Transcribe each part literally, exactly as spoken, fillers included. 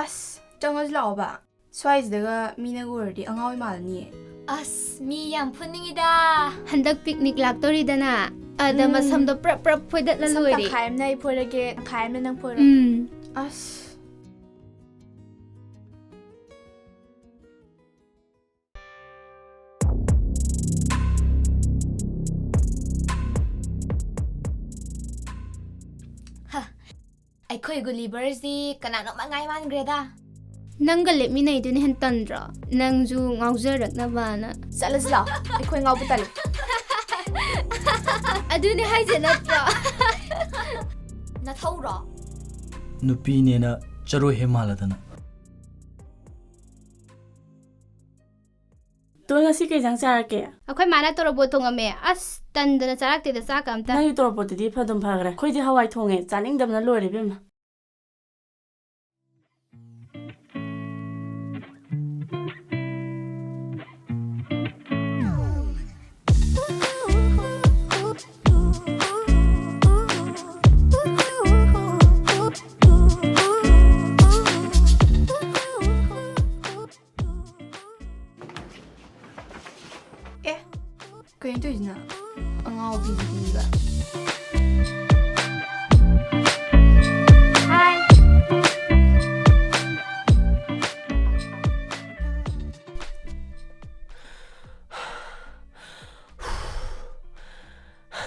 ꯑꯁ, ꯆꯪꯉꯁꯤ ꯂꯥꯛꯑꯣꯕ꯫ ꯁ꯭ꯋꯥꯏꯁꯤꯗꯒ ꯃꯤꯅꯒ ꯎꯔꯗꯤ ꯑꯉꯥꯎꯕꯤ ꯃꯥꯜꯂꯅꯤꯌꯦ꯫ ꯑꯁ, ꯃꯤ ꯌꯥꯝ ꯐꯨꯅꯤꯡꯉꯤꯗ꯫ ꯍꯟꯗꯛ picnic ꯂꯥꯛꯇꯧꯔꯤꯗꯅ, ꯑꯗ ꯎꯝ꯫ ꯃꯁꯝꯗꯣ ꯄ꯭ꯔꯞ ꯄ꯭ꯔꯞ ꯐꯣꯏꯗꯠꯂ ꯁꯝ ꯂꯣꯏꯔꯦ꯫ ꯇꯪꯈꯥꯏ ꯑꯃꯅ ꯑꯩ ꯐꯣꯏꯔꯒꯦ, ꯇꯪꯈꯥꯏ ꯑꯃꯅ ꯅꯪ ꯐꯣꯏꯔꯣ꯫ ꯎꯝ꯫ ꯑꯁ꯫ ꯍ, ꯑꯩꯈꯣꯏ ꯒꯨꯂꯤꯕꯔꯁꯤ ꯀꯅꯥꯅꯣꯝꯃ ꯉꯥꯏ ꯃꯥꯟꯈ꯭ꯔꯦꯗ꯫ ꯅꯪꯒ ꯂꯦꯞꯃꯤꯟꯅꯩꯗꯨꯅ ꯍꯦꯟ ꯇꯟꯗ꯭ꯔꯣ? ꯅꯪꯁꯨ ꯉꯥꯎꯖꯔꯛꯅꯕꯅ꯫ ꯆꯠꯂꯁꯤ ꯂꯥꯛꯑꯣ, ꯑꯩꯈꯣꯏ ꯉꯥꯎꯕ ꯇꯜꯂꯤ꯫ ꯑꯗꯨꯅꯦ ꯍꯥꯏꯁꯦ ꯅꯠꯇ꯭ꯔꯣ? ꯅꯊꯧꯔꯣ? ꯅꯨꯄꯤꯅꯦꯅ ꯆꯔꯣꯏ ꯍꯦꯛ ꯃꯥꯜꯂꯗꯅ꯫ ꯇꯣꯏ, ꯉꯁꯤ ꯀꯩ ꯏꯟꯖꯥꯡ ꯆꯥꯔꯛꯀꯦ? ꯑꯩꯈꯣꯏ ꯃꯥꯅ ꯇꯣꯔꯣꯕꯣꯠ ꯊꯣꯡꯉꯝꯃꯦ꯫ ꯑꯁ, ꯇꯟꯗꯅ ꯆꯥꯔꯛꯇꯦꯗ, ꯆꯥꯛꯀ ꯑꯝꯇ꯫ ꯅꯪꯒꯤ ꯇꯣꯔꯣꯕꯣꯠꯇꯨꯗꯤ ꯐꯗꯨꯝ ꯐꯈ꯭ꯔꯦ꯫ ꯑꯩꯈꯣꯏꯗꯤ ꯍꯋꯥꯏ ꯊꯣꯡꯉꯦ, ꯆꯥꯅꯤꯡꯗꯕꯅ ꯂꯣꯏꯔꯦ ꯏꯕꯦꯝꯃ꯫ ꯑꯦ, ꯀꯩꯅꯣ ꯇꯧꯔꯤꯁꯤꯅ? ꯑꯉꯥꯎꯕꯤꯁꯤꯗꯤꯕ꯫ ꯍꯥꯏ꯫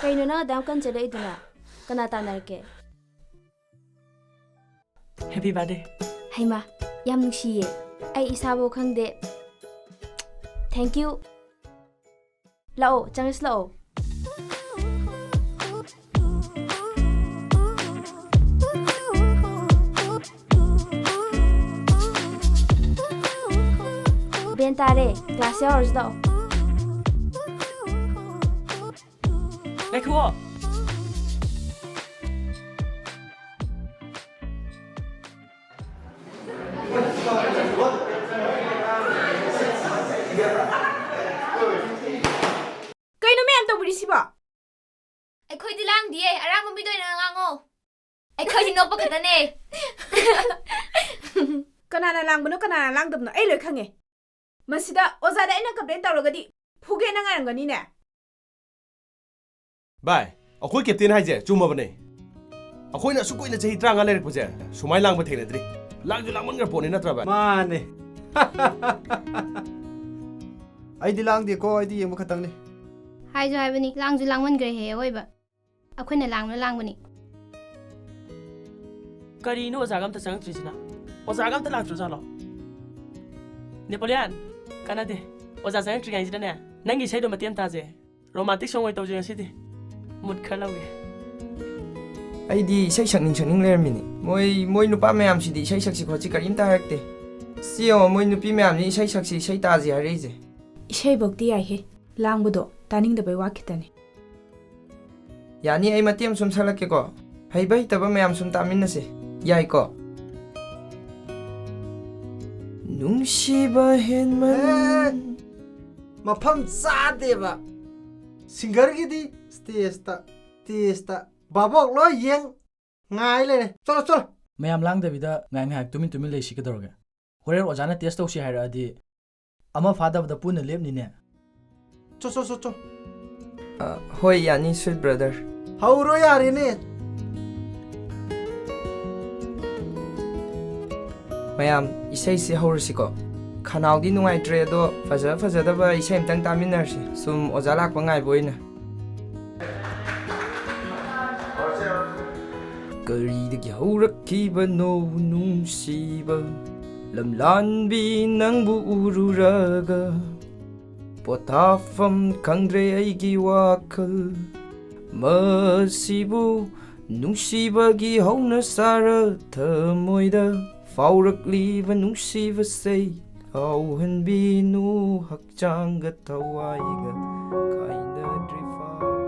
ꯀꯩꯅꯣ ꯅꯪ ꯑꯗꯥꯝ ꯀꯟ ꯆꯦꯜꯂꯛꯏꯗꯨꯅ? ꯀꯅꯥ ꯇꯥꯟꯅꯔꯛꯀꯦ? Happy birthday. ꯍꯩꯃꯥ, ꯌꯥꯝ ꯅꯨꯡꯁꯤꯌꯦ꯫ ꯑꯩ ꯏꯁꯥꯐꯧ ꯈꯪꯗꯦ꯫ Thank you꯫ ꯂꯥꯛꯑꯣ, ꯆꯪꯉꯁꯤ ꯂꯥꯛꯑꯣ꯫ Bell ꯇꯥꯔꯦ, class ꯌꯥꯎꯔꯁꯤ ꯂꯥꯛꯑꯣ꯫ ꯂꯩꯊꯣꯛꯑꯣ꯫ ꯀꯩꯅꯣ ꯃꯌꯥꯝ ꯇꯧꯕꯤꯔꯤꯁꯤꯕꯣ? ꯑꯩꯈꯣꯏꯗꯤ ꯂꯥꯡꯗꯤꯌꯦ, ꯑꯔꯥꯡꯕ ꯃꯤꯗ ꯑꯣꯏꯅ ꯉꯥꯡꯉꯣ꯫ ꯑꯩꯈꯣꯏꯗꯤ ꯅꯣꯛꯄ ꯈꯛꯇꯅꯦ꯫ ꯀꯅꯥꯅ ꯂꯥꯡꯕꯅꯣ, ꯀꯅꯥꯅ ꯂꯥꯡꯗꯕꯅꯣ ꯑꯩ ꯂꯣꯏ ꯈꯪꯉꯦ꯫ ꯃꯁꯤꯗ ꯑꯣꯖꯥꯗ ꯑꯩꯅ complain ꯇꯧꯔꯒꯗꯤ ꯐꯨꯒꯦꯅ ꯉꯥꯏꯔꯝꯒꯅꯤꯅꯦ꯫ ꯚꯥꯏ, ꯑꯩꯈꯣꯏ captain ꯍꯥꯏꯁꯦ ꯆꯨꯝꯃꯕꯅꯦ꯫ ꯑꯩꯈꯣꯏꯅ ꯑꯁꯨꯛ ꯀꯨꯏꯅ ꯆꯍꯤ ꯇꯔꯥꯃꯉꯥ ꯂꯩꯔꯛꯄꯁꯦ ꯁꯨꯃꯥꯏꯅ ꯂꯥꯡꯕ ꯊꯦꯡꯅꯗ꯭ꯔꯤ꯫ ꯂꯥꯡꯁꯨ ꯂꯥꯡꯃꯟꯈ꯭ꯔ ꯄꯣꯠꯅꯤ, ꯅꯠꯇ꯭ꯔꯥ ꯚꯥꯏ? ꯃꯥꯅꯦ꯫ ꯑꯩꯗꯤ ꯂꯥꯡꯗꯦꯀꯣ, ꯑꯩꯗꯤ ꯌꯦꯡꯕ ꯈꯛꯇꯪꯅꯤ꯫ ꯍꯥꯏꯁꯨ ꯍꯥꯏꯕꯅꯤ, ꯂꯥꯡꯁꯨ ꯂꯥꯡꯃꯟꯈ꯭ꯔꯦꯍꯦ ꯑꯋꯣꯏꯕ꯫ ꯑꯩꯈꯣꯏꯅ ꯂꯥꯡꯕꯅ ꯂꯥꯡꯕꯅꯤ꯫ ꯀꯔꯤꯅꯣ ꯑꯣꯖꯥꯒ ꯑꯝꯇ ꯆꯪꯉꯛꯇ꯭ꯔꯤꯁꯤꯅ? ꯑꯣꯖꯥꯒ ꯑꯝꯇ ꯂꯥꯛꯇ꯭ꯔꯖꯥꯠꯂꯣ? ꯅꯦꯄꯣꯂꯤꯌꯥꯟ, ꯀꯥꯟꯅꯗꯦ꯫ ꯑꯣꯖꯥ ꯆꯪꯉꯛꯇ꯭ꯔꯤꯉꯩꯁꯤꯗꯅꯦ, ꯅꯪꯒꯤ ꯏꯁꯩꯗꯣ ꯃꯇꯦꯛ ꯑꯃ ꯇꯥꯁꯦ꯫ Romantic song ꯑꯣꯏꯅ ꯇꯧꯁꯦ ꯉꯁꯤꯗꯤ꯫ Mood ꯈꯔ ꯂꯧꯒꯦ꯫ ꯑꯩꯗꯤ ꯏꯁꯩ ꯁꯛꯅꯤꯡ ꯁꯛꯅꯤꯡ ꯂꯩꯔꯝꯃꯤꯅꯤ꯫ ꯃꯣꯏ ꯃꯣꯏ ꯅꯨꯄꯥ ꯃꯌꯥꯝꯁꯤꯗꯤ ꯏꯁꯩ ꯁꯛꯁꯤ ꯈꯣꯠꯁꯤ ꯀꯔꯤꯝꯇ ꯍꯥꯏꯔꯛꯇꯦ꯫ ꯁꯤ ꯌꯦꯡꯉꯣ, ꯃꯣꯏ ꯅꯨꯄꯤ ꯃꯌꯥꯝꯁꯤ ꯏꯁꯩ ꯁꯛꯁꯤ, ꯏꯁꯩ ꯇꯥꯁꯤ ꯍꯥꯏꯔꯛꯏꯁꯦ꯫ ꯏꯁꯩꯕꯧꯗꯤ ꯌꯥꯏꯍꯦ, ꯂꯥꯡꯕꯗꯣ ꯇꯥꯅꯤꯡꯗꯕꯩ ꯋꯥ ꯈꯤꯇꯅꯤ꯫ ꯌꯥꯅꯤ, ꯑꯩ ꯃꯇꯦꯛ ꯑꯃ ꯁꯨꯝ ꯁꯛꯂꯛꯀꯦꯀꯣ꯫ ꯍꯩꯕ ꯍꯩꯇꯕ ꯃꯌꯥꯝ ꯁꯨꯝ ꯇꯥꯃꯤꯟꯅꯁꯦ꯫ ꯌꯥꯏꯀꯣ? ꯅꯨꯡꯁꯤꯕ ꯍꯦꯟꯃꯟ ꯃꯐꯝ ꯆꯥꯗꯦꯕ꯫ Singerꯒꯤꯗꯤ stageꯇ, stageꯇ꯫ ꯚꯥꯕꯣꯛ ꯂꯣꯏ ꯌꯦꯡ ꯉꯥꯏ ꯂꯩꯔꯦ꯫ ꯆꯠꯂꯣ, ꯆꯠꯂꯣ꯫ ꯃꯌꯥꯝ ꯂꯥꯡꯗꯕꯤꯗ ꯉꯥꯏ ꯉꯥꯏꯍꯥꯛ ꯇꯨꯃꯤꯟ ꯇꯨꯃꯤꯟ ꯂꯩꯁꯤ ꯀꯩꯗꯧꯔꯒꯦ? ꯍꯣꯔꯦꯟ ꯑꯣꯖꯥꯅ test ꯇꯧꯁꯤ ꯍꯥꯏꯔꯛꯑꯗꯤ ꯑꯃ ꯐꯥꯗꯕꯗ ꯄꯨꯟꯅ ꯂꯦꯞꯅꯤꯅꯦ꯫ ꯆꯣ, ꯆꯣ, ꯆꯣ, ꯆꯣ꯫ ꯑ, ꯍꯣꯏ, ꯌꯥꯅꯤ, sweet brother꯫ ꯍꯧꯔꯣ ꯌꯥꯔꯦꯅꯦ꯫ ꯃꯌꯥꯝ, ꯏꯁꯩꯁꯤ ꯍꯧꯔꯁꯤꯀꯣ꯫ ꯈꯅꯥꯎꯗꯤ ꯅꯨꯡꯉꯥꯏꯇ꯭ꯔꯦ, ꯑꯗꯣ ꯐꯖ ꯐꯖꯗꯕ ꯏꯁꯩ ꯑꯝꯇꯪ ꯇꯥꯃꯤꯟꯅꯔꯁꯤ, ꯁꯨꯝ ꯑꯣꯖꯥ ꯂꯥꯛꯄ ꯉꯥꯏꯕ ꯑꯣꯏꯅ꯫ ꯀꯔꯤꯗꯒꯤ ꯍꯧꯔꯛꯈꯤꯕꯅꯣ ꯅꯨꯡꯁꯤꯕ ꯂꯝꯂꯥꯟꯕꯤ ꯅꯪꯕꯨ ꯎꯔꯨꯔꯒ? ꯄꯣꯊꯥꯐꯝ ꯈꯪꯗ꯭ꯔꯦ ꯑꯩꯒꯤ ꯋꯥꯈꯜ꯫ ꯃꯁꯤꯕꯨ ꯅꯨꯡꯁꯤꯕꯒꯤ ꯍꯧꯅ ꯁꯥꯔ ꯊꯃꯣꯏꯗ ꯐꯥꯎꯔꯛꯂꯤꯕ ꯅꯨꯡꯁꯤꯕꯁꯦ ꯀꯥꯎꯍꯟꯕꯤꯅꯨ꯫ ꯍꯛꯆꯥꯡꯒ ꯊꯋꯥꯏꯒ ꯀꯥꯏꯅꯗ꯭ꯔꯤꯐꯥꯎ꯫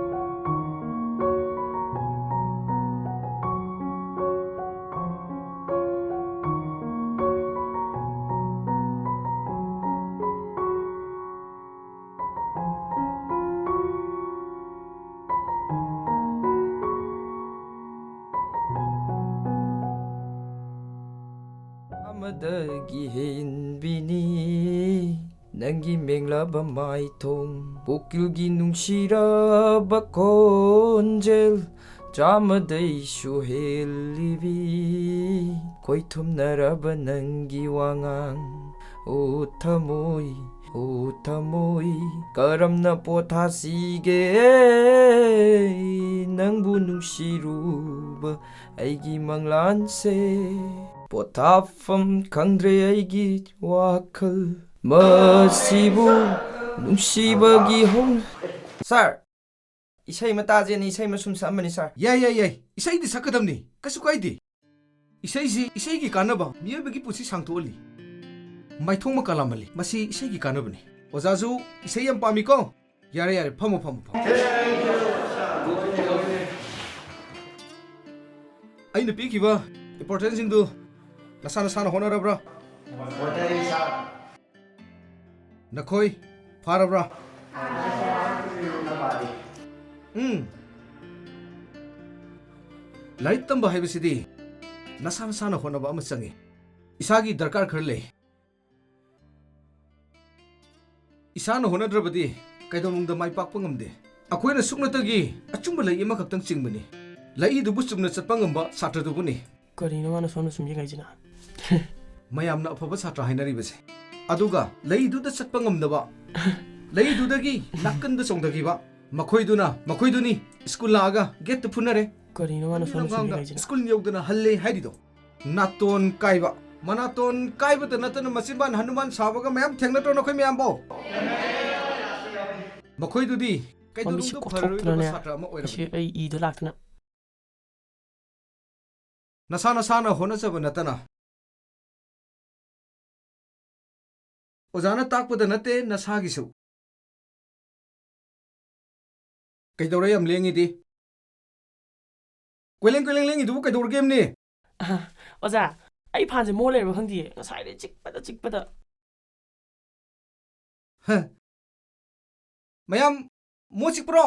ꯑꯃꯗꯒꯤ ꯍꯦꯟꯕꯤꯅꯤ ꯅꯪꯒꯤ ꯃꯦꯡꯂꯕ ꯃꯥꯏꯊꯣꯡ, ꯀꯣꯀꯤꯜꯒꯤ ꯅꯨꯡꯁꯤꯔꯕ ꯈꯣꯟꯖꯦꯜ, ꯆꯥꯝꯃꯗꯩꯁꯨ ꯍꯦꯜꯂꯤꯕꯤ ꯈꯣꯏꯊꯨꯝꯅꯔꯕ ꯅꯪꯒꯤ ꯋꯥꯉꯥꯡ꯫ ꯑꯣ ꯊꯃꯣꯏ, ꯑꯣ ꯊꯃꯣꯏ, ꯀꯔꯝꯅ ꯄꯣꯊꯥꯁꯤꯒꯦ? ꯅꯪꯕꯨ ꯅꯨꯡꯁꯤꯔꯨꯕ ꯑꯩꯒꯤ ꯃꯪꯂꯥꯟꯁꯦ ꯄꯣꯊꯥꯐꯝ ꯈꯪꯗ꯭ꯔꯦ ꯑꯩꯒꯤ ꯋꯥꯈꯜ꯫ ꯃꯁꯤꯕꯨ ꯅꯨꯡꯁꯤꯕꯒꯤ ꯍꯧꯅ꯫ ꯁꯥꯔ, ꯏꯁꯩ ꯑꯃ ꯇꯥꯖꯦꯅ ꯏꯁꯩ ꯑꯃ ꯁꯨꯝ ꯁꯛꯑꯝꯕꯅꯤ, ꯁꯥꯔ꯫ ꯌꯥꯏ, ꯌꯥꯏ, ꯌꯥꯏ꯫ ꯏꯁꯩꯗꯤ ꯁꯛꯀꯗꯕꯅꯤ꯫ ꯀꯩꯁꯨ ꯀꯥꯏꯗꯦ꯫ ꯏꯁꯩꯁꯤ, ꯏꯁꯩꯒꯤ ꯀꯥꯟꯅꯕ, ꯃꯤꯑꯣꯏꯕꯒꯤ ꯄꯨꯟꯁꯤ ꯁꯥꯡꯊꯣꯛꯍꯜꯂꯤ꯫ ꯃꯥꯏꯊꯣꯡ ꯃꯀꯥ ꯂꯥꯝꯍꯜꯂꯤ꯫ ꯃꯁꯤ ꯏꯁꯩꯒꯤ ꯀꯥꯟꯅꯕꯅꯤ꯫ ꯑꯣꯖꯥꯁꯨ ꯏꯁꯩ ꯌꯥꯝ ꯄꯥꯝꯃꯤꯀꯣ? ꯌꯥꯔꯦ, ꯌꯥꯔꯦ, ꯐꯝꯃꯣ, ꯐꯝꯃꯣ, ꯐꯝꯃꯣ꯫ ꯑꯩꯅ ꯄꯤꯈꯤꯕ importanceꯁꯤꯡꯗꯨ ꯅꯁꯥ ꯅꯁꯥꯅ ꯍꯣꯠꯅꯔꯕ꯭ꯔꯥ? ꯍꯣꯠꯅꯔꯤ, ꯁꯥꯔ꯫ ꯅꯈꯣꯏ ꯐꯥꯔꯕ꯭ꯔꯥ? ꯎꯝ꯫ ꯂꯥꯏꯔꯤꯛ ꯇꯝꯕ ꯍꯥꯏꯕꯁꯤꯗꯤ ꯅꯁꯥ ꯅꯁꯥꯅ ꯍꯣꯠꯅꯕ ꯑꯃ ꯆꯪꯏ꯫ ꯏꯁꯥꯒꯤ ꯗꯔꯀꯥꯔ ꯈꯔ ꯂꯩ꯫ ꯏꯁꯥꯅ ꯍꯣꯠꯅꯗ꯭ꯔꯕꯗꯤ ꯀꯩꯗꯧꯅꯨꯡꯗ ꯃꯥꯏ ꯄꯥꯛꯄ ꯉꯝꯗꯦ꯫ ꯑꯩꯈꯣꯏꯅ ꯁꯨꯞꯅꯇꯒꯤ ꯑꯆꯨꯝꯕ ꯂꯩ ꯑꯃꯈꯛꯇꯪ ꯆꯤꯡꯕꯅꯤ꯫ ꯂꯩꯏꯗꯨꯕꯨ ꯆꯨꯝꯅ ꯆꯠꯄ ꯉꯝꯕ ꯁꯥꯇ꯭ꯔꯗꯨꯕꯨꯅꯤ꯫ ꯀꯔꯤꯅꯣ ꯃꯥꯅ ꯁꯣꯝꯗ ꯁꯨꯝ ꯌꯦꯡꯉꯛꯏꯁꯤꯅ? ꯃꯌꯥꯝꯅ ꯑꯐꯕ ꯁꯥꯇ꯭ꯔ ꯍꯥꯏꯅꯔꯤꯕꯁꯦ꯫ ꯑꯗꯨꯒ ꯂꯩꯏꯗꯨꯗ ꯆꯠꯄ ꯉꯝꯗꯕ, ꯂꯩꯏꯗꯨꯗꯒꯤ ꯅꯥꯀꯟꯗ ꯆꯣꯡꯊꯈꯤꯕ, ꯃꯈꯣꯏꯗꯨꯅ, ꯃꯈꯣꯏꯗꯨꯅꯤ ꯁ꯭ꯀꯨꯜ ꯂꯥꯛꯑꯒ ꯒꯦꯠꯇ ꯐꯨꯅꯔꯦ꯫ ꯀꯔꯤꯅꯣ ꯃꯥꯅ ꯁꯣꯝꯗ ꯁꯨꯝ ꯂꯝꯒꯥꯡꯗ ꯌꯦꯡꯉꯛꯏꯁꯤꯅ? ꯁ꯭ꯀꯨꯜ ꯌꯧꯗꯅ ꯍꯜꯂꯦ ꯍꯥꯏꯔꯤꯗꯣ꯫ ꯅꯥꯇꯣꯟ ꯀꯥꯏꯕ꯫ ꯃꯅꯥꯇꯣꯟ ꯀꯥꯏꯕꯇ ꯅꯠꯇꯅ ꯃꯆꯤꯟꯕꯥꯟ ꯍꯅꯨꯃꯥꯟ ꯁꯥꯕꯒ ꯃꯌꯥꯝ ꯊꯦꯡꯅꯗ꯭ꯔꯣ ꯅꯈꯣꯏ ꯃꯌꯥꯝꯕꯣ? ꯃꯈꯣꯏꯗꯨꯗꯤ ꯃꯃꯤꯠꯁꯤ ꯀꯩꯗꯧꯅꯨꯡꯗ ꯐꯔꯔꯣꯏꯗꯕ ꯀꯣꯊꯣꯛꯇꯅꯅꯦ, ꯁꯥꯇ꯭ꯔ ꯑꯃ ꯑꯁꯤ ꯑꯣꯏꯔꯕꯅꯤ꯫ ꯑꯩ ꯏꯗ ꯂꯥꯛꯇꯅ꯫ ꯅꯁꯥ ꯅꯁꯥꯅ ꯍꯣꯠꯅꯖꯕ ꯅꯠꯇꯅ ꯑꯣꯖꯥꯅ ꯇꯥꯛꯄꯗ ꯅꯠꯇꯦ, ꯅꯁꯥꯒꯤꯁꯨ꯫ ꯀꯩꯗꯧꯔꯦ ꯌꯥꯝ ꯂꯦꯡꯉꯤꯗꯤ? ꯀꯣꯏꯂꯦꯡ ꯀꯣꯏꯂꯦꯡ ꯂꯦꯡꯉꯤꯗꯨꯕꯨ ꯀꯩꯗꯧꯔꯒꯦ ꯌꯥꯝꯅꯤ? ꯑꯍ, ꯑꯣꯖꯥ, ꯑꯩ ꯐꯥꯟꯁꯦ ꯃꯣ ꯂꯩꯔꯕ ꯈꯪꯗꯤꯌꯦ, ꯉꯁꯥꯏꯗꯩ ꯆꯤꯛꯄꯗ ꯆꯤꯛꯄꯗ꯫ ꯍ꯫ ꯃꯌꯥꯝ ꯃꯣ ꯆꯤꯛꯄ꯭ꯔꯣ?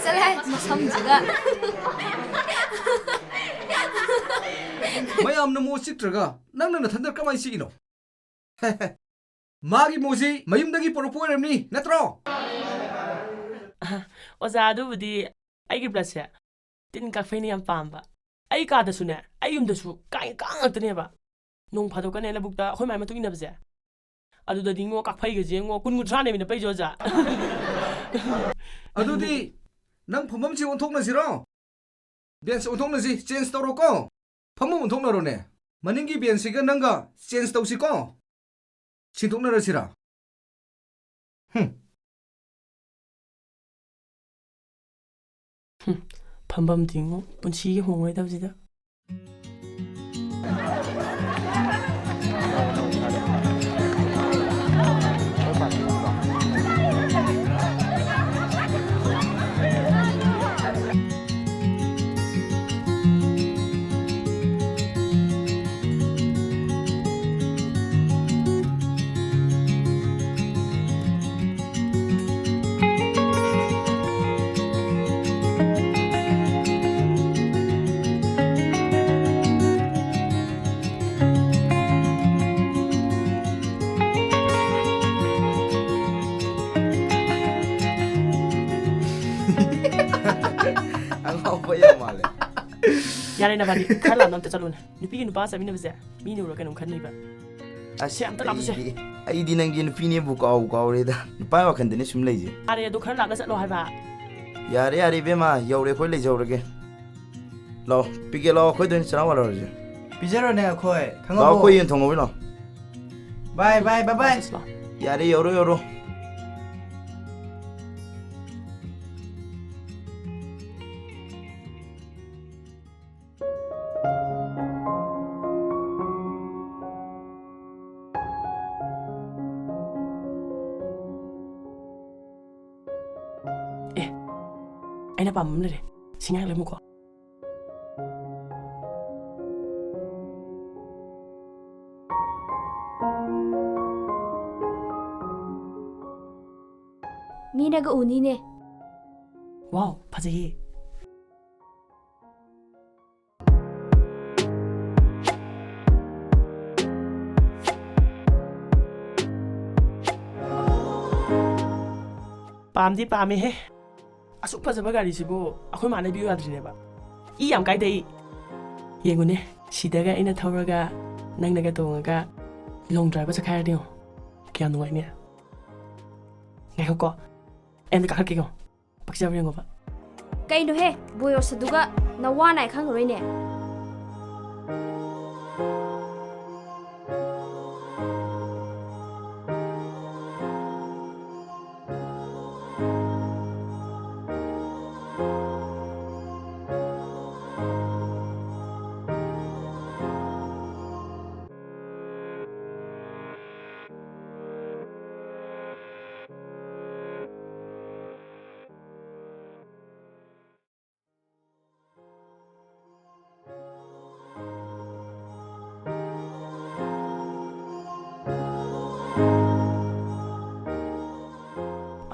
ꯆꯠꯂꯍꯦ, ꯃꯁꯝꯁꯤꯒ꯫ ꯃꯌꯥꯝꯅ ꯃꯣ ꯆꯤꯛꯇ꯭ꯔꯒ ꯅꯪꯅ ꯅꯊꯟꯗ ꯀꯃꯥꯏꯅ ꯆꯤꯛꯏꯅꯣ? ꯃꯥꯒꯤ ꯃꯣꯁꯤ ꯃꯌꯨꯝꯗꯒꯤ ꯄꯨꯔꯛꯄ ꯑꯣꯏꯔꯝꯅꯤ, ꯅꯠꯇ꯭ꯔꯣ? ꯑꯣꯖꯥ, ꯑꯗꯨꯕꯨꯗꯤ ꯑꯩꯒꯤ bloodꯁꯦ ꯇꯤꯟ ꯀꯥꯡ ꯐꯩꯅ ꯌꯥꯝ ꯄꯥꯝꯕ꯫ ꯑꯩ ꯀꯥꯗꯁꯨꯅꯦ, ꯑꯩ ꯌꯨꯝꯗꯁꯨ ꯀꯥꯡ, ꯀꯥꯡ ꯉꯥꯛꯇꯅꯦꯕ꯫ ꯅꯣꯡ ꯐꯥꯗꯣꯛꯀꯅꯦ ꯂꯧꯕꯨꯛꯇ ꯑꯩꯈꯣꯏ ꯃꯥꯏ ꯃꯇꯨꯡ ꯏꯟꯅꯕꯁꯦ, ꯑꯗꯨꯗꯗꯤ ꯉꯣ, ꯀꯥꯐꯩꯒꯁꯦ ꯉꯣ, ꯀꯨꯟ ꯀꯨꯟꯊ꯭ꯔꯥꯅꯦꯕ ꯄꯩꯁꯦ, ꯑꯣꯖꯥ꯫ ꯑꯗꯨꯗꯤ ꯅꯪ ꯐꯝꯐꯝꯁꯤ ꯑꯣꯟꯊꯣꯛꯅꯁꯤꯔꯣ? Bench ꯑꯣꯟꯊꯣꯛꯅꯁꯤ, change ꯇꯧꯔꯣꯀꯣ꯫ ꯐꯝꯐꯝ ꯑꯣꯟꯊꯣꯛꯅꯔꯣꯅꯦ꯫ ꯃꯅꯤꯡꯒꯤ benchꯁꯤꯒ ꯅꯪꯒ change ꯇꯧꯁꯤꯀꯣ꯫ ꯁꯤꯟꯗꯣꯛꯅꯔꯁꯤꯔꯥ? ꯍꯨꯝ꯫ ꯍꯨꯝ, ꯐꯝꯐꯝ ꯇꯤꯡꯉꯨ, ꯄꯨꯟꯁꯤꯒꯤ ꯍꯣꯡꯉꯣꯏꯗꯕꯁꯤꯗ꯫ ꯑꯉꯥꯎꯕ ꯌꯥꯝ ꯃꯥꯜꯂꯦ꯫ ꯌꯥꯔꯦ, ꯅꯕꯥꯅꯤ ꯈꯔ ꯂꯥꯞꯅ ꯑꯝꯇ ꯆꯠꯂꯨꯅꯦ꯫ ꯅꯨꯄꯤꯒꯤ ꯅꯨꯄꯥ ꯆꯠꯃꯤꯟꯅꯕꯁꯦ ꯃꯤꯅ ꯎꯔ ꯀꯩꯅꯣꯝ ꯈꯟꯅꯤꯕ꯫ ꯑꯁ, ꯁꯤ ꯑꯝꯇ ꯂꯥꯞꯅꯁꯦ꯫ ꯑꯩꯗꯤ, ꯑꯩꯗꯤ ꯅꯪꯁꯦ ꯅꯨꯄꯤꯅꯦꯕꯨ ꯀꯥꯎ ꯀꯥꯎꯔꯦꯗ꯫ ꯅꯨꯄꯥꯒꯤ ꯋꯥꯈꯟꯗꯅꯦ ꯁꯨꯝ ꯂꯩꯁꯦ꯫ ꯌꯥꯔꯦ, ꯑꯗꯣ ꯈꯔ ꯂꯥꯞꯅ ꯆꯠꯂꯣ ꯍꯥꯏꯕ꯫ ꯌꯥꯔꯦ, ꯌꯥꯔꯦ, ꯏꯕꯦꯝꯃ, ꯌꯧꯔꯦ, ꯑꯩꯈꯣꯏ ꯂꯩꯖꯍꯧꯔꯒꯦ꯫ ꯂꯥꯛꯑꯣ, ꯄꯤꯒꯦ, ꯂꯥꯛꯑꯣ, ꯑꯩꯈꯣꯏꯗ ꯑꯣꯏꯅ ꯆꯔꯥ ꯋꯥꯜꯍꯧꯔꯁꯦ꯫ ꯄꯤꯖꯔꯣꯅꯦ ꯑꯩꯈꯣꯏ, ꯈꯪꯉꯕꯣ? ꯂꯥꯛꯑꯣ, ꯑꯩꯈꯣꯏ ꯌꯦꯟ ꯊꯣꯡꯍꯧꯋꯤ, ꯂꯥꯛꯑꯣ꯫ Bye, bye, bye, bye꯫ ꯂꯥꯛꯑꯣ, ꯂꯥꯛꯑꯣ꯫ ꯌꯥꯔꯦ, ꯌꯧꯔꯣ, ꯌꯧꯔꯣ꯫ ꯑꯦ, ꯑꯩꯅ ꯄꯥꯝꯕ ꯑꯃ ꯂꯩꯔꯦ꯫ ꯁꯤ ꯉꯥꯏꯍꯥꯛ ꯂꯩꯔꯝꯃꯨꯀꯣ꯫ ꯃꯤꯅꯒ ꯎꯅꯤꯅꯦ꯫ ꯋꯥꯎ, ꯐꯖꯩꯌꯦ꯫ ꯄꯥꯝꯗꯤ ꯄꯥꯝꯃꯦꯍꯦ꯫ ꯑꯁꯨꯛ ꯐꯖꯕ ꯒꯥꯔꯤꯁꯤꯕꯨ ꯑꯩꯈꯣꯏ ꯃꯥꯅ ꯂꯩꯕꯤꯌꯨ ꯌꯥꯗ꯭ꯔꯤꯅꯦꯕ꯫ ꯏ ꯌꯥꯝ ꯀꯥꯏꯗꯩ꯫ ꯌꯦꯡꯉꯨꯅꯦ, ꯁꯤꯗꯒ ꯑꯩꯅ ꯊꯧꯔꯒ ꯅꯪꯅꯒ ꯇꯣꯡꯉꯒ long drive ꯆꯠꯈꯥꯏꯔꯗꯤ ꯌꯦꯡꯉꯣ꯫ ꯀꯌꯥꯝ ꯅꯨꯡꯉꯥꯏꯅꯤ꯫ ꯉꯥꯏꯈꯣꯀꯣ, ꯑꯩ ꯑꯝꯇ ꯀꯥꯈꯠꯀꯦꯀꯣ꯫ ꯄꯛꯆꯕ꯭ꯔꯥ ꯌꯦꯡꯉꯣꯕ꯫ ꯀꯩꯅꯣꯍꯦ, ꯕꯣꯌꯣꯁ ꯑꯗꯨꯒ ꯅꯋꯥ ꯅꯥꯏ ꯈꯪꯉꯔꯣꯏꯅꯦ꯫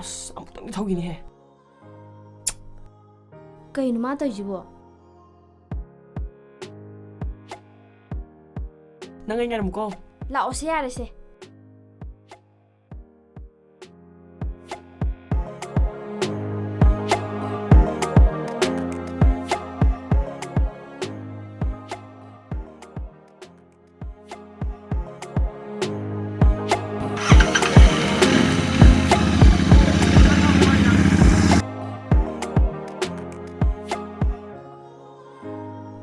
ꯑꯁ, ꯑꯃꯨꯛꯇꯪꯗꯤ ꯊꯧꯈꯤꯅꯤꯍꯦ꯫ ꯀꯩꯅꯣ ꯃꯥ ꯇꯧꯔꯤꯁꯤꯕꯣ? ꯅꯪ ꯑꯩ ꯉꯥꯏꯔꯝꯃꯨꯀꯣ꯫ ꯂꯥꯛꯑꯣꯁꯦ, ꯌꯥꯔꯦꯁꯦ꯫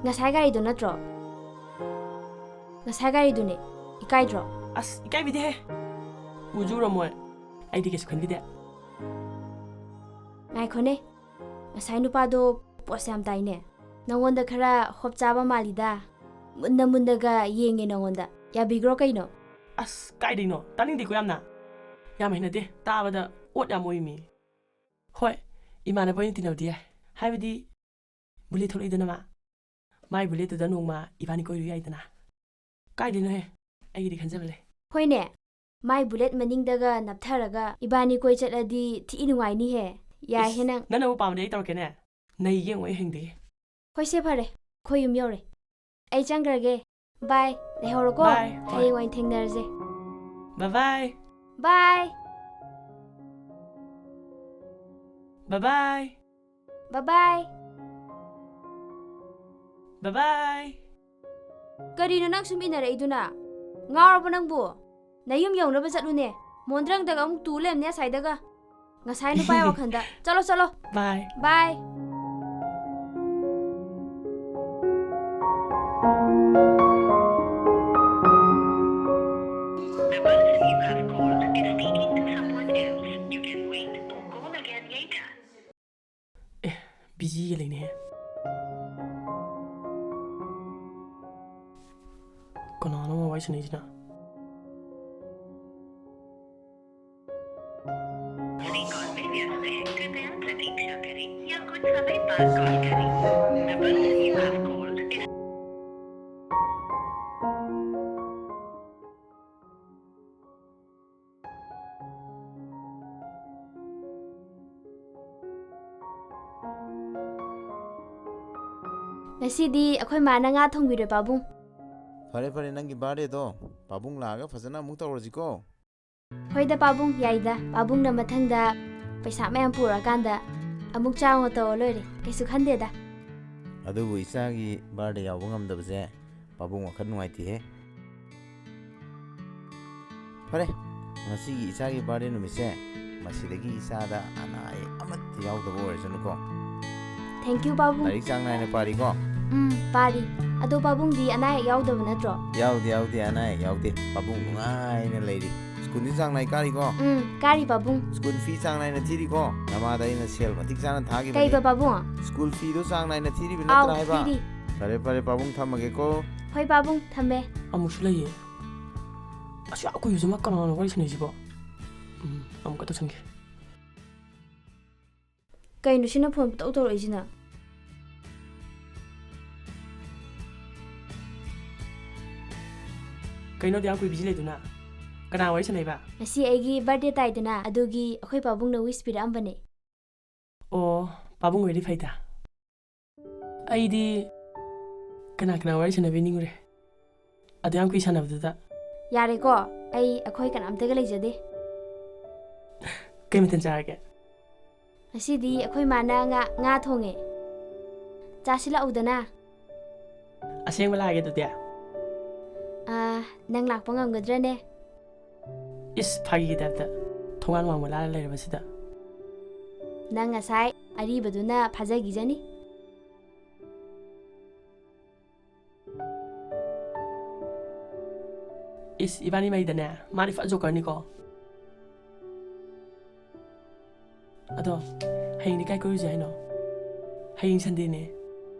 ꯉꯁꯥꯏ ꯒꯥꯔꯤꯗꯣ ꯅꯠꯇ꯭ꯔꯣ? ꯉꯁꯥꯏ ꯒꯥꯔꯤꯗꯨꯅꯦ꯫ ꯏꯀꯥꯏꯗ꯭ꯔꯣ? ꯑꯁ, ꯏꯀꯥꯏꯕꯤꯗꯦꯍꯦ꯫ ꯎꯁꯨ ꯎꯔꯝꯃꯣꯏ꯫ ꯑꯩꯗꯤ ꯀꯩꯁꯨ ꯈꯟꯕꯤꯗꯦ꯫ ꯉꯥꯏꯈꯣꯅꯦ꯫ ꯉꯁꯥꯏ ꯅꯨꯄꯥꯗꯣ ꯄꯣꯁ ꯌꯥꯝ ꯇꯥꯏꯅꯦ꯫ ꯅꯉꯣꯟꯗ ꯈꯔ ꯍꯣꯞ ꯆꯥꯕ ꯃꯥꯜꯂꯤꯗ꯫ ꯃꯨꯟꯅ ꯃꯨꯟꯅꯒ ꯌꯦꯡꯉꯦ ꯅꯉꯣꯟꯗ꯫ ꯌꯥꯕꯤꯒ꯭ꯔꯣ ꯀꯩꯅꯣ? ꯑꯁ, ꯀꯥꯏꯗꯩꯅꯣ? ꯇꯥꯅꯤꯡꯗꯦꯀꯣ ꯌꯥꯝꯅ꯫ ꯌꯥꯝ ꯍꯩꯅꯗꯦ꯫ ꯇꯥꯕꯗ ꯑꯣꯠ ꯌꯥꯝ ꯑꯣꯏꯃꯤ꯫ ꯍꯣꯏ, ꯏꯃꯥꯟꯅꯕ ꯑꯣꯏꯅ ꯇꯤꯟꯅꯕꯗꯤ ꯌꯥꯏ꯫ ꯍꯥꯏꯕꯗꯤ, ꯕꯨꯂꯦꯠ ꯊꯣꯛꯂꯛꯏꯗꯅ ꯃꯥ꯫ ꯃꯥꯏ ꯕꯨꯂꯦꯠꯇꯨꯗ ꯅꯣꯡꯃ ꯏꯕꯥꯅꯤ ꯀꯣꯏꯔꯨ ꯌꯥꯏꯗꯅ꯫ ꯀꯥꯏꯗꯩꯅꯣꯍꯦ? ꯑꯩꯒꯤꯗꯤ ꯈꯟꯖꯕ ꯂꯩ꯫ ꯍꯣꯏꯅꯦ, ꯃꯥꯏ ꯕꯨꯂꯦꯠ ꯃꯅꯤꯡꯗꯒ ꯅꯞꯊꯔꯒ ꯏꯕꯥꯅꯤ ꯀꯣꯏ ꯆꯠꯂꯗꯤ ꯊꯤ ꯅꯨꯡꯉꯥꯏꯅꯤꯍꯦ꯫ ꯌꯥꯏꯍꯦ ꯏꯁ, ꯅꯪ꯫ ꯅꯪꯅꯕꯨ ꯄꯥꯝꯃꯗꯤ ꯑꯩ ꯇꯧꯔꯛꯀꯦꯅꯦ꯫ ꯅꯩꯒꯦ ꯌꯦꯡꯉꯣ ꯑꯩ ꯍꯌꯦꯡꯗꯒꯤ꯫ ꯍꯣꯏꯁꯦ, ꯐꯔꯦ꯫ ꯑꯩꯈꯣꯏ ꯌꯨꯝ ꯌꯧꯔꯦ꯫ ꯑꯩ ꯆꯪꯈ꯭ꯔꯒꯦ꯫ ꯕꯥꯏ꯫ ꯂꯩꯍꯧꯔꯣꯀꯣ꯫ ꯕꯥꯏ꯫ ꯍꯣꯏ꯫ ꯍꯌꯦꯡ ꯑꯣꯏꯅ ꯊꯦꯡꯅꯔꯁꯦ꯫ ꯕꯥꯏ ꯕꯥꯏ꯫ ꯕꯥꯏ꯫ Bye bye. Bye bye. Bye bye. ꯀꯔꯤꯅꯣ ꯅꯪ ꯁꯨꯝ ꯏꯟꯅꯔꯛꯏꯗꯨꯅ? ꯉꯥꯎꯔꯕꯣ ꯅꯪꯕꯨ? ꯅꯌꯨꯝ ꯌꯧꯅꯕ ꯆꯠꯂꯨꯅꯦ꯫ ꯃꯣꯟꯗ꯭ꯔꯪꯗꯒ ꯑꯃꯨꯛ ꯇꯨ ꯂꯩꯔꯝꯅꯦ ꯑꯁꯥꯏꯗꯒ꯫ ꯉꯁꯥꯏ ꯅꯨꯄꯥ ꯋꯥꯈꯟꯗ꯫ ꯆꯠꯂꯣ, ꯆꯠꯂꯣ꯫ Bye. Bye. The person you have called is speaking to someone else. You can wait or call again later. ꯑꯦ, ꯕꯤꯖꯤꯒ ꯂꯩꯅꯦꯍꯦ꯫ ꯀꯅꯥꯅꯣ ꯋꯥꯔꯤ ꯁꯥꯟꯅꯩꯁꯤꯅ? अभी कॉल में व्यस्त है, कृपया प्रतीक्षा करें या कुछ समय बाद कॉल करें। The person you have called is ꯉꯁꯤꯗꯤ ꯑꯩꯈꯣꯏ ꯃꯥꯅ ꯉꯥ ꯊꯣꯡꯕꯤꯔꯦ, ꯄꯥꯕꯨꯡ꯫ ꯐꯔꯦ, ꯐꯔꯦ, ꯅꯪꯒꯤ ꯕꯥꯔꯗꯦꯗꯣ ꯄꯥꯕꯨꯡ ꯂꯥꯛꯑꯒ ꯐꯖꯅ ꯑꯃꯨꯛ ꯇꯧꯔꯁꯤꯀꯣ꯫ ꯍꯣꯏꯗ, ꯄꯥꯕꯨꯡ, ꯌꯥꯏꯗ꯫ ꯄꯥꯕꯨꯡꯅ ꯃꯊꯪꯗ ꯄꯩꯁꯥ ꯃꯌꯥꯝ ꯄꯨꯔꯛꯑꯀꯥꯟꯗ ꯑꯃꯨꯛ ꯆꯥꯎꯅ ꯇꯧꯔ ꯂꯣꯏꯔꯦ꯫ ꯀꯩꯁꯨ ꯈꯟꯗꯦꯗ꯫ ꯑꯗꯨꯕꯨ ꯏꯆꯥꯒꯤ ꯕꯥꯔꯗꯦ ꯌꯥꯎꯕ ꯉꯝꯗꯕꯁꯦ ꯄꯥꯕꯨꯡ ꯋꯥꯈꯜ ꯅꯨꯡꯉꯥꯏꯇꯦꯍꯦ꯫ ꯐꯔꯦ, ꯉꯁꯤꯒꯤ ꯏꯆꯥꯒꯤ ꯕꯥꯔꯗꯦ ꯅꯨꯃꯤꯠꯁꯦ ꯃꯁꯤꯗꯒꯤ ꯏꯆꯥꯗ ꯑꯅꯥ ꯑꯌꯦꯛ ꯑꯃꯠꯇ ꯌꯥꯎꯗꯕ ꯑꯣꯏꯔꯁꯅꯨꯀꯣ꯫ Thank you, ꯄꯥꯕꯨꯡ꯫ ꯂꯥꯏꯔꯤꯛ ꯆꯥꯡ ꯅꯥꯏꯅ ꯄꯥꯔꯤꯀꯣ? ꯎꯝ, ꯄꯥꯔꯤ꯫ ꯑꯗꯣ ꯄꯥꯕꯨꯡꯗꯤ ꯑꯅꯥ ꯑꯌꯦꯛ ꯌꯥꯎꯗꯕ ꯅꯠꯇ꯭ꯔꯣ? ꯌꯥꯎꯗꯦ, ꯌꯥꯎꯗꯦ, ꯑꯅꯥ ꯑꯌꯦꯛ ꯌꯥꯎꯗꯦ꯫ ꯄꯥꯕꯨꯡ ꯅꯨꯡꯉꯥꯏꯅ ꯂꯩꯔꯤ꯫ ꯁ꯭ꯀꯨꯜꯗꯤ ꯆꯥꯡ ꯅꯥꯏ ꯀꯥꯔꯤꯀꯣ? ꯎꯝ, ꯀꯥꯔꯤ, ꯄꯥꯕꯨꯡ꯫ ꯁ꯭ꯀꯨꯜ ꯐꯤ ꯆꯥꯡ ꯅꯥꯏꯅ ꯊꯤꯔꯤꯀꯣ? ꯅꯃꯥꯗ ꯑꯩꯅ ꯁꯦꯜ ꯃꯇꯤꯛ ꯆꯥꯅ ꯊꯥꯈꯤꯕꯅꯤ꯫ ꯀꯩꯕ, ꯄꯥꯕꯨꯡ? ꯁ꯭ꯀꯨꯜ ꯐꯤꯗꯣ ꯆꯥꯡ ꯅꯥꯏꯅ ꯊꯤꯔꯤꯕ ꯑꯥꯎ, ꯅꯠꯇ꯭ꯔꯥ ꯍꯥꯏꯕ? ꯊꯤꯔꯤ꯫ ꯐꯔꯦ, ꯐꯔꯦ, ꯄꯥꯕꯨꯡ ꯊꯝꯃꯒꯦꯀꯣ꯫ ꯍꯣꯏ, ꯄꯥꯕꯨꯡ, ꯊꯝꯃꯦ꯫ ꯑꯃꯨꯛꯁꯨ ꯂꯩꯌꯦ꯫ ꯑꯁ, ꯌꯥꯝ ꯀꯨꯏꯕꯁꯤꯃ ꯀꯅꯥꯅꯣ ꯋꯥꯔꯤ ꯁꯥꯟꯅꯩꯁꯤꯕꯣ? ꯎꯝ, ꯑꯃꯨꯛꯀ ꯇꯧꯁꯟꯒꯦ꯫ ꯀꯩꯅꯣ ꯁꯤꯅ ꯐꯣꯟ ꯄꯨꯡꯇꯧ ꯇꯧꯔꯛꯏꯁꯤꯅ? ꯀꯩꯅꯣ ꯑꯗꯨꯛ ꯌꯥꯝ ꯀꯨꯏ ꯕꯤꯖꯤ ꯂꯩꯗꯨꯅ? ꯀꯅꯥ ꯋꯥꯔꯤ ꯁꯥꯟꯅꯩꯕ? ꯉꯁꯤ ꯑꯩꯒꯤ ꯕꯥꯔꯗꯦ ꯇꯥꯏꯗꯅ, ꯑꯗꯨꯒꯤ ꯑꯩꯈꯣꯏ ꯄꯥꯕꯨꯡꯅ ꯋꯤꯁ ꯄꯤꯔꯛꯑꯝꯕꯅꯦ꯫ ꯑꯣ, ꯄꯥꯕꯨꯡ ꯑꯣꯏꯔꯗꯤ ꯐꯩꯗ꯫ ꯑꯩꯗꯤ ꯀꯅꯥ ꯀꯅꯥ ꯋꯥꯔꯤ ꯁꯥꯟꯅꯕꯤꯅꯤꯡꯉꯨꯔꯦ? ꯑꯗꯨ ꯌꯥꯝ ꯀꯨꯏ ꯁꯥꯟꯅꯕꯗꯨꯗ꯫ ꯌꯥꯔꯦꯀꯣ, ꯑꯩ ꯑꯩꯈꯣꯏ ꯀꯅꯥꯝꯇꯒ ꯂꯩꯖꯗꯦ꯫ ꯀꯩ ꯃꯊꯦꯜ ꯆꯥꯔꯒꯦ? ꯉꯁꯤꯗꯤ ꯑꯩꯈꯣꯏ ꯃꯥꯅ ꯉꯥ, ꯉꯥ ꯊꯣꯡꯉꯦ꯫ ꯆꯥꯁꯤꯜꯂꯛꯎꯗꯅ꯫ ꯑꯁꯦꯡꯕ ꯂꯥꯛꯑꯒꯦ ꯑꯗꯨꯗꯤ꯫ ꯑꯥ, ꯅꯪ ꯂꯥꯛꯄ ꯉꯝꯒꯗ꯭ꯔꯅꯦ? ꯏꯁ, ꯐꯥꯒꯤꯒꯤ ꯇꯥꯏꯞꯇ꯫ ꯊꯣꯡꯒꯥꯟ ꯋꯥꯡꯃ ꯂꯥꯜꯂ ꯂꯩꯔꯕꯁꯤꯗ꯫ ꯅꯪ ꯉꯁꯥꯏ ꯑꯔꯤꯕꯗꯨꯅ ꯐꯥꯖꯈꯤꯖꯅꯤ꯫ ꯏꯁ, ꯏꯕꯥꯅꯤ ꯃꯩꯗꯅꯦ, ꯃꯥꯗꯤ ꯐꯖ ꯖꯣꯀꯔꯅꯤꯀꯣ꯫ ꯑꯗꯣ, ꯍꯌꯦꯡꯗꯤ ꯀꯥꯏ ꯀꯣꯏꯔꯨꯁꯦ ꯍꯥꯏꯅꯣ? ꯍꯌꯦꯡ ꯁꯟꯗꯦꯅꯦ꯫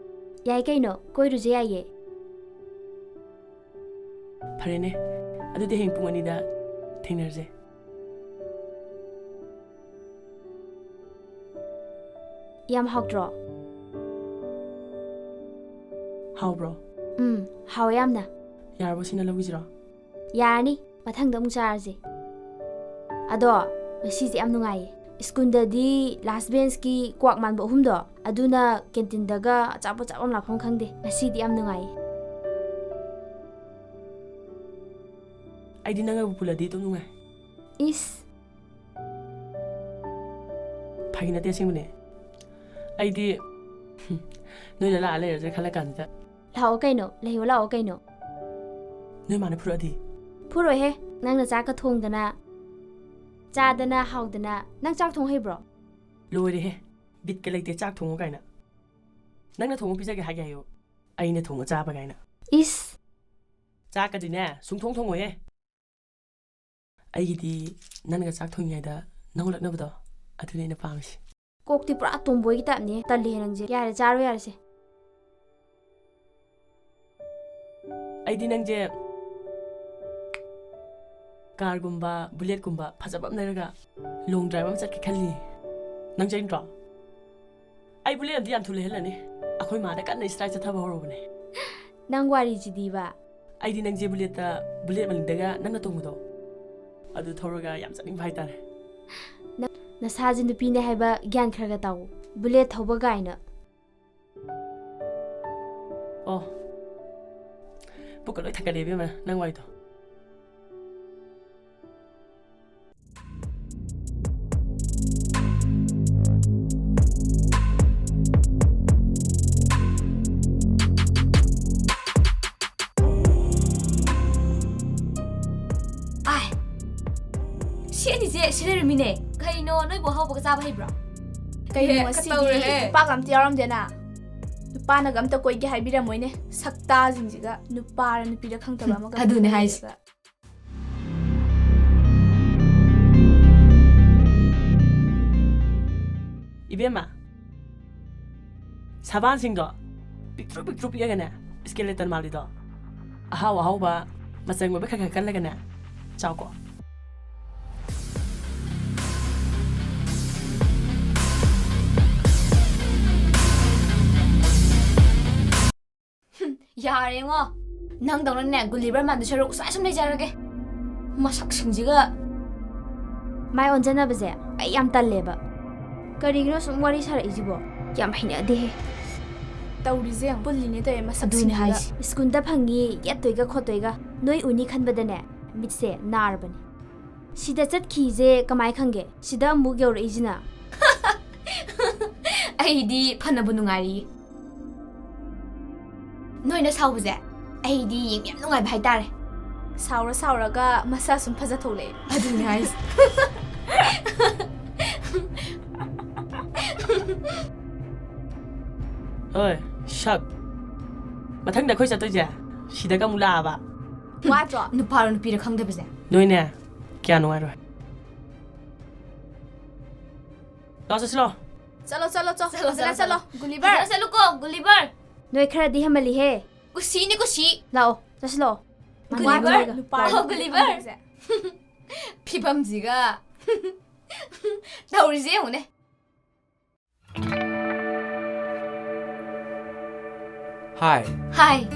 ꯌꯥꯏ ꯀꯩꯅꯣ, ꯀꯣꯏꯔꯨꯁꯦ ꯌꯥꯏꯌꯦ꯫ ꯐꯔꯦꯅꯦ, ꯑꯗꯨꯗꯤ ꯍꯌꯦꯡ ꯄꯨꯡ ꯑꯅꯤꯗ ꯊꯦꯡꯅꯔꯁꯦ꯫ ꯌꯥꯝ ꯍꯥꯎꯇ꯭ꯔꯣ? ꯍꯥꯎꯕ꯭ꯔꯣ? ꯎꯝ, ꯍꯥꯎꯋꯦ ꯌꯥꯝꯅ꯫ ꯌꯥꯔꯕꯣ, ꯁꯤꯅ ꯂꯧꯈꯤꯁꯤꯔꯣ? ꯌꯥꯔꯅꯤ, ꯃꯊꯪꯗ ꯑꯃꯨꯛ ꯆꯥꯔꯁꯦ꯫ ꯑꯗꯣ, ꯉꯁꯤꯁꯦ ꯌꯥꯝ ꯅꯨꯡꯉꯥꯏꯌꯦ꯫ ꯁ꯭ꯀꯨꯜꯗꯗꯤ ꯂꯥꯁ ꯕꯦꯟꯁꯀꯤ ꯀ꯭ꯋꯥꯛ ꯃꯥꯟꯕ ꯑꯍꯨꯝꯗꯣ, ꯑꯗꯨꯅ ꯀꯦꯟꯇꯤꯟꯗꯒ ꯑꯆꯥꯄꯣꯠ ꯆꯥꯐꯝ ꯂꯥꯛꯐꯝ ꯈꯪꯗꯦ꯫ ꯉꯁꯤꯗꯤ ꯌꯥꯝ ꯅꯨꯡꯉꯥꯏꯌꯦ꯫ ꯑꯩꯗꯤ ꯅꯪꯒꯕꯨ ꯄꯨꯜꯂꯗꯤ ꯑꯗꯨꯝ ꯅꯨꯡꯉꯥꯏ꯫ ꯏꯁ꯫ ꯐꯥꯒꯤ ꯅꯠꯇꯦ, ꯑꯁꯦꯡꯕꯅꯦ꯫ ꯑꯩꯗꯤ, ꯍꯨꯝ, ꯅꯣꯏꯗ ꯂꯥꯛꯑ ꯂꯩꯔꯁꯦ ꯈꯜꯂ ꯀꯥꯟꯁꯤꯗ꯫ ꯂꯥꯛꯑꯣ ꯀꯩꯅꯣ, ꯂꯩꯌꯣ ꯂꯥꯛꯑꯣ ꯀꯩꯅꯣ꯫ ꯅꯣꯏ ꯃꯥꯅ ꯐꯨꯔꯛꯑꯗꯤ? ꯐꯨꯔꯣꯏꯍꯦ, ꯅꯪꯅ ꯆꯥꯛꯀ ꯊꯣꯡꯗꯅ, ꯆꯥꯗꯅ ꯍꯥꯎꯗꯅ꯫ ꯅꯪ ꯆꯥꯛ ꯊꯣꯡ ꯍꯩꯕ꯭ꯔꯣ? ꯂꯣꯏꯔꯦꯍꯦ, ꯕꯤꯠꯀ ꯂꯩꯇꯦ ꯆꯥꯛ ꯊꯣꯡꯉꯣ ꯀꯥꯏꯅ꯫ ꯅꯪꯅ ꯊꯣꯡꯉ ꯄꯤꯖꯒꯦ ꯍꯥꯏꯒꯦ ꯍꯥꯏꯌꯣ, ꯑꯩꯅ ꯊꯣꯡꯉ ꯆꯥꯕ ꯀꯥꯏꯅ꯫ ꯏꯁ! ꯆꯥꯛꯀꯗꯤꯅꯦ, ꯁꯨꯡꯊꯣꯡ ꯊꯣꯡꯉꯣꯏꯍꯦ꯫ ꯑꯩꯒꯤꯗꯤ ꯅꯪꯅꯒ ꯆꯥꯛ ꯊꯣꯡꯉꯤꯉꯩꯗ ꯅꯪ ꯎꯠꯂꯛꯅꯕꯗꯣ, ꯑꯗꯨꯅꯦ ꯑꯩꯅ ꯄꯥꯝꯃꯤꯁꯦ꯫ ꯀꯣꯛꯇꯤ ꯄꯨꯔꯥ ꯇꯣꯝꯕꯣꯏꯒꯤ ꯇꯥꯏꯞꯅꯦ꯫ ꯇꯜꯂꯦꯍꯦ ꯅꯪꯁꯦ꯫ ꯌꯥꯔꯦ, ꯆꯥꯔꯣ ꯌꯥꯔꯦꯁꯦ꯫ ꯑꯩꯗꯤ ꯅꯪꯁꯦ ꯀꯥꯔꯒꯨꯝꯕ, ꯕꯨꯂꯦꯠꯀꯨꯝꯕ ꯐꯖꯕ ꯑꯃ ꯂꯩꯔꯒ ꯂꯣꯡ ꯗ꯭ꯔꯥꯏꯚ ꯑꯃ ꯆꯠꯀꯦ ꯈꯜꯂꯤ꯫ ꯅꯪ ꯆꯠꯅꯤꯡꯗ꯭ꯔꯣ? ꯑꯩ ꯕꯨꯂꯦꯠ ꯑꯝꯗꯤ ꯌꯥꯝ ꯊꯨ ꯂꯩꯍꯜꯂꯅꯤ꯫ ꯑꯩꯈꯣꯏ ꯃꯥꯗ ꯀꯟꯅ ꯏꯁꯇ꯭ꯔꯥꯏꯛ ꯆꯠꯊꯕ ꯍꯧꯔꯕꯅꯦ꯫ ꯅꯪ ꯋꯥꯔꯤꯁꯤꯗꯤꯕ꯫ ꯑꯩꯗꯤ ꯅꯪꯁꯦ ꯕꯨꯂꯦꯠꯇ, ꯕꯨꯂꯦꯠ ꯃꯅꯤꯡꯗꯒ ꯅꯪꯅ ꯇꯣꯡꯕꯗꯣ, ꯑꯗꯨ ꯊꯧꯔꯒ ꯌꯥꯝ ꯆꯠꯅꯤꯡꯕ ꯍꯥꯏꯇꯥꯔꯦ꯫ ꯅ-, ꯅꯁꯥꯁꯦ ꯅꯨꯄꯤꯅꯦ ꯍꯥꯏꯕ ꯒ꯭ꯌꯥꯟ ꯈꯔ ꯈꯔ ꯇꯥꯎ꯫ ꯕꯨꯂꯦꯠ ꯊꯧꯕ ꯀꯥꯏꯅ꯫ ꯑꯣ, ꯄꯨꯛꯀ ꯂꯣꯏ ꯊꯛꯀꯠꯂꯦ ꯏꯕꯦꯝꯃ, ꯅꯪ ꯋꯥꯔꯤꯗꯣ꯫ ꯁꯤ ꯂꯩꯔꯝꯃꯤꯅꯦ꯫ ꯀꯩꯅꯣ, ꯅꯣꯏꯕꯨ ꯑꯍꯥꯎꯕꯒ ꯆꯥꯕ ꯍꯩꯕ꯭ꯔꯣ? ꯀꯩꯅꯣ, ꯑꯦ, ꯉꯁꯤꯗꯤ ꯀꯇꯧꯔꯦꯍꯦ꯫ ꯅꯨꯄꯥꯒ ꯑꯝꯇ ꯌꯥꯎꯔꯝꯗꯦꯅ? ꯅꯨꯄꯥꯅꯒ ꯑꯝꯇ ꯀꯣꯏꯒꯦ ꯍꯥꯏꯕꯤꯔꯝꯃꯣꯏꯅꯦ꯫ ꯁꯛꯇꯥꯁꯤꯡꯁꯤꯒ ꯅꯨꯄꯥꯔ ꯅꯨꯄꯤꯔ ꯈꯪꯗꯕ ꯑꯃꯒ ꯑꯗꯨꯅꯦ ꯍꯥꯏꯁꯦ꯫ ꯀꯣꯏꯔꯒ꯫ ꯏꯕꯦꯝꯃ, ꯁꯥꯕꯥꯟꯁꯤꯡꯗꯣ ꯄꯤꯛꯇ꯭ꯔꯨ ꯄꯤꯛꯇ꯭ꯔꯨ ꯄꯤꯛꯑꯒꯅꯦ, skeleton ꯃꯥꯜꯂꯤꯗꯣ, ꯑꯍꯥꯎ ꯑꯍꯥꯎꯕ ꯃꯆꯪ ꯑꯣꯏꯕ ꯈꯔ ꯈꯔ ꯀꯜꯂꯒꯅꯦ ꯆꯥꯎꯀꯣ꯫ ꯍꯨꯝ, ꯌꯥꯔꯦꯉꯣ꯫ ꯅꯪꯗꯧꯅꯅꯦ ꯒꯨꯂꯤꯚꯔ ꯃꯥꯟꯗꯣꯏ ꯁꯔꯨꯛ ꯁ꯭ꯋꯥꯏ ꯁꯨꯝ ꯂꯩꯖꯔꯒꯦ꯫ ꯃꯁꯛꯁꯤꯡꯁꯤꯒ꯫ ꯃꯥꯏ ꯑꯣꯟꯖꯅꯕꯁꯦ ꯑꯩ ꯌꯥꯝ ꯇꯜꯂꯦꯕ꯫ ꯀꯔꯤꯒꯤꯅꯣ ꯁꯨꯝ ꯋꯥꯔꯤ ꯁꯥꯔꯛꯏꯁꯤꯕꯣ? ꯌꯥꯝ ꯍꯩꯅꯗꯦꯍꯦ꯫ ꯇꯧꯔꯤꯁꯦ ꯌꯥꯝ ꯄꯨꯜꯂꯤꯅꯦ ꯇꯧꯔꯦ ꯃꯁꯛꯁꯤꯡꯁꯤꯒ꯫ ꯑꯗꯨꯅꯦ ꯍꯥꯏꯁꯦ꯫ ꯁ꯭ꯀꯨꯜꯗ ꯐꯪꯉꯤ, ꯌꯦꯠꯇꯣꯏꯒ ꯈꯣꯠꯇꯣꯏꯒ ꯅꯣꯏ ꯎꯅꯤ ꯈꯟꯕꯗꯅꯦ ꯃꯤꯠꯁꯦ ꯅꯥꯔꯕꯅꯤ꯫ ꯁꯤꯗ ꯆꯠꯈꯤꯁꯦ ꯀꯃꯥꯏ ꯈꯪꯒꯦ? ꯁꯤꯗ ꯑꯃꯨꯛ ꯌꯧꯔꯛꯏꯁꯤꯅ꯫ ꯑꯩꯗꯤ ꯐꯅꯕꯨ ꯅꯨꯡꯉꯥꯏꯔꯤꯌꯦ꯫ ꯅꯣꯏꯅ ꯁꯥꯎꯕꯁꯦ ꯑꯩꯗꯤ ꯌꯦꯡꯕ ꯌꯥꯝ ꯅꯨꯡꯉꯥꯏꯕ ꯍꯥꯏꯇꯥꯔꯦ꯫ ꯁꯥꯎꯔ ꯁꯥꯎꯔꯒ ꯃꯁꯥ ꯁꯨꯝ ꯐꯖꯊꯣꯛꯂꯛꯑꯦ꯫ ꯑꯗꯨꯅꯦ ꯍꯥꯏꯁꯦ꯫ ꯍꯣꯏ, ꯁꯛ꯫ ꯃꯊꯪꯗ ꯑꯩꯈꯣꯏ ꯆꯠꯇꯣꯏꯁꯦ ꯁꯤꯗꯒ ꯑꯃꯨꯛ ꯂꯥꯛꯑꯕ꯫ ꯋꯥꯗ꯭ꯔꯣ? ꯅꯨꯄꯥꯔꯣ ꯅꯨꯄꯤꯔ ꯈꯪꯗꯕꯁꯦ꯫ ꯅꯣꯏꯅꯦ, ꯀꯌꯥ ꯅꯨꯡꯉꯥꯏꯔꯣꯏ꯫ ꯂꯥꯛꯑꯣ, ꯆꯠꯁꯤ ꯂꯥꯛꯑꯣ꯫ ꯆꯠꯂꯣ, ꯆꯠꯂꯣ, ꯆꯠꯂꯣ꯫ ꯆꯠꯂꯣ, ꯐꯖꯅ ꯆꯠꯂꯣ, ꯆꯠꯂꯣ꯫ ꯒꯨꯂꯤꯚꯔ꯫ ꯐꯖꯅ ꯆꯠꯂꯨꯀꯣ, ꯒꯨꯂꯤꯚꯔ꯫ ꯅꯣꯏ ꯈꯔꯗꯤ ꯍꯦꯟꯃꯜꯂꯤꯍꯦ꯫ ꯀꯨꯁꯤꯅꯤ, ꯀꯨꯁꯤ꯫ ꯂꯥꯛꯑꯣ, ꯆꯠꯁꯤ ꯂꯥꯛꯑꯣ꯫ ꯒꯨꯂꯤꯚꯔ꯫ ꯃꯥꯟꯅꯔꯒ꯫ ꯅꯨꯄꯥ ꯑꯣ, ꯒꯨꯂꯤꯚꯔ꯫ ꯐꯤꯕꯝꯁꯤꯒ꯫ ꯇꯧꯔꯤꯁꯦ ꯌꯦꯡꯉꯨꯅꯦ꯫ ꯍꯥꯏ꯫ ꯍꯥꯏ꯫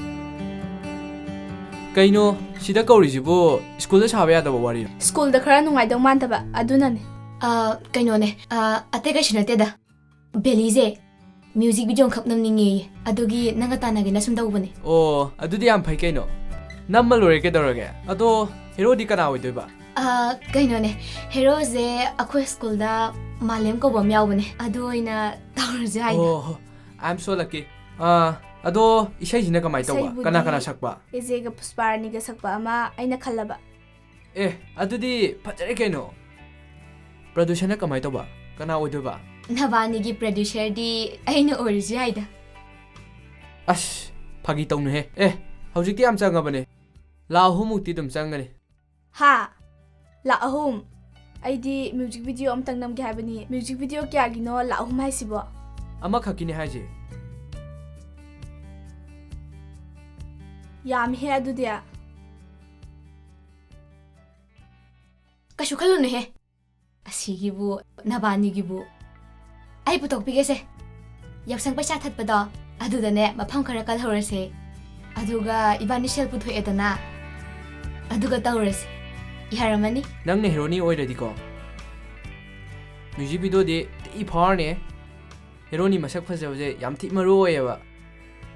ꯀꯩꯅꯣ, ꯁꯤꯗ ꯀꯧꯔꯤꯁꯤꯕꯨ ꯁ꯭ꯀꯨꯜꯗ ꯁꯥꯕ ꯌꯥꯗꯕ ꯋꯥꯔꯤꯔꯣ? ꯁ꯭ꯀꯨꯜꯗ ꯈꯔ ꯅꯨꯡꯉꯥꯏꯗꯧ ꯃꯥꯟꯗꯕ, ꯑꯗꯨꯅꯅꯦ꯫ ꯑ, ꯀꯩꯅꯣꯅꯦ, ꯑ, ꯑꯇꯩ ꯀꯩꯁꯨ ꯅꯠꯇꯦꯗ꯫ ꯕꯦꯂꯤꯁꯦ ꯃ꯭ꯌꯨꯖꯤꯛ ꯚꯤꯗꯤꯑꯣ ꯑꯃꯈꯛ ꯅꯝꯅꯤꯡꯉꯦꯌꯦ꯫ ꯑꯗꯨꯒꯤ ꯅꯪꯒ ꯇꯥꯟꯅꯒꯦꯅ ꯁꯨꯝ ꯇꯧꯕꯅꯦ꯫ ꯑꯣ, ꯑꯗꯨꯗꯤ ꯌꯥꯝ ꯐꯩ ꯀꯩꯅꯣ꯫ ꯅꯝꯃ ꯂꯣꯏꯔꯦ ꯀꯩꯗꯧꯔꯒꯦ꯫ ꯑꯗꯣ ꯍꯦꯔꯣꯗꯤ ꯀꯅꯥ ꯑꯣꯏꯗꯣꯏꯕ? ꯑ, ꯀꯩꯅꯣꯅꯦ, ꯍꯦꯔꯣꯁꯦ ꯑꯩꯈꯣꯏ ꯁ꯭ꯀꯨꯜꯗ ꯃꯥꯂꯦꯝ ꯀꯧꯕ ꯑꯃ ꯌꯥꯎꯕꯅꯦ, ꯑꯗꯨ ꯑꯣꯏꯅ ꯇꯧꯔꯁꯦ ꯍꯥꯏꯅꯦ꯫ ꯑꯣ, I am so lucky꯫ ꯑ, ꯑꯗꯣ ꯏꯁꯩꯁꯤꯅ ꯀꯃꯥꯏ ꯇꯧꯕ? ꯏꯁꯩꯕꯨꯗꯤ ꯀꯅꯥ ꯀꯅꯥ ꯁꯛꯄ? ꯑꯦꯖꯦꯒ ꯄꯨꯁꯄꯥꯔꯥꯅꯤꯒ ꯁꯛꯄ ꯑꯃ ꯑꯩꯅ ꯈꯜꯂꯕ꯫ ꯑꯦ, ꯑꯗꯨꯗꯤ ꯐꯖꯔꯦ ꯀꯩꯅꯣ꯫ Producerꯅ ꯀꯃꯥꯏꯅ ꯇꯧꯕ? ꯀꯅꯥ ꯑꯣꯏꯗꯣꯏꯕ? ꯅꯕꯥꯅꯤꯒꯤ producerꯗꯤ ꯑꯩꯅ ꯑꯣꯏꯔꯁꯨ ꯌꯥꯏꯗ꯫ ꯑꯁ, ꯐꯥꯒꯤ ꯇꯧꯅꯨꯍꯦ꯫ ꯑꯦ, ꯍꯧꯖꯤꯛꯇꯤ ꯌꯥꯝ ꯆꯪꯉꯕꯅꯦ꯫ ꯂꯥꯈ ꯑꯍꯨꯝꯃꯨꯛꯇꯤ ꯑꯗꯨꯝ ꯆꯪꯒꯅꯤ꯫ ꯍꯥ? ꯂꯥꯈ ꯑꯍꯨꯝ? ꯑꯩꯗꯤ music video ꯑꯝꯇꯪ ꯅꯝꯒꯦ ꯍꯥꯏꯕꯅꯤ꯫ Music video ꯀꯌꯥꯒꯤꯅꯣ ꯂꯥꯈ ꯑꯍꯨꯝ ꯍꯥꯏꯁꯤꯕꯣ? ꯑꯃꯈꯛꯀꯤꯅꯦ ꯍꯥꯏꯁꯦ꯫ ꯌꯥꯝꯃꯤꯍꯦ ꯑꯗꯨꯗꯤ꯫ ꯀꯩꯁꯨ ꯈꯜꯂꯨꯅꯨꯍꯦ꯫ ꯑꯁꯤꯒꯤꯕꯨ, ꯅꯕꯥꯅꯤꯒꯤꯕꯨ꯫ ꯑꯩ ꯄꯨꯊꯣꯛꯄꯤꯒꯦꯁꯦ꯫ ꯌꯥꯎꯁꯪ ꯄꯩꯁꯥ ꯊꯠꯄꯗꯣ, ꯑꯗꯨꯗꯅꯦ ꯃꯐꯝ ꯈꯔ ꯀꯜꯍꯧꯔꯁꯦ꯫ ꯑꯗꯨꯒ ꯏꯕꯥꯅꯤ ꯁꯦꯜ ꯄꯨꯊꯣꯛꯑꯦꯗꯅ, ꯑꯗꯨꯒ ꯇꯧꯔꯁꯦ꯫ ꯌꯥꯔꯝꯃꯅꯤ? ꯅꯪꯅ ꯍꯦꯔꯣꯅꯤ ꯑꯣꯏꯔꯗꯤꯀꯣ, music videoꯗꯤ ꯊꯤ ꯐꯥꯎꯔꯅꯤ꯫ ꯍꯦꯔꯣꯅꯤ ꯃꯁꯛ ꯐꯖꯕꯁꯦ ꯌꯥꯝ ꯊꯤ ꯃꯔꯨ ꯑꯣꯏꯌꯦꯕ꯫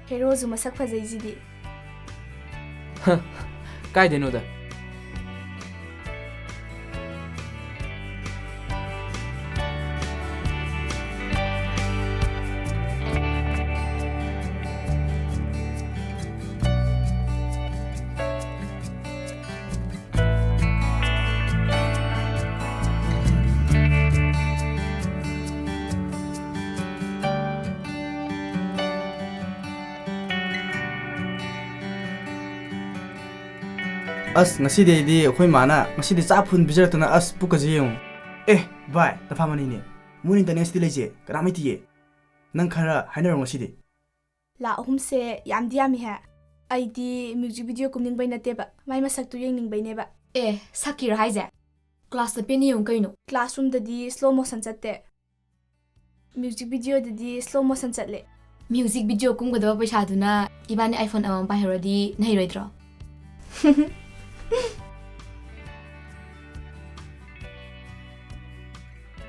ꯍꯦꯔꯣꯁꯨ ꯃꯁꯛ ꯐꯖꯩꯁꯤꯗꯤ꯫ ꯀꯥꯏꯗꯩꯅꯣꯗ꯫ ꯑꯁ, ꯉꯁꯤꯗꯤ ꯑꯩꯗꯤ ꯑꯩꯈꯣꯏ ꯃꯥꯅ ꯉꯁꯤꯗꯤ ꯆꯥꯛ ꯐꯨꯟ ꯄꯤꯖꯔꯛꯇꯅ, ꯑꯁ, ꯄꯨꯛꯀꯁꯦ ꯌꯦꯡꯉꯨ꯫ ꯑꯦ, ꯚꯥꯏ, ꯇꯐꯥ ꯃꯅꯤꯅꯦ꯫ ꯃꯣꯏ ꯏꯟꯇꯔꯅꯦꯠꯁꯤꯗꯤ ꯂꯩꯁꯦ ꯀꯅꯥꯃꯩꯇꯤꯌꯦ꯫ ꯅꯪ ꯈꯔ ꯍꯥꯏꯅꯔꯣ ꯉꯁꯤꯗꯤ꯫ ꯂꯥꯈ ꯑꯍꯨꯝꯁꯦ ꯌꯥꯝꯗꯤ ꯌꯥꯝꯃꯤꯍꯦ꯫ ꯑꯩꯗꯤ music video ꯀꯨꯝꯅꯤꯡꯕꯩ ꯅꯠꯇꯦꯕ, ꯃꯥꯏ ꯃꯁꯛꯇꯨ ꯌꯦꯡꯅꯤꯡꯕꯩꯅꯦꯕ꯫ ꯑꯦ, ꯁꯛꯀꯤꯔꯣ ꯍꯥꯏꯁꯦ? Classꯇ ꯄꯦꯟꯅ ꯌꯦꯡꯉꯨ ꯀꯩꯅꯣ꯫ Classroomꯗꯗꯤ slow motion ꯆꯠꯇꯦ꯫ Music videoꯗꯗꯤ slow motion ꯆꯠꯂꯦ꯫ Music video ꯀꯨꯝꯒꯗꯕ ꯄꯩꯁꯥꯗꯨꯅ ꯏꯕꯥꯅꯤ iPhone ꯑꯃꯃꯝ ꯄꯥꯏꯍꯧꯔꯗꯤ ꯅꯩꯔꯣꯏꯗ꯭ꯔꯣ?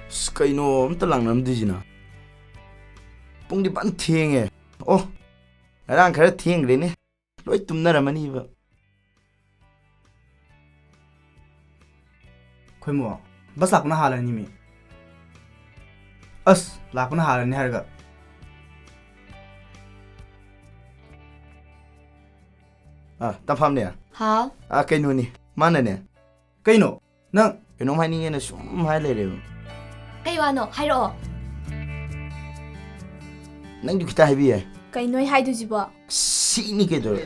ꯑꯁ, ꯀꯩꯅꯣ ꯑꯝꯇ ꯂꯥꯡꯅꯔꯝꯗ꯭ꯔꯤꯁꯤꯅ? ꯄꯨꯡꯗꯤ ꯐꯟ ꯊꯦꯡꯉꯦ꯫ ꯑꯣ, ꯉꯔꯥꯡ ꯈꯔ ꯊꯦꯡꯈ꯭ꯔꯦꯅꯦ꯫ ꯂꯣꯏ ꯇꯨꯝꯅꯔꯝꯃꯅꯤꯕ꯫ ꯈꯣꯏꯃꯣ, bus ꯂꯥꯛꯄꯅ ꯍꯥꯜꯂꯅꯤ ꯃꯤ꯫ ꯑꯁ, ꯂꯥꯛꯄꯅ ꯍꯥꯜꯂꯅꯤ ꯍꯥꯏꯔꯒ꯫ ꯑꯥ, ꯇꯝꯐꯥꯝꯅꯦ꯫ ꯍꯥꯎ꯫ ꯑꯥ, ꯀꯩꯅꯣꯅꯤ, ꯃꯥꯅꯅꯦ꯫ ꯀꯩꯅꯣ? ꯅꯪ ꯀꯩꯅꯣꯝ ꯍꯥꯏꯅꯤꯡꯉꯦꯅ ꯁꯨꯝ ꯍꯥꯏ ꯂꯩꯔꯦꯕ꯫ ꯀꯩ ꯋꯥꯅꯣ? ꯍꯥꯏꯔꯛꯑꯣ꯫ ꯅꯪꯁꯨ ꯈꯤꯇ ꯍꯥꯏꯕꯤ ꯌꯥꯏ꯫ ꯀꯩꯅꯣ ꯑꯩ ꯍꯥꯏꯗꯣꯏꯁꯤꯕꯣ? ꯁꯤꯅꯤ ꯀꯩꯗꯧꯔꯦ?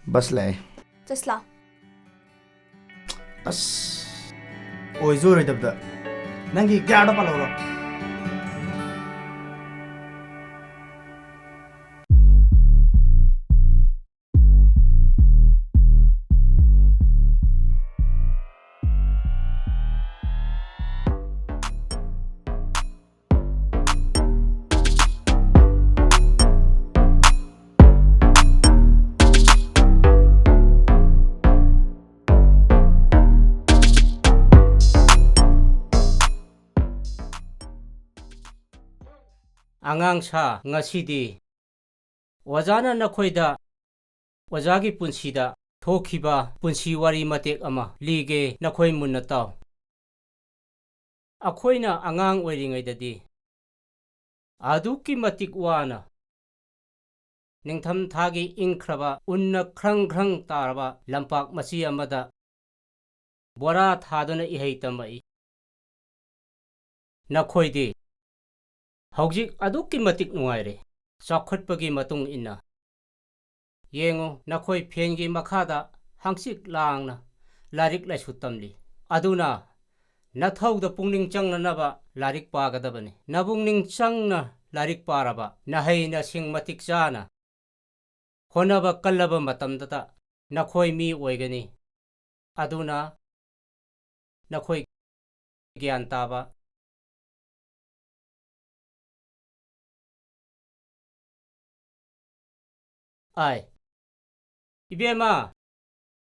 ꯕꯁ ꯂꯥꯛꯑꯦ꯫ ꯆꯠꯁꯤ ꯂꯥꯎ꯫ ꯑꯁ꯫ ꯑꯣꯏꯁꯨ ꯑꯣꯏꯔꯣꯏꯗꯕꯗ꯫ ꯅꯪꯒꯤ ꯒ꯭ꯌꯥꯔꯗꯣ ꯄꯥꯜꯍꯧꯔꯣ꯫ ꯑꯉꯥꯡ ꯁꯥ, ꯉꯁꯤꯗꯤ ꯑꯣꯖꯥꯅ ꯅꯈꯣꯏꯗ ꯑꯣꯖꯥꯒꯤ ꯄꯨꯟꯁꯤꯗ ꯊꯣꯛꯈꯤꯕ ꯄꯨꯟꯁꯤ ꯋꯥꯔꯤ ꯃꯇꯦꯛ ꯑꯃ ꯂꯤꯒꯦ, ꯅꯈꯣꯏ ꯃꯨꯟꯅ ꯇꯥꯎ꯫ ꯑꯩꯈꯣꯏꯅ ꯑꯉꯥꯡ ꯑꯣꯏꯔꯤꯉꯩꯗꯗꯤ ꯑꯗꯨꯛꯀꯤ ꯃꯇꯤꯛ ꯋꯥꯅ ꯅꯤꯡꯊꯝꯊꯥꯒꯤ ꯏꯪꯈ꯭ꯔꯕ ꯎꯟꯅ ꯈ꯭ꯔꯪ ꯈ꯭ꯔꯪ ꯇꯥꯔꯕ ꯂꯝꯄꯥꯛ ꯃꯆꯤ ꯑꯃꯗ ꯕꯣꯔꯥ ꯊꯥꯗꯨꯅ ꯏꯍꯩ ꯇꯝꯃꯛꯏ꯫ ꯅꯈꯣꯏꯗꯤ ꯍꯧꯖꯤꯛ ꯑꯗꯨꯛꯀꯤ ꯃꯇꯤꯛ ꯅꯨꯡꯉꯥꯏꯔꯦ, ꯆꯥꯎꯈꯠꯄꯒꯤ ꯃꯇꯨꯡ ꯏꯟꯅ꯫ ꯌꯦꯡꯉꯨ, ꯅꯈꯣꯏ ꯐꯦꯟꯒꯤ ꯃꯈꯥꯗ ꯍꯪꯆꯤꯠ ꯂꯥꯡꯅ ꯂꯥꯏꯔꯤꯛ ꯂꯥꯏꯁꯨ ꯇꯝꯂꯤ꯫ ꯑꯗꯨꯅ ꯅꯊꯧꯗ ꯄꯨꯛꯅꯤꯡ ꯆꯪꯅꯅꯕ ꯂꯥꯏꯔꯤꯛ ꯄꯥꯒꯗꯕꯅꯤ꯫ ꯅꯄꯨꯛꯅꯤꯡ ꯆꯪꯅ ꯂꯥꯏꯔꯤꯛ ꯄꯥꯔꯕ, ꯅꯍꯩ ꯅꯁꯤꯡ ꯃꯇꯤꯛ ꯆꯥꯅ ꯍꯣꯠꯅꯕ ꯀꯜꯂꯕ ꯃꯇꯝꯗꯇ ꯅꯈꯣꯏ ꯃꯤ ꯑꯣꯏꯒꯅꯤ꯫ ꯑꯗꯨꯅ ꯅꯈꯣꯏ ꯒ꯭ꯌꯥꯟ ꯇꯥꯕ꯫ ꯑꯥꯏ꯫ ꯏꯕꯦꯝꯃ,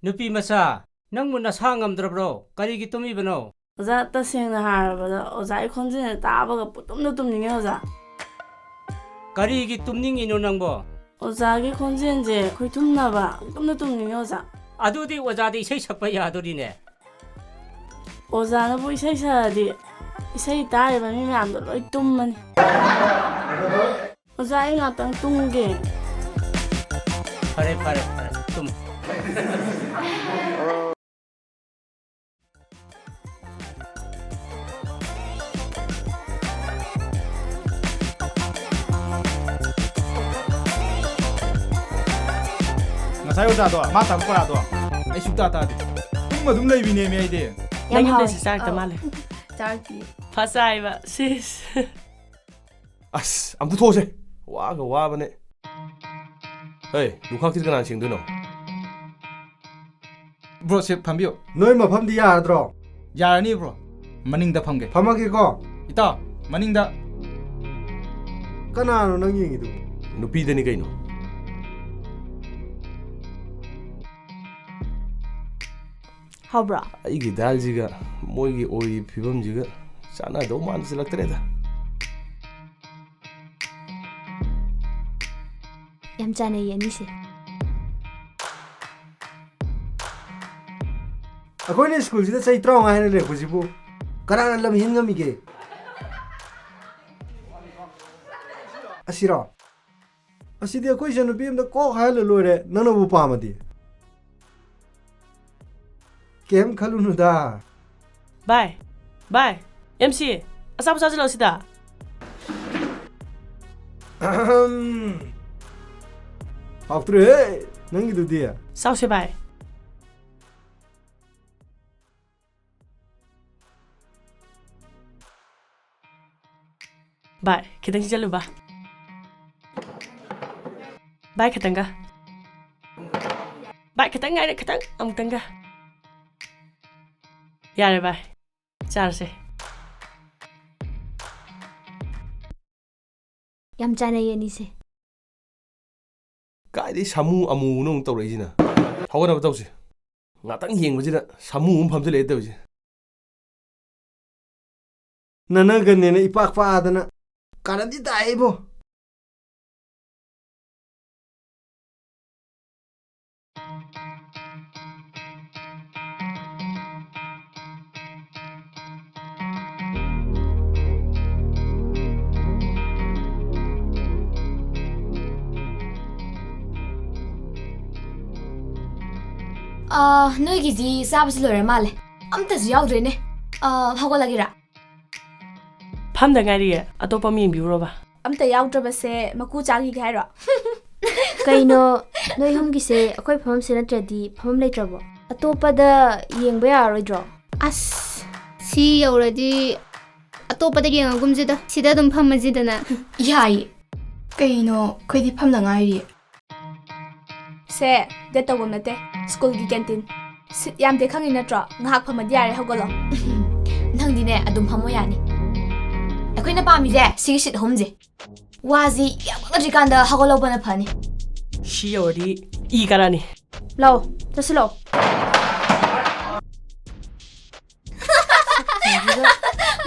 ꯅꯨꯄꯤ ꯃꯆꯥ, ꯅꯪꯕꯨ ꯅꯁꯥ ꯉꯝꯗ꯭ꯔꯕ꯭ꯔꯣ? ꯀꯔꯤꯒꯤ ꯇꯨꯝꯃꯤꯕꯅꯣ? ꯑꯣꯖꯥ, ꯇꯁꯦꯡꯅ ꯍꯥꯏꯔꯕꯗ ꯑꯣꯖꯥꯒꯤ ꯈꯣꯟꯖꯦꯜꯁꯦ ꯇꯥꯕꯒ ꯄꯨꯡꯇꯨꯝꯗ ꯇꯨꯝꯅꯤꯡꯉꯦ ꯑꯣꯖꯥ꯫ ꯀꯔꯤꯒꯤ ꯇꯨꯝꯅꯤꯡꯉꯤꯅꯣ ꯅꯪꯕꯣ? ꯑꯣꯖꯥꯒꯤ ꯈꯣꯟꯖꯦꯜꯁꯦ ꯈꯣꯏꯊꯨꯝꯅꯕ ꯄꯨꯡꯇꯨꯝꯗ ꯇꯨꯝꯅꯤꯡꯉꯦ ꯑꯣꯖꯥ꯫ ꯑꯗꯨꯗꯤ ꯑꯣꯖꯥꯗꯤ ꯏꯁꯩ ꯁꯛꯄ ꯌꯥꯗꯣꯔꯤꯅꯦ꯫ ꯑꯣꯖꯥꯅꯕꯨ ꯏꯁꯩ ꯁꯛꯑꯗꯤ ꯏꯁꯩ ꯇꯥꯔꯤꯕ ꯃꯤ ꯃꯌꯥꯝꯗꯣ ꯂꯣꯏ ꯇꯨꯝꯃꯅꯤ꯫ ꯑꯣꯖꯥ, ꯑꯩ ꯉꯥꯛꯇꯪ ꯇꯨꯝꯒꯦ꯫ ꯐꯔꯦ, ꯐꯔꯦ, ꯐꯔꯦ, ꯇꯨꯝ꯫ ꯉꯁꯥꯏ ꯑꯣꯖꯥꯗꯣ, ꯃꯥ ꯇꯥꯛꯄ ꯄꯔꯥꯗꯣ ꯑꯩ ꯁꯨꯛꯇꯥ ꯇꯥꯗꯦ꯫ ꯇꯨꯝꯕ ꯑꯗꯨꯝ ꯂꯩꯕꯤꯅꯦꯃꯤ ꯑꯩꯗꯤ꯫ ꯌꯥꯝ ꯅꯪ ꯌꯨꯝꯗ ꯍꯥꯎꯋꯦ꯫ ꯁꯤ ꯆꯥꯔꯛꯇ ꯑꯧ꯫ ꯃꯥꯜꯂꯦ꯫ ꯆꯥꯔꯛꯇꯤꯌꯦ꯫ ꯐꯖꯩꯕ, ꯁꯤꯁ꯫ ꯑꯁ, ꯑꯝꯇ ꯊꯣꯛꯑꯁꯦ꯫ ꯋꯥꯒ ꯋꯥꯕꯅꯦ꯫ ꯍꯩ, ꯂꯨꯈꯥꯛꯁꯤꯗꯤ ꯀꯅꯥꯅ ꯁꯦꯡꯗꯣꯏꯅꯣ? Bro, ꯁꯤ ꯐꯝꯕꯤꯌꯨ꯫ ꯅꯣꯏ ꯃꯐꯝꯗꯤ ꯌꯥꯔꯗ꯭ꯔꯣ? ꯌꯥꯔꯅꯤ, bro꯫ ꯃꯅꯤꯡꯗ ꯐꯝꯒꯦ꯫ ꯐꯝꯃꯒꯦꯀꯣ? ꯏꯇꯥꯎ, ꯃꯅꯤꯡꯗ꯫ ꯀꯅꯥꯅꯣ ꯅꯪ ꯌꯦꯡꯉꯤꯗꯨꯕꯨ? ꯅꯨꯄꯤꯗꯅꯤ ꯀꯩꯅꯣ꯫ ꯍꯥꯎꯕ꯭ꯔꯣ? ꯑꯩꯒꯤ ꯗꯥꯜꯁꯤꯒ ꯃꯣꯏꯒꯤ ꯑꯣꯏꯔꯤꯕ ꯐꯤꯕꯝꯁꯤꯒ ꯆꯥꯟꯅꯗꯧ ꯃꯥꯟꯁꯤꯜꯂꯛꯇ꯭ꯔꯦꯗ꯫ ꯌꯥꯝ ꯆꯥꯟꯅꯩꯌꯦ ꯑꯅꯤꯁꯦ꯫ ꯑꯩꯈꯣꯏꯅ ꯁ꯭ꯀꯨꯜꯁꯤꯗ ꯆꯍꯤ ꯇꯔꯥꯃꯉꯥ ꯍꯦꯟꯅ ꯂꯩꯔꯛꯄꯁꯤꯕꯨ ꯀꯅꯥꯅ ꯂꯝ ꯍꯦꯟ ꯉꯝꯃꯤꯒꯦ? ꯑꯁꯤꯔꯣ? ꯑꯁꯤꯗꯤ ꯑꯩꯈꯣꯏ ꯏꯆꯟꯅꯨꯄꯤ ꯑꯝꯗ ꯀꯣꯛ ꯍꯥꯏꯍꯜꯂ ꯂꯣꯏꯔꯦ, ꯅꯪꯅꯕꯨ ꯄꯥꯝꯃꯗꯤ꯫ ꯀꯩꯝ ꯈꯜꯂꯨꯅꯨꯗ꯫ ꯚꯥꯏ, ꯚꯥꯏ, ꯑꯦꯝ ꯁꯤ, ꯑꯆꯥꯄꯣꯠ ꯆꯥꯁꯤꯜꯂꯣ ꯁꯤꯗ꯫ ꯑꯍꯝ꯫ ꯍꯥꯎꯇ꯭ꯔꯦꯍꯦ, ꯅꯪꯒꯤꯗꯨꯗꯤ꯫ ꯆꯥꯎꯁꯦ ꯚꯥꯏ꯫ ꯚꯥꯏ, ꯈꯤꯇꯪ ꯆꯤꯛꯆꯜꯂꯨ ꯚꯥꯏ꯫ ꯚꯥꯏ, ꯈꯤꯇꯪꯒ꯫ ꯚꯥꯏ, ꯈꯤꯇꯪ ꯉꯥꯏꯔꯦ, ꯈꯤꯇꯪ, ꯑꯃꯨꯛꯇꯪꯒ꯫ ꯌꯥꯔꯦ ꯚꯥꯏ, ꯆꯥꯔꯁꯦ꯫ ꯌꯥꯝ ꯆꯥꯟꯅꯩꯌꯦ ꯑꯅꯤꯁꯦ꯫ ꯀꯥꯏꯗꯩ ꯁꯥꯃꯨ ꯑꯃꯨꯕꯅꯣ ꯑꯃꯨꯛ ꯇꯧꯔꯛꯏꯁꯤꯅ? ꯍꯧꯒꯠꯅꯕ ꯇꯧꯁꯤ꯫ ꯉꯥꯛꯇꯪ ꯌꯦꯡꯕꯁꯤꯗ ꯁꯥꯃꯨ ꯑꯃ ꯐꯝꯖꯤꯜꯂꯛꯑꯦ ꯇꯧꯔꯤꯁꯦ꯫ ꯅꯅꯒꯅꯦꯅ ꯏꯄꯥꯛ ꯄꯥꯛꯑꯗꯅ ꯀꯥꯔꯟꯗꯤ ꯇꯥꯏꯕꯣ꯫ ꯑꯥ, ꯅꯣꯏꯒꯤꯗꯤ ꯆꯥꯕꯁꯤ ꯂꯣꯏꯔ ꯃꯥꯜꯂꯦ꯫ ꯑꯝꯇꯁꯨ ꯌꯥꯎꯗ꯭ꯔꯦꯅꯦ꯫ ꯑꯥ, ꯍꯧꯒꯠꯂꯒꯦꯔꯥ? ꯐꯝꯗ ꯉꯥꯏꯔꯤꯌꯦ, ꯑꯇꯣꯞꯄ ꯑꯃ ꯌꯦꯡꯕꯤꯔꯨꯔꯣꯕ꯫ ꯑꯝꯇ ꯌꯥꯎꯗ꯭ꯔꯕꯁꯦ ꯃꯀꯨ ꯆꯥꯈꯤꯒꯦ ꯍꯥꯏꯔꯣ? ꯀꯩꯅꯣ, ꯅꯣꯏ ꯑꯍꯨꯝꯒꯤꯁꯦ ꯑꯩꯈꯣꯏ ꯐꯝꯐꯝꯁꯦ ꯅꯠꯇ꯭ꯔꯗꯤ ꯐꯝꯐꯝ ꯂꯩꯇ꯭ꯔꯕꯣ? ꯑꯇꯣꯞꯄꯗ ꯌꯦꯡꯕ ꯌꯥꯔꯔꯣꯏꯗ꯭ꯔꯣ? ꯑꯁ, ꯁꯤ ꯌꯧꯔꯗꯤ ꯑꯇꯣꯞꯄꯗ ꯌꯦꯡꯉꯒꯨꯝꯁꯤꯗ, ꯁꯤꯗ ꯑꯗꯨꯝ ꯐꯝꯃꯁꯤꯗꯅ꯫ ꯌꯥꯏꯌꯦ꯫ ꯀꯩꯅꯣ, ꯑꯩꯈꯣꯏꯗꯤ ꯐꯝꯗ ꯉꯥꯏꯔꯤꯌꯦ꯫ ꯁꯦ, ꯗꯦꯠ ꯇꯧꯐꯝ ꯅꯠꯇꯦ, ꯁ꯭ꯀꯨꯜꯒꯤ ꯀꯦꯟꯇꯤꯟ꯫ ꯁꯤꯠ ꯌꯥꯝꯗꯦ ꯈꯪꯉꯤ ꯅꯠꯇ꯭ꯔꯣ? ꯉꯥꯏꯍꯥꯛ ꯐꯝꯃꯗꯤ ꯌꯥꯔꯦ, ꯍꯧꯒꯠꯂꯣ꯫ ꯅꯪꯗꯤꯅꯦ, ꯑꯗꯨꯝ ꯐꯝꯃꯣ ꯌꯥꯅꯤ꯫ ꯑꯩꯈꯣꯏꯅ ꯄꯥꯝꯃꯤꯁꯦ ꯁꯤꯒꯤ ꯁꯤꯠ ꯑꯍꯨꯝꯁꯦ꯫ ꯋꯥꯁꯤ ꯌꯥꯝ ꯉꯥꯡꯅꯗ꯭ꯔꯤꯀꯥꯟꯗ ꯍꯧꯒꯠꯍꯧꯕꯅ ꯐꯅꯤ꯫ ꯁꯤ ꯌꯧꯔꯗꯤ ꯏ ꯀꯥꯔꯛꯑꯅꯤ꯫ ꯂꯥꯛꯑꯣ, ꯆꯠꯁꯤ ꯂꯥꯛꯑꯣ꯫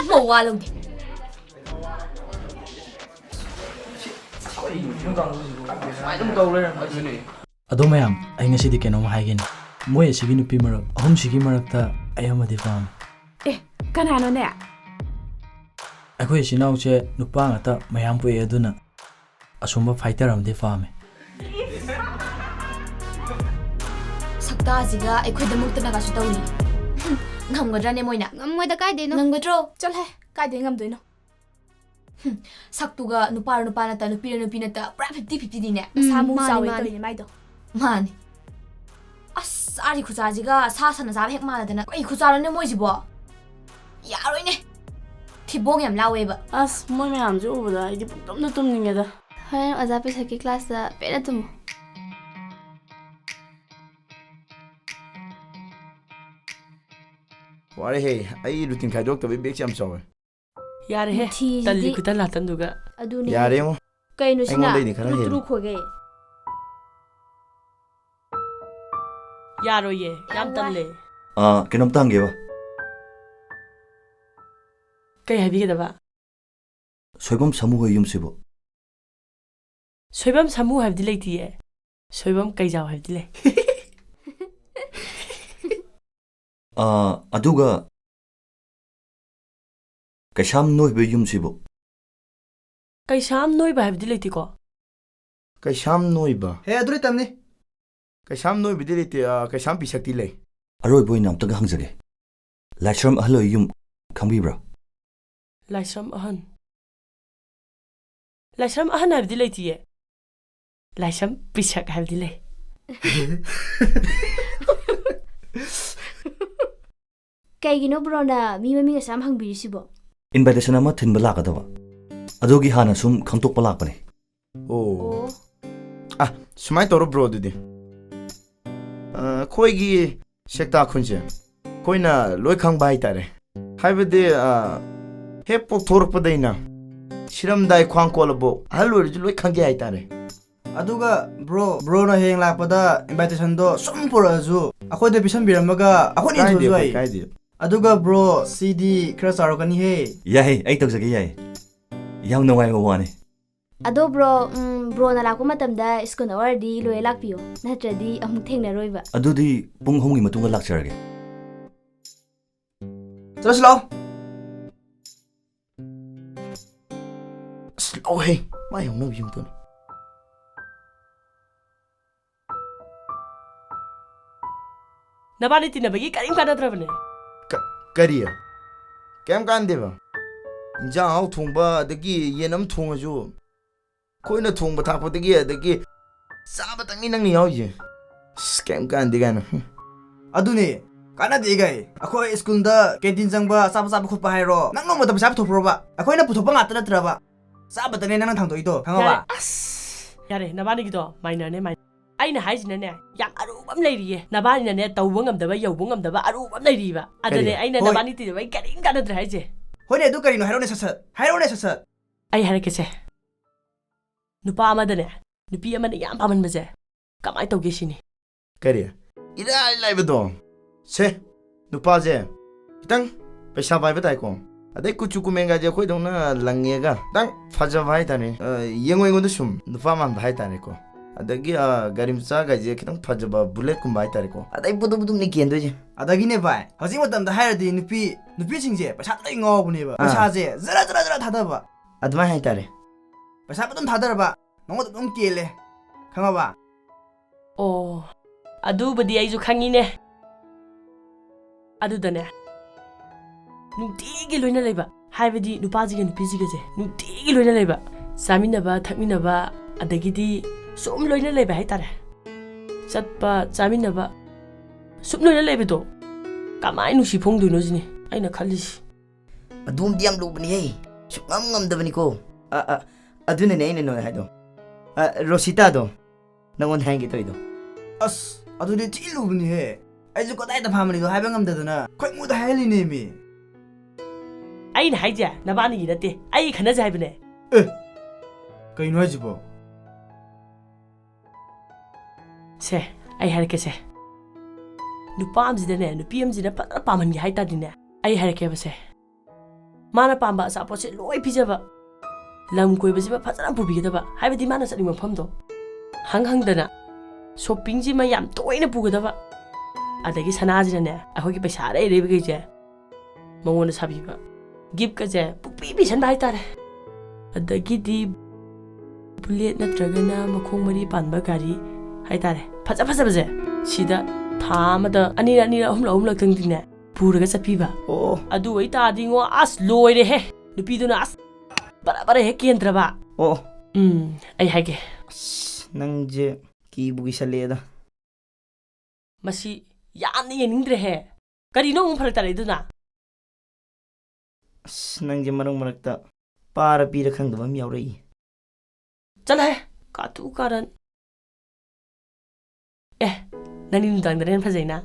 ꯃꯋꯥ ꯂꯧꯗꯦ꯫ ꯁꯨꯃꯥꯏꯅ ꯑꯗꯨꯝ ꯇꯧ ꯂꯩꯔꯝꯃꯗꯤ꯫ ꯑꯗꯣ ꯃꯌꯥꯝ, ꯑꯩ ꯉꯁꯤꯗꯤ ꯀꯩꯅꯣꯝ ꯍꯥꯏꯒꯦꯅꯦ꯫ ꯃꯣꯏ ꯑꯁꯤꯒꯤ ꯅꯨꯄꯤ ꯃꯔꯛ ꯑꯍꯨꯝꯁꯤꯒꯤ ꯃꯔꯛꯇ ꯑꯩ ꯑꯃꯗꯤ ꯄꯥꯝꯃꯤ꯫ ꯑꯦ, ꯀꯅꯥꯅꯣꯅꯦ? ꯑꯩꯈꯣꯏ ꯏꯆꯤꯟ ꯏꯅꯥꯎꯁꯦ ꯅꯨꯄꯥ ꯉꯥꯛꯇ ꯃꯌꯥꯝ ꯄꯣꯛꯑꯦ, ꯑꯗꯨꯅ ꯑꯁꯨꯝꯕ ꯐꯥꯏꯇꯔ ꯑꯃꯗꯤ ꯄꯥꯝꯃꯦ꯫ ꯁꯛꯇꯥꯁꯤꯒ ꯑꯩꯈꯣꯏꯗ ꯃꯨꯛꯇꯅꯒꯁꯨ ꯇꯧꯔꯤ꯫ ꯉꯝꯒꯗ꯭ꯔꯅꯦ ꯃꯣꯏꯅ? ꯉꯝꯃꯣꯏꯗ, ꯀꯥꯏꯗꯩꯅꯣ? ꯉꯝꯒꯗ꯭ꯔꯣ? ꯆꯠꯂꯍꯦ, ꯀꯥꯏꯗꯩ ꯉꯝꯗꯣꯏꯅꯣ? ꯍꯨꯝ, ꯁꯛꯇꯨꯒ ꯅꯨꯄꯥꯔ ꯅꯨꯄꯥ ꯅꯠꯇ, ꯅꯨꯄꯤꯔ ꯅꯨꯄꯤ ꯅꯠꯇ, ꯄꯨꯔꯥ ꯐꯤꯐꯇꯤ ꯐꯤꯐꯇꯤꯗꯤꯅꯦ꯫ ꯎꯝ, ꯃꯁꯥ ꯃꯎ ꯃꯥꯅꯤ, ꯆꯥꯎꯋꯦꯅ ꯃꯥꯅꯤ꯫ ꯇꯧꯔꯤꯅꯦ ꯃꯥꯏꯗꯣ꯫ ꯃꯥꯅꯤ꯫ ꯑꯁ, ꯆꯥꯔꯤ ꯈꯨꯆꯥꯁꯤꯒ ꯁꯥ ꯁꯟꯅ ꯆꯥꯕ ꯍꯦꯛ ꯃꯥꯟꯅꯗꯅ꯫ ꯀꯩ ꯈꯨꯆꯥꯅꯣꯅꯦ ꯃꯣꯏꯁꯤꯕꯣ? ꯌꯥꯔꯣꯏꯅꯦ꯫ ꯊꯤꯕꯣꯡ ꯌꯥꯝ ꯂꯥꯎꯋꯦꯕ꯫ ꯑꯁ, ꯃꯣꯏ ꯃꯌꯥꯝꯁꯦ ꯎꯕꯗ ꯑꯩꯗꯤ ꯄꯨꯡꯇꯨꯝꯗ ꯇꯨꯝꯅꯤꯡꯉꯦꯗ꯫ ꯍꯣꯔꯦꯟ ꯑꯣꯖꯥ ꯄꯤꯁꯛꯀꯤ ꯀ꯭ꯂꯥꯁꯇ ꯄꯦꯟꯅ ꯇꯨꯝꯃꯨ꯫ ꯋꯥꯔꯦꯍꯦ, ꯑꯩ ꯔꯨꯇꯤꯟ ꯈꯥꯏꯗꯣꯛꯇꯕꯩ ꯕꯦꯛꯁꯦ ꯌꯥꯝ ꯆꯥꯎꯋꯦ꯫ ꯌꯥꯔꯦꯍꯦ, ꯃꯊꯤꯁꯤꯗꯤ꯫ ꯇꯜꯂꯤ ꯈꯨꯇꯜ ꯂꯥꯇꯟꯗꯨꯒ꯫ ꯑꯗꯨꯅꯦ꯫ ꯌꯥꯔꯦꯉꯣ꯫ ꯀꯩꯅꯣ ꯁꯤꯅ? ꯑꯩꯉꯣꯟꯗꯩꯗꯤ ꯈꯔ ꯇꯨꯔꯨ ꯍꯦꯜꯂꯦ꯫ ꯇꯨꯔꯨ ꯈꯣꯏꯒꯩ꯫ ꯌꯥꯔꯣꯏꯌꯦ, ꯌꯥꯝ ꯌꯥꯝ ꯋꯥꯏ꯫ ꯇꯜꯂꯦ꯫ ꯑꯥ, ꯀꯩꯅꯣꯝꯇ ꯍꯪꯒꯦꯕ꯫ ꯀꯩ ꯍꯥꯏꯕꯤꯒꯗꯕ? ꯁꯣꯏꯕꯝ ꯁꯥꯃꯨ ꯍꯣꯏ ꯌꯨꯝꯁꯤꯕꯨ? ꯁꯣꯏꯕꯝ ꯁꯥꯃꯨ ꯍꯥꯏꯕꯗꯤ ꯂꯩꯇꯤꯌꯦ꯫ ꯁꯣꯏꯕꯝ ꯀꯩꯖꯥꯎ ꯍꯥꯏꯕꯗꯤ ꯂꯩ꯫ ꯑꯥ, ꯑꯗꯨꯒ ꯀꯩꯁꯥꯝ ꯅꯣꯏꯕ ꯌꯨꯝꯁꯤꯕꯨ? ꯀꯩꯁꯥꯝ ꯅꯣꯏꯕ ꯍꯥꯏꯕꯗꯤ ꯂꯩꯇꯦꯀꯣ? ꯀꯩꯁꯥꯝ ꯅꯣꯏꯕ? ꯍꯦ, ꯑꯗꯨ ꯂꯩꯇꯝꯅꯤ꯫ ꯀꯩꯁꯥꯝ ꯅꯣꯏꯕꯗꯤ ꯂꯩꯇꯦ, ꯑꯥ, ꯀꯩꯁꯥꯝ ꯄꯤꯁꯛꯇꯤ ꯂꯩ꯫ ꯑꯔꯣꯏꯕ ꯑꯣꯏꯅ ꯑꯝꯇꯒ ꯍꯪꯖꯒꯦ꯫ ꯂꯥꯏꯁ꯭ꯔꯝ ꯑꯍꯜ ꯍꯣꯏ ꯌꯨꯝ ꯈꯪꯕꯤꯕ꯭ꯔꯥ? ꯂꯥꯏꯁ꯭ꯔꯝ ꯑꯍꯟ? ꯂꯥꯏꯁ꯭ꯔꯝ ꯑꯍꯟ ꯍꯥꯏꯕꯗꯤ ꯂꯩꯇꯤꯌꯦ꯫ ꯂꯥꯏꯁ꯭ꯔꯝ ꯄꯤꯁꯛ ꯍꯥꯏꯕꯗꯤ ꯂꯩ꯫ ꯀꯩꯒꯤꯅꯣ ꯕ꯭ꯔꯣꯅ ꯃꯤ ꯃꯃꯤꯡ ꯑꯁꯥꯝ ꯍꯪꯕꯤꯔꯤꯁꯤꯕꯣ? ꯏꯟꯚꯥꯏꯇꯦꯁꯟ ꯑꯃ ꯊꯤꯟꯕ ꯂꯥꯛꯀꯗꯕ, ꯑꯗꯨꯒꯤ ꯍꯥꯟꯅ ꯁꯨꯝ ꯈꯪꯗꯣꯛꯄ ꯂꯥꯛꯄꯅꯦ꯫ ꯑꯣ ꯑ ꯁꯨꯃꯥꯏꯅ ꯇꯧꯔꯣ ꯕ꯭ꯔꯣ, ꯑꯗꯨꯗꯤ ꯑ, ꯑꯩꯈꯣꯏꯒꯤ ꯁꯦꯛꯇꯥ ꯈꯨꯟꯁꯦ ꯑꯩꯈꯣꯏꯅ ꯂꯣꯏ ꯈꯪꯕ ꯍꯥꯏꯇꯥꯔꯦ꯫ ꯍꯥꯏꯕꯗꯤ ꯑ, ꯍꯦꯛ ꯄꯣꯛꯊꯣꯔꯛꯄꯗꯩꯅ ꯁꯤꯔꯝꯗꯥꯏ ꯈ꯭ꯋꯥꯡ ꯀꯣꯜꯂꯕꯣ ꯑꯍꯜ ꯑꯣꯏꯔꯁꯨ ꯂꯣꯏ ꯈꯪꯒꯦ ꯍꯥꯏꯇꯥꯔꯦ꯫ ꯑꯗꯨꯒ ꯕ꯭ꯔꯣ, ꯕ꯭ꯔꯣꯅ ꯍꯌꯦꯡ ꯂꯥꯛꯄꯗ ꯏꯟꯚꯥꯏꯇꯦꯁꯟꯗꯣ ꯁꯨꯝ ꯄꯨꯔꯛꯑꯁꯨ ꯑꯩꯈꯣꯏꯗ ꯄꯤꯁꯟꯕꯤꯔꯝꯃꯒ ꯑꯩꯈꯣꯏꯅ ꯀꯥꯏꯗꯦ ꯌꯦꯟꯊꯣꯛꯑꯁꯨ ꯑꯩꯈꯣꯏ ꯌꯥꯏ꯫ ꯀꯥꯏꯗꯦ꯫ ꯑꯗꯨꯒ ꯕ꯭ꯔꯣ, ꯁꯤꯗꯤ ꯈꯔ ꯆꯥꯎꯔꯛꯀꯅꯤꯍꯦ꯫ ꯌꯥꯏ, ꯑꯩ ꯇꯧꯖꯒꯦ, ꯌꯥꯏ꯫ ꯌꯥꯝ ꯅꯨꯡꯉꯥꯏꯕ ꯋꯥꯅꯤ꯫ ꯑꯗꯣ ꯕ꯭ꯔꯣ, ꯎꯝ, ꯕ꯭ꯔꯣꯅ ꯂꯥꯛꯄ ꯃꯇꯝꯗ ꯁ꯭ꯀꯨꯜ ꯑꯋꯥꯔꯗꯤ ꯂꯣꯏꯔ ꯂꯥꯛꯄꯤꯌꯣ, ꯅꯠꯇ꯭ꯔꯗꯤ ꯑꯃꯨꯛ ꯊꯦꯡꯅꯔꯣꯏꯕ꯫ ꯑꯗꯨꯗꯤ ꯄꯨꯡ ꯑꯍꯨꯝꯒꯤ ꯃꯇꯨꯡꯗ ꯂꯥꯛꯆꯔꯒꯦ꯫ ꯆꯠꯂꯁꯤ ꯂꯥꯛꯑꯣ꯫ ꯑꯁ ꯂꯥꯛꯑꯣꯍꯦ, ꯃꯥꯏ ꯍꯧꯅꯕꯤ ꯑꯃ ꯇꯧꯅꯤ꯫ ꯅꯕꯥꯅꯤ ꯇꯤꯟꯅꯕꯒꯤ ꯀꯔꯤꯝ ꯀꯥꯟꯅꯗ꯭ꯔꯕꯅꯦ꯫ ꯀꯔꯤ? ꯀꯩꯝ ꯀꯥꯟꯗꯦꯕ꯫ ꯏꯟꯖꯥꯡ ꯑꯍꯥꯎ ꯊꯣꯡꯕ ꯑꯗꯒꯤ ꯌꯦꯟ ꯑꯃ ꯊꯣꯡꯉꯁꯨ ꯑꯩꯈꯣꯏꯅ ꯊꯣꯡꯕ ꯊꯥꯛꯄꯗꯒꯤ ꯑꯗꯒꯤ ꯆꯥꯕꯇꯪꯅꯤ ꯅꯪꯅ ꯌꯥꯎꯔꯤꯁꯦ꯫ ꯑꯁ ꯀꯩꯝ ꯀꯥꯟꯗꯦ ꯀꯥꯏꯅ꯫ ꯍꯨꯝ꯫ ꯑꯗꯨꯅꯦ, ꯀꯥꯟꯅꯗꯦ ꯀꯩ꯫ ꯑꯩꯈꯣꯏ ꯁ꯭ꯀꯨꯜꯗ ꯀꯦꯟꯇꯤꯟ ꯆꯪꯕ, ꯑꯆꯥꯄꯣꯠ ꯆꯥꯕ ꯈꯣꯠꯄ ꯍꯥꯏꯔꯣ, ꯅꯪ ꯅꯣꯡꯃꯇ ꯄꯩꯁꯥ ꯄꯨꯊꯣꯛꯄ꯭ꯔꯣꯕ? ꯑꯩꯈꯣꯏꯅ ꯄꯨꯊꯣꯛꯄ ꯉꯥꯛꯇ ꯅꯠꯇ꯭ꯔꯕ? ꯆꯥꯕꯇꯅꯦ ꯅꯪꯅ ꯊꯥꯡꯗꯣꯛꯏꯗꯣ, ꯈꯪꯉꯕ? ꯌꯥꯔꯦ, ꯑꯁ, ꯌꯥꯔꯦ, ꯅꯕꯥꯅꯤꯒꯤꯗꯣ ꯃꯥꯏꯅꯔꯅꯦ, ꯃꯥꯏꯅꯔ꯫ ꯑꯩꯅ ꯍꯥꯏꯁꯤꯅꯅꯦ, ꯌꯥꯝ ꯑꯔꯨꯕ ꯑꯃ ꯂꯩꯔꯤꯌꯦ꯫ ꯅꯕꯥꯅꯤꯅꯅꯦ, ꯇꯧꯕ ꯉꯝꯗꯕ, ꯌꯧꯕ ꯉꯝꯗꯕ ꯑꯔꯨꯕ ꯑꯃ ꯂꯩꯔꯤꯕ꯫ ꯑꯗꯅꯦ ꯀꯔꯤ? ꯑꯩꯅ ꯍꯣꯏ꯫ ꯅꯕꯥꯅꯤ ꯇꯤꯟꯅꯕꯩ ꯀꯔꯤꯝ ꯀꯥꯟꯅꯗ꯭ꯔꯦ ꯍꯥꯏꯁꯦ꯫ ꯍꯣꯏꯅꯦ, ꯑꯗꯨ ꯀꯔꯤꯅꯣ? ꯍꯥꯏꯔꯛꯑꯣꯅꯦ ꯁꯠ ꯁꯠ꯫ ꯍꯥꯏꯔꯛꯑꯣꯅꯦ ꯁꯠ ꯁꯠ꯫ ꯑꯩ ꯍꯥꯏꯔꯛꯀꯦꯁꯦ꯫ ꯅꯨꯄꯥ ꯑꯃꯗꯅꯦ, ꯅꯨꯄꯤ ꯑꯃꯅ ꯌꯥꯝ ꯄꯥꯝꯃꯟꯕꯁꯦ ꯀꯃꯥꯏꯅ ꯇꯧꯒꯦ ꯁꯤꯅꯤ꯫ ꯀꯔꯤ? ꯏꯔꯥꯏ ꯂꯥꯏꯕꯗꯣ꯫ ꯁꯦ, ꯅꯨꯄꯥꯁꯦ ꯈꯤꯇꯪ ꯄꯩꯁꯥ ꯄꯥꯏꯕ ꯇꯥꯏꯀꯣ꯫ ꯑꯗꯩ ꯀꯨꯆꯨ ꯀꯨꯃꯦꯟꯒꯁꯦ ꯑꯩꯈꯣꯏꯗꯧꯅ ꯂꯪꯉꯦꯒ ꯈꯤꯇꯪ ꯐꯖꯕ ꯍꯥꯏꯇꯥꯔꯦ꯫ ꯑ, ꯌꯦꯡꯉꯣ ꯌꯦꯡꯉꯣꯗ ꯁꯨꯝ ꯅꯨꯄꯥ ꯃꯥꯟꯕ ꯍꯥꯏꯇꯥꯔꯦꯀꯣ꯫ ꯑꯗꯒꯤ, ꯑ, ꯒꯥꯔꯤ ꯃꯆꯥꯒꯁꯦ ꯈꯤꯇꯪ ꯐꯖꯕ bullet ꯀꯨꯝꯕ ꯍꯥꯏꯇꯥꯔꯦꯀꯣ꯫ ꯑꯗꯩ ꯕꯨꯗꯨꯛ ꯕꯨꯗꯨꯛꯅꯤ ꯀꯦꯟꯗꯣꯏꯁꯦ꯫ ꯑꯗꯒꯤꯅꯦ ꯚꯥꯏ, ꯍꯧꯖꯤꯛ ꯃꯇꯝꯗ ꯍꯥꯏꯔꯗꯤ ꯅꯨꯄꯤ, ꯅꯨꯄꯤꯁꯤꯡꯁꯦ ꯄꯩꯁꯥꯗ ꯂꯣꯏ ꯉꯥꯎꯕꯅꯦꯕ꯫ ꯑꯥ꯫ ꯄꯩꯁꯥꯁꯦ ꯖꯔ ꯖꯔ ꯖꯔ ꯊꯥꯗꯕ꯫ ꯑꯗꯨꯃꯥꯏꯅ ꯍꯥꯏꯇꯥꯔꯦ꯫ ꯄꯩꯁꯥ ꯑꯗꯨꯝ ꯊꯥꯗꯔꯕ, ꯅꯉꯣꯟꯗ ꯑꯗꯨꯝ ꯀꯦꯜꯂꯦ꯫ ꯈꯪꯉꯕ? ꯑꯣ, ꯑꯗꯨꯕꯨꯗꯤ ꯑꯩꯁꯨ ꯈꯪꯉꯤꯅꯦ꯫ ꯑꯗꯨꯗꯅꯦ, ꯅꯨꯡꯇꯤꯒꯤ ꯂꯣꯏꯅ ꯂꯩꯕ, ꯍꯥꯏꯕꯗꯤ ꯅꯨꯄꯥꯁꯤꯒ ꯅꯨꯄꯤꯁꯤꯒꯁꯦ ꯅꯨꯡꯇꯤꯒꯤ ꯂꯣꯏꯅ ꯂꯩꯕ, ꯆꯥꯃꯤꯟꯅꯕ, ꯊꯛꯃꯤꯟꯅꯕ, ꯑꯗꯒꯤꯗꯤ ꯁꯨꯝ ꯂꯣꯏꯅ ꯂꯩꯕ ꯍꯥꯏꯇꯥꯔꯦ꯫ ꯆꯠꯄ, ꯆꯥꯃꯤꯟꯅꯕ, ꯁꯨꯝ ꯂꯣꯏꯅ ꯂꯩꯕꯗꯣ ꯀꯃꯥꯏꯅ ꯅꯨꯡꯁꯤ ꯐꯣꯡꯗꯣꯏꯅꯣ ꯁꯤꯅꯤ ꯑꯩꯅ ꯈꯜꯂꯤꯁꯤ꯫ ꯑꯗꯨꯝꯗꯤ ꯌꯥꯝ ꯂꯨꯕꯅꯤꯍꯦ꯫ ꯁꯨꯛꯉꯝ ꯉꯝꯗꯕꯅꯤꯀꯣ꯫ ꯑ, ꯑ, ꯑꯗꯨꯅꯅꯦ ꯑꯩꯅ ꯅꯣꯏ ꯍꯥꯏꯗꯣ꯫ ꯑ, ꯔꯣꯁꯤꯇꯥꯗꯣ ꯅꯪꯉꯣꯟꯗ ꯍꯥꯏꯒꯦ ꯇꯧꯔꯤꯗꯣ꯫ ꯑꯁ, ꯑꯗꯨꯗꯤ ꯊꯤ ꯂꯨꯕꯅꯤꯍꯦ꯫ ꯑꯩꯁꯨ ꯀꯗꯥꯏꯗ ꯐꯥꯝꯕꯅꯤꯗꯣ ꯍꯥꯏꯕ ꯉꯝꯗꯗꯅ ꯈꯣꯏ ꯃꯨꯗ ꯍꯥꯏꯍꯜꯂꯤꯅꯦꯃꯤ꯫ ꯑꯩꯅ ꯍꯥꯏꯁꯦ ꯅꯕꯥꯅꯤꯒꯤ ꯅꯠꯇꯦ, ꯑꯩ ꯈꯟꯅꯁꯦ ꯍꯥꯏꯕꯅꯦ꯫ ꯑꯦ, ꯀꯩꯅꯣ ꯍꯥꯏꯁꯤꯕꯣ? ꯁꯦ, ꯑꯩ ꯍꯥꯏꯔꯛꯀꯦꯁꯦ꯫ ꯅꯨꯄꯥ ꯑꯃꯁꯤꯗꯅꯦ, ꯅꯨꯄꯤ ꯑꯃꯁꯤꯅ ꯐꯖꯅ ꯄꯥꯝꯍꯟꯒꯦ ꯍꯥꯏ ꯇꯥꯔꯗꯤꯅꯦ, ꯑꯩ ꯍꯥꯏꯔꯛꯀꯦꯕꯁꯦ꯫ ꯃꯥꯅ ꯄꯥꯝꯕ ꯑꯆꯥꯄꯣꯠꯁꯦ ꯂꯣꯏ ꯄꯤꯖꯕ, ꯂꯝ ꯀꯣꯏꯕꯁꯤꯃ ꯐꯖꯅ ꯄꯨꯕꯤꯒꯗꯕ, ꯍꯥꯏꯕꯗꯤ ꯃꯥꯅ ꯆꯠꯅꯤꯡꯕ ꯃꯐꯝꯗꯣ ꯍꯪ ꯍꯪꯗꯅ, ꯁꯣꯞꯄꯤꯡꯁꯤꯃ ꯌꯥꯝ ꯇꯣꯏꯅ ꯄꯨꯒꯗꯕ, ꯑꯗꯒꯤ ꯁꯅꯥꯁꯤꯅꯅꯦ, ꯑꯩꯈꯣꯏꯒꯤ ꯄꯩꯁꯥ ꯑꯔꯩ ꯑꯔꯩꯕꯈꯩꯁꯦ ꯃꯉꯣꯟꯗ ꯁꯥꯕꯤꯕ, ꯒꯤꯐꯀꯁꯦ ꯄꯨꯡꯄꯤ ꯄꯤꯁꯟꯕ ꯍꯥꯏꯇꯥꯔꯦ꯫ ꯑꯗꯒꯤꯗꯤ ꯕꯨꯂꯦꯠ ꯅꯠꯇ꯭ꯔꯒꯅ ꯃꯈꯣꯡ ꯃꯔꯤ ꯄꯥꯟꯕ ꯒꯥꯔꯤ ꯍꯥꯏꯇꯥꯔꯦ, ꯐꯖ ꯐꯖꯕꯁꯦ, ꯁꯤꯗ ꯊꯥ ꯑꯃꯗ ꯑꯅꯤꯔꯛ, ꯑꯅꯤꯔꯛ, ꯑꯍꯨꯝꯂꯛ, ꯑꯍꯨꯝꯂꯛꯇꯪꯗꯤꯅꯦ ꯄꯨꯔꯒ ꯆꯠꯄꯤꯕ꯫ ꯑꯣ꯫ ꯑꯗꯨ ꯑꯣꯏꯇꯥꯔꯗꯤꯉꯣ, ꯑꯁ, ꯂꯣꯏꯔꯦꯍꯦ, ꯅꯨꯄꯤꯗꯨꯅ ꯑꯁ ꯕꯔꯥ ꯕꯔꯥ ꯍꯦꯛ ꯀꯦꯟꯗ꯭ꯔꯕ꯫ ꯑꯣ꯫ ꯎꯝ, ꯑꯩ ꯍꯥꯏꯒꯦ꯫ ꯑꯁ, ꯅꯪꯁꯦ ꯀꯤꯕꯨ ꯀꯤꯁꯜꯂꯛꯑꯦꯗ꯫ ꯃꯁꯤ ꯌꯥꯝꯅ ꯌꯦꯡꯅꯤꯡꯗ꯭ꯔꯦꯍꯦ꯫ ꯀꯔꯤꯅꯣ ꯑꯃꯨꯛ ꯐꯔꯛ ꯇꯥꯔꯛꯏꯗꯨꯅ? ꯑꯁ, ꯅꯪꯁꯦ ꯃꯔꯛ ꯃꯔꯛꯇ ꯄꯥꯔ ꯄꯤꯔ ꯈꯪꯗꯕ ꯑꯃ ꯌꯥꯎꯔꯛꯏ꯫ ꯆꯠꯂꯍꯦ, ꯀꯥꯇꯨ ꯀꯥꯔꯟ꯫ ꯑꯦ, ꯅꯪꯗꯤ ꯅꯨꯡꯗꯥꯡꯗꯅ ꯍꯦꯟꯅ ꯐꯖꯩꯅ꯫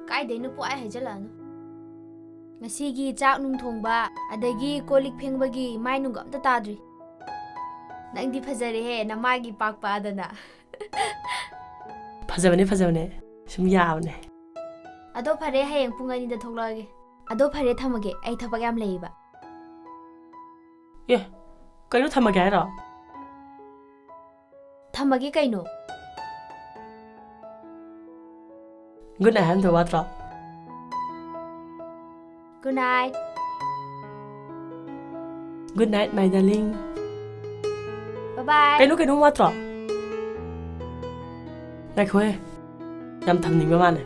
ꯀꯥꯏꯗꯩꯅꯣ ꯄꯨꯡꯍꯥꯏ ꯍꯥꯏꯖꯜꯂꯛꯑꯅꯨ꯫ ꯉꯁꯤꯒꯤ ꯆꯥꯛ ꯅꯨꯡ ꯊꯣꯡꯕ, ꯑꯗꯒꯤ ꯀꯣꯜ ꯂꯤꯛ ꯐꯦꯡꯕꯒꯤ ꯃꯥꯏ ꯅꯨꯡꯒ ꯑꯝꯇ ꯇꯥꯗ꯭ꯔꯤ꯫ ꯅꯪꯗꯤ ꯐꯖꯔꯦꯍꯦ, ꯅꯃꯥꯏꯒꯤ ꯄꯥꯛ ꯄꯥꯛꯑꯗꯅ꯫ ꯐꯖꯕꯅꯦ, ꯐꯖꯕꯅꯦ, ꯁꯨꯝ ꯌꯥꯕꯅꯦ꯫ ꯑꯗꯣ ꯐꯔꯦ, ꯍꯌꯦꯡ ꯄꯨꯡ ꯑꯅꯤꯗ ꯊꯣꯛꯂꯛꯑꯒꯦ꯫ ꯑꯗꯣ ꯐꯔꯦ, ꯊꯝꯃꯒꯦ, ꯑꯩ ꯊꯕꯛ ꯌꯥꯝ ꯂꯩꯌꯦꯕ꯫ ꯑꯦ, ꯀꯩꯅꯣ, ꯊꯝꯃꯒꯦ ꯍꯥꯏꯔꯣ? ꯊꯝꯃꯒꯦ ꯀꯩꯅꯣ? ꯒꯨꯗ ꯅꯥꯏꯠ ꯍꯥꯏꯔꯝꯗꯧ ꯋꯥꯠꯇ꯭ꯔꯣ? Good night. Good night, my darling. Bye bye. ꯀꯩꯅꯣ, ꯀꯩꯅꯣꯝ ꯋꯥꯠꯇ꯭ꯔꯣ? ꯉꯥꯏꯈꯣꯍꯦ, ꯌꯥꯝ ꯊꯝꯅꯤꯡꯕ ꯃꯥꯜꯂꯦ꯫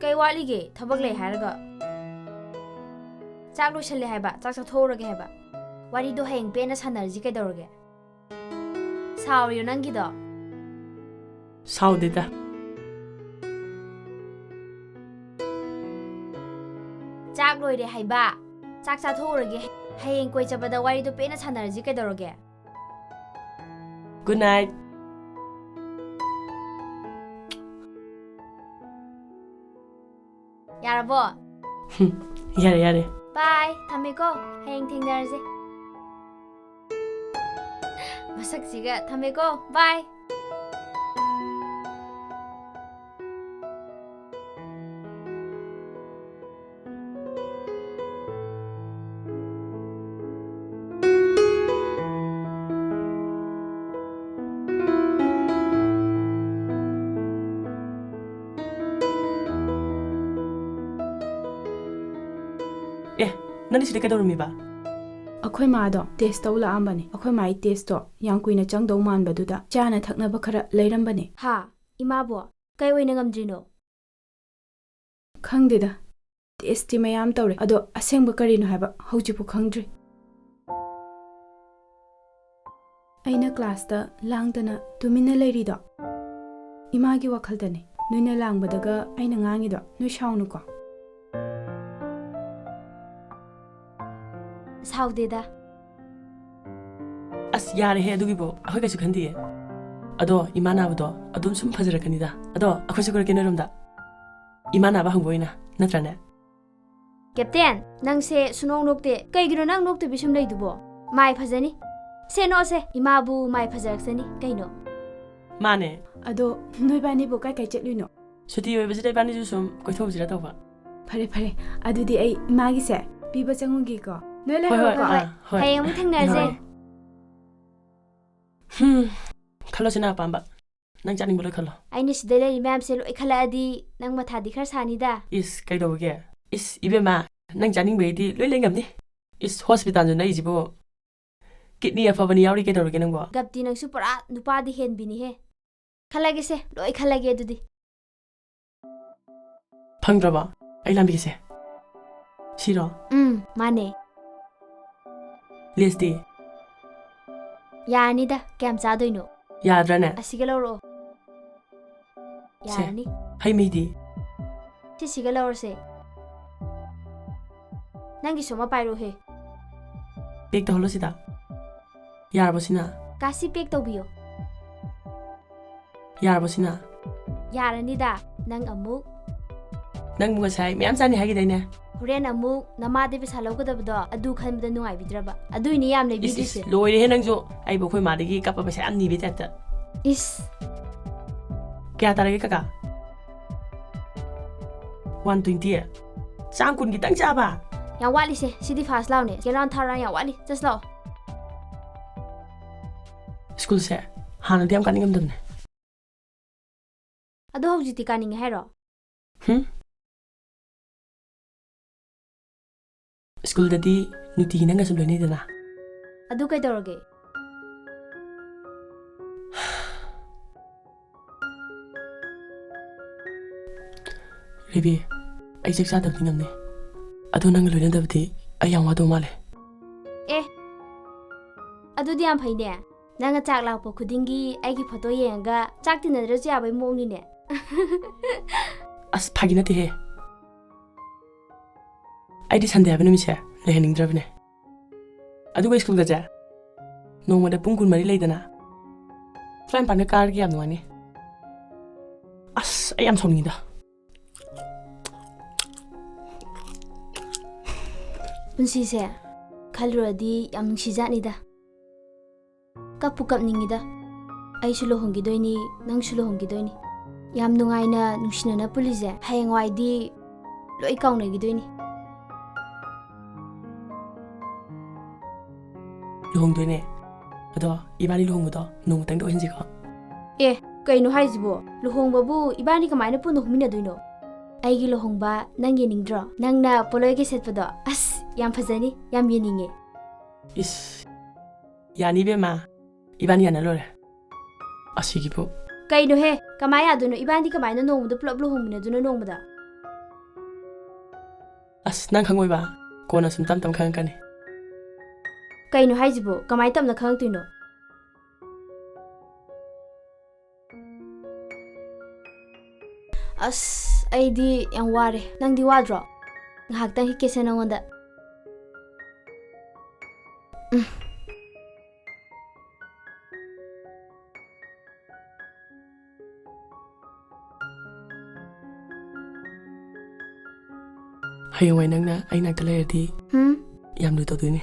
ꯀꯩ ꯋꯥꯠꯂꯤꯒꯦ? ꯊꯕꯛ ꯂꯩ ꯍꯥꯏꯔꯒ꯫ ꯆꯥꯛ ꯂꯣꯏꯁꯜꯂꯦ ꯍꯥꯏꯕ, ꯆꯥꯛ ꯆꯥꯊꯣꯛꯎꯔꯒꯦ ꯍꯥꯏꯕ꯫ ꯋꯥꯔꯤꯗꯣ ꯍꯌꯦꯡ ꯄꯦꯟꯅ ꯁꯥꯟꯅꯔꯁꯤ ꯀꯩꯗꯧꯔꯒꯦ? ꯁꯥꯎꯔꯤꯔꯣ ꯅꯪꯒꯤꯗꯣ? ꯁꯥꯎꯗꯦꯗ꯫ ꯆꯥꯛ ꯂꯣꯏꯔꯦ ꯍꯥꯏꯕ꯫ ꯆꯥꯛ ꯆꯥꯊꯣꯛꯎꯔꯒꯦ꯫ ꯍꯌꯦꯡ ꯀꯣꯏ ꯆꯠꯄꯗ ꯋꯥꯔꯤꯗꯣ ꯄꯦꯟꯅ ꯁꯥꯟꯅꯔꯁꯤ ꯀꯩꯗꯧꯔꯒꯦ? Good night. ꯌꯥꯔꯕꯣ? ꯌꯥꯔꯦ, ꯌꯥꯔꯦ꯫ Bye, ꯊꯝꯃꯦꯀꯣ꯫ ꯍꯌꯦꯡ ꯊꯦꯡꯅꯔꯁꯦ꯫ ꯃꯁꯛꯁꯤꯒ ꯊꯝꯃꯦꯀꯣ꯫ Bye. ꯑꯦ, ꯅꯪꯗꯤ ꯁꯤꯗ ꯀꯩꯗꯧꯔꯝꯃꯤꯕ? ꯑꯩꯈꯣꯏ ꯃꯥꯗꯣ test ꯇꯧ ꯂꯥꯛꯑꯝꯕꯅꯦ꯫ ꯑꯩꯈꯣꯏ ꯃꯥꯒꯤ test ꯇꯣ ꯌꯥꯝ ꯀꯨꯏꯅ ꯆꯪꯗꯧ ꯃꯥꯟꯕꯗꯨꯗ ꯆꯥꯅ ꯊꯛꯅꯕ ꯈꯔ ꯂꯩꯔꯝꯕꯅꯦ꯫ ꯍꯥ? ꯏꯃꯥꯕꯣ? ꯀꯩ ꯑꯣꯏꯅ ꯉꯝꯗ꯭ꯔꯤꯅꯣ? ꯈꯪꯗꯦꯗ꯫ Test ꯇꯤ ꯃꯌꯥꯝ ꯇꯧꯔꯦ꯫ ꯑꯗꯣ ꯑꯁꯦꯡꯕ ꯀꯔꯤꯅꯣ ꯍꯥꯏꯕ ꯍꯧꯖꯤꯛꯄꯨ ꯈꯪꯗ꯭ꯔꯤ꯫ ꯑꯩꯅ class ꯇ ꯂꯥꯡꯗꯅ ꯇꯨꯃꯤꯟꯅ ꯂꯩꯔꯤꯗꯣ ꯏꯃꯥꯒꯤ ꯋꯥꯈꯜꯗꯅꯦ꯫ ꯅꯣꯏꯅ ꯂꯥꯡꯕꯗꯒ ꯑꯩꯅ ꯉꯥꯡꯉꯤꯗꯣ꯫ ꯅꯣꯏ ꯁꯥꯎꯅꯨꯀꯣ꯫ ꯁꯥꯎꯗꯦꯗ꯫ ꯑꯁ, ꯌꯥꯔꯦꯍꯦ ꯑꯗꯨꯒꯤꯕꯨ, ꯑꯩꯈꯣꯏ ꯀꯩꯁꯨ ꯈꯟꯗꯤꯌꯦ꯫ ꯑꯗꯣ ꯏꯃꯥ ꯅꯥꯕꯗꯣ ꯑꯗꯨꯝ ꯁꯨꯝ ꯐꯖꯔꯛꯀꯅꯤꯗ꯫ ꯑꯗꯣ ꯑꯩꯈꯣꯏꯁꯨ ꯀꯣꯏꯔꯛꯀꯦ ꯅꯣꯏꯔꯣꯝꯗ꯫ ꯏꯃꯥ ꯅꯥꯕ ꯍꯪꯕ ꯑꯣꯏꯅ, ꯅꯠꯇ꯭ꯔꯅꯦ? Captain, ꯅꯪꯁꯦ ꯁꯨꯅꯣꯛ ꯅꯣꯛꯇꯦ꯫ ꯀꯩꯒꯤꯅꯣ ꯅꯪ ꯅꯣꯛꯇꯕꯤ ꯁꯨꯝ ꯂꯩꯗꯨꯕꯣ? ꯃꯥꯏ ꯐꯖꯅꯤ꯫ ꯁꯦ, ꯅꯣꯛꯑꯣꯁꯦ, ꯏꯃꯥꯕꯨ ꯃꯥꯏ ꯐꯖꯔꯛꯆꯅꯤ ꯀꯩꯅꯣ꯫ ꯃꯥꯅꯦ꯫ ꯑꯗꯣ ꯅꯣꯏꯕꯥꯅꯤꯕꯨ ꯀꯥꯏ ꯀꯥꯏ ꯆꯠꯂꯨꯏꯅꯣ? ꯁꯨꯇꯤ ꯑꯣꯏꯕꯁꯤꯗ ꯏꯕꯥꯅꯤꯁꯨ ꯁꯨꯝ ꯀꯣꯏꯊꯣꯛꯎꯁꯤꯔ ꯇꯧꯕ꯫ ꯐꯔꯦ, ꯐꯔꯦ꯫ ꯑꯗꯨꯗꯤ ꯑꯩ ꯏꯃꯥꯒꯤꯁꯦ ꯄꯤꯕ ꯆꯪꯉꯨꯒꯦꯀꯣ꯫ ꯅꯣꯏ ꯍꯣꯏ, ꯍꯣꯏ, ꯂꯩꯍꯧꯔꯣꯀꯣ꯫ ꯑꯥ, ꯍꯣꯏ꯫ ꯍꯌꯦꯡ ꯑꯃꯨꯛ ꯊꯦꯡꯅꯔꯁꯦ꯫ ꯍꯣꯏ꯫ ꯍꯨꯝ, ꯈꯜꯂꯣꯁꯦ ꯅꯪ ꯑꯄꯥꯝꯕ꯫ ꯅꯪ ꯆꯥꯅꯤꯡꯕ ꯂꯣꯏ ꯈꯜꯂꯣ꯫ ꯑꯩꯅ ꯁꯤꯗ ꯂꯩꯔꯤ ꯃꯌꯥꯝꯁꯦ ꯂꯣꯏ ꯈꯜꯂꯛꯑꯗꯤ ꯅꯪ ꯃꯊꯥꯗꯤ ꯈꯔ ꯁꯥꯅꯤꯗ꯫ ꯏꯁ, ꯀꯩꯗꯧꯕꯒꯦ? ꯏꯁ, ꯏꯕꯦꯝꯃ, ꯅꯪ ꯆꯥꯅꯤꯡꯕꯩꯗꯤ ꯂꯣꯏ ꯂꯩ ꯉꯝꯅꯤ꯫ ꯏꯁ, hospital ꯁꯨ ꯅꯛꯏꯁꯤꯕꯨ꯫ Kidney ꯑꯐꯕꯅꯤ ꯌꯥꯎꯔꯤ ꯀꯩꯗꯧꯔꯒꯦ ꯅꯪꯕꯣ? ꯒꯞꯇꯤ, ꯅꯪꯁꯨ ꯄꯨꯔꯥ ꯅꯨꯄꯥꯗꯤ ꯍꯦꯟꯕꯤꯅꯤꯍꯦ꯫ ꯈꯜꯂꯒꯦꯁꯦ, ꯂꯣꯏ ꯈꯜꯂꯒꯦ ꯑꯗꯨꯗꯤ꯫ ꯐꯪꯗ꯭ꯔꯕꯣ? ꯑꯩ ꯂꯥꯟꯕꯤꯒꯦꯁꯦ꯫ ꯁꯤꯔꯣ? ꯎꯝ, ꯃꯥꯅꯦ꯫ Lays T? ꯌꯥꯔꯅꯤꯗ, ꯀꯌꯥꯝ ꯆꯥꯗꯣꯏꯅꯣ? ꯌꯥꯗ꯭ꯔꯅꯦ? ꯑꯁꯤꯒ ꯂꯧꯔꯛꯑꯣ꯫ ꯁꯦ, ꯌꯥꯔꯅꯤ꯫ ꯍꯩ ꯃꯍꯤꯗꯤ? ꯁꯤꯁꯤꯒ ꯂꯧꯔꯁꯦ꯫ ꯅꯪꯒꯤꯁꯨ ꯑꯃ ꯄꯥꯏꯔꯛꯎꯍꯦ꯫ ꯄꯦꯛ ꯇꯧꯍꯜꯂꯣ ꯁꯤꯗ꯫ ꯌꯥꯔꯕꯣ ꯁꯤꯅ? ꯀꯥꯁꯤ, ꯄꯦꯛ ꯇꯧꯕꯤꯌꯣ꯫ ꯌꯥꯔꯕꯣ ꯁꯤꯅ? ꯌꯥꯔꯅꯤꯗ, ꯅꯪ ꯑꯃꯨꯛ꯫ ꯅꯪꯕꯨ ꯉꯁꯥꯏ ꯃꯌꯥꯝ ꯆꯥꯅꯤ ꯍꯥꯏꯈꯤꯗꯥꯏꯅꯦ? ꯍꯣꯔꯦꯟ ꯑꯃꯨꯛ ꯅꯃꯥꯗꯩ ꯄꯩꯁꯥ ꯂꯧꯒꯗꯕꯗꯣ ꯑꯗꯨ ꯈꯟꯕꯗ ꯅꯨꯡꯉꯥꯏꯕꯤꯗ꯭ꯔꯕ? ꯑꯗꯨꯏꯅꯦ ꯌꯥꯝ ꯏꯁ, ꯏꯁ, ꯂꯩꯕꯤꯗ꯭ꯔꯤꯁꯦ꯫ ꯂꯣꯏꯔꯦꯍꯦ ꯅꯪꯁꯨ꯫ ꯑꯩꯕꯨ ꯑꯩꯈꯣꯏ ꯃꯥꯗꯒꯤ ꯀꯞꯄ ꯄꯩꯁꯥ ꯌꯥꯝ ꯅꯤꯕꯩ ꯇꯥꯏꯞꯇ꯫ ꯏꯁ꯫ ꯀꯌꯥ ꯇꯥꯔꯒꯦ ꯀꯀꯥ? One twenty. ꯆꯥꯝ ꯀꯨꯟ ꯈꯤꯇꯪ ꯆꯥꯕ? ꯌꯥꯝ ꯋꯥꯠꯂꯤꯁꯦ꯫ ꯁꯤꯗꯤ ꯐꯥꯁ ꯂꯥꯎꯅꯦ꯫ ꯆꯦ ꯔꯥꯎꯟ ꯊꯥꯔ ꯌꯥꯝ ꯋꯥꯠꯂꯤ꯫ ꯆꯠꯁꯤ ꯂꯥꯛꯑꯣ꯫ ꯁ꯭ꯀꯨꯜꯁꯦ ꯍꯥꯟꯅꯗꯤ ꯌꯥꯝ ꯀꯥꯅꯤꯡꯉꯝꯗꯕꯅꯦ꯫ ꯑꯗꯣ ꯍꯧꯖꯤꯛꯇꯤ ꯀꯥꯅꯤꯡꯉꯦ ꯍꯥꯏꯔꯣ? ꯍꯨꯝ? ꯁ꯭ꯀꯨꯜꯗꯗꯤ ꯅꯨꯡꯇꯤꯒꯤ ꯅꯪꯒ ꯁꯨꯝ ꯂꯣꯏꯅꯩꯗꯅ꯫ ꯑꯗꯨ ꯀꯩꯗꯧꯔꯒꯦ? ꯔꯦꯕꯤ, ꯑꯩ ꯆꯥꯛ ꯆꯥꯗꯕꯗꯤ ꯉꯝꯅꯤ꯫ ꯑꯗꯣ ꯅꯪꯒ ꯂꯣꯏꯅꯗꯕꯗꯤ ꯑꯩ ꯌꯥꯝ ꯋꯥꯗꯧ ꯃꯥꯜꯂꯦ꯫ ꯑꯦ, ꯑꯗꯨꯗꯤ ꯌꯥꯝ ꯐꯩꯅꯦ꯫ ꯅꯪꯅ ꯆꯥꯛ ꯂꯥꯛꯄ ꯈꯨꯗꯤꯡꯒꯤ ꯑꯩꯒꯤ ꯐꯣꯇꯣ ꯌꯦꯡꯉꯒ ꯆꯥꯛ ꯇꯤꯟꯅꯗ꯭ꯔꯁꯨ ꯌꯥꯕꯩ ꯃꯑꯣꯡꯅꯤꯅꯦ꯫ ꯑꯁ, ꯐꯥꯒꯤ ꯅꯠꯇꯦꯍꯦ꯫ ꯑꯩꯗꯤ ꯁꯟꯗꯦ ꯍꯥꯏꯕ ꯅꯨꯃꯤꯠꯁꯦ ꯂꯩꯍꯟꯅꯤꯡꯗ꯭ꯔꯕꯅꯦ꯫ ꯑꯗꯨꯒ ꯁ꯭ꯀꯨꯜꯒꯁꯦ ꯅꯣꯡꯃꯗ ꯄꯨꯡ ꯀꯨꯟꯃꯔꯤ ꯂꯩꯗꯅ, ꯇꯔꯥꯅꯤꯄꯥꯟꯒ ꯀꯥꯔꯒ ꯌꯥꯝ ꯅꯨꯡꯉꯥꯏꯅꯤ꯫ ꯑꯁ, ꯑꯩ ꯌꯥꯝ ꯁꯥꯎꯅꯤꯡꯉꯤꯗ꯫ ꯄꯨꯟꯁꯤꯁꯦ ꯈꯜꯂꯨꯔꯗꯤ ꯌꯥꯝ ꯅꯨꯡꯁꯤꯖꯥꯠꯅꯤꯗ꯫ ꯀꯞꯄꯨ ꯀꯞꯅꯤꯡꯉꯤꯗ꯫ ꯑꯩꯁꯨ ꯂꯨꯍꯣꯡꯈꯤꯗꯣꯏꯅꯤ, ꯅꯪꯁꯨ ꯂꯨꯍꯣꯡꯈꯤꯗꯣꯏꯅꯤ꯫ ꯌꯥꯝ ꯅꯨꯡꯉꯥꯏꯅ ꯅꯨꯡꯁꯤꯅꯅ ꯄꯨꯜꯂꯤꯁꯦ ꯍꯌꯦꯡꯋꯥꯏꯗꯤ ꯂꯣꯏ ꯀꯥꯎꯅꯈꯤꯗꯣꯏꯅꯤ꯫ ꯂꯨꯍꯣꯡꯗꯣꯏꯅꯦ꯫ ꯑꯗꯣ ꯏꯕꯥꯅꯤ ꯂꯨꯍꯣꯡꯕꯗꯣ ꯅꯣꯡꯃꯇꯪꯗ ꯑꯣꯏꯍꯟꯁꯤꯀꯣ꯫ ꯑꯦ, ꯀꯩꯅꯣ ꯍꯥꯏꯁꯤꯕꯣ? ꯂꯨꯍꯣꯡꯕꯕꯨ ꯏꯕꯥꯅꯤ ꯀꯃꯥꯏꯅ ꯄꯨꯟꯅ ꯍꯧꯃꯤꯟꯅꯗꯣꯏꯅꯣ? ꯑꯩꯒꯤ ꯂꯨꯍꯣꯡꯕ ꯅꯪ ꯌꯦꯡꯅꯤꯡꯗ꯭ꯔꯣ? ꯅꯪꯅ ꯄꯣꯂꯣꯏꯒ ꯁꯦꯠꯄꯗꯣ? ꯑꯁ, ꯌꯥꯝ ꯐꯖꯅꯤ, ꯌꯥꯝ ꯌꯦꯡꯅꯤꯡꯉꯦ꯫ ꯏꯁ, ꯌꯥꯅꯤ ꯏꯕꯦꯝꯃ, ꯏꯕꯥꯅꯤ ꯌꯥꯅ ꯂꯣꯏꯔꯦ꯫ ꯑꯁꯤꯒꯤꯕꯨ꯫ ꯀꯩꯅꯣꯍꯦ, ꯀꯃꯥꯏ ꯌꯥꯗꯣꯏꯅꯣ? ꯏꯕꯥꯅꯤꯗꯤ ꯀꯃꯥꯏꯅ ꯅꯣꯡꯃꯗ ꯄꯨꯂꯞ ꯂꯨꯍꯣꯡꯃꯤꯟꯅꯗꯣꯏꯅꯣ ꯅꯣꯡꯃꯗ? ꯑꯁ, ꯅꯪ ꯈꯪꯉꯣꯏꯕ, ꯀꯣꯟꯅ ꯁꯨꯝ ꯇꯞ ꯇꯞ ꯈꯪꯉꯛꯀꯅꯤ꯫ ꯀꯩꯅꯣ ꯍꯥꯏꯁꯤꯕꯣ? ꯀꯃꯥꯏ ꯇꯞꯅ ꯈꯪꯉꯛꯇꯣꯏꯅꯣ? ꯑꯁ, ꯑꯩꯗꯤ ꯌꯥꯝ ꯋꯥꯔꯦ꯫ ꯅꯪꯗꯤ ꯋꯥꯗ꯭ꯔꯣ? ꯉꯥꯏꯍꯥꯛꯇꯪ ꯍꯤꯞꯀꯦꯁꯦ ꯅꯉꯣꯟꯗ꯫ ꯎꯝ꯫ ꯍꯌꯦꯡꯋꯥꯏ ꯅꯪꯅ ꯑꯩ ꯅꯥꯛꯇ ꯂꯩꯔꯗꯤ ꯍꯨꯝ? ꯌꯥꯝ ꯂꯨ ꯇꯧꯗꯣꯏꯅꯦ꯫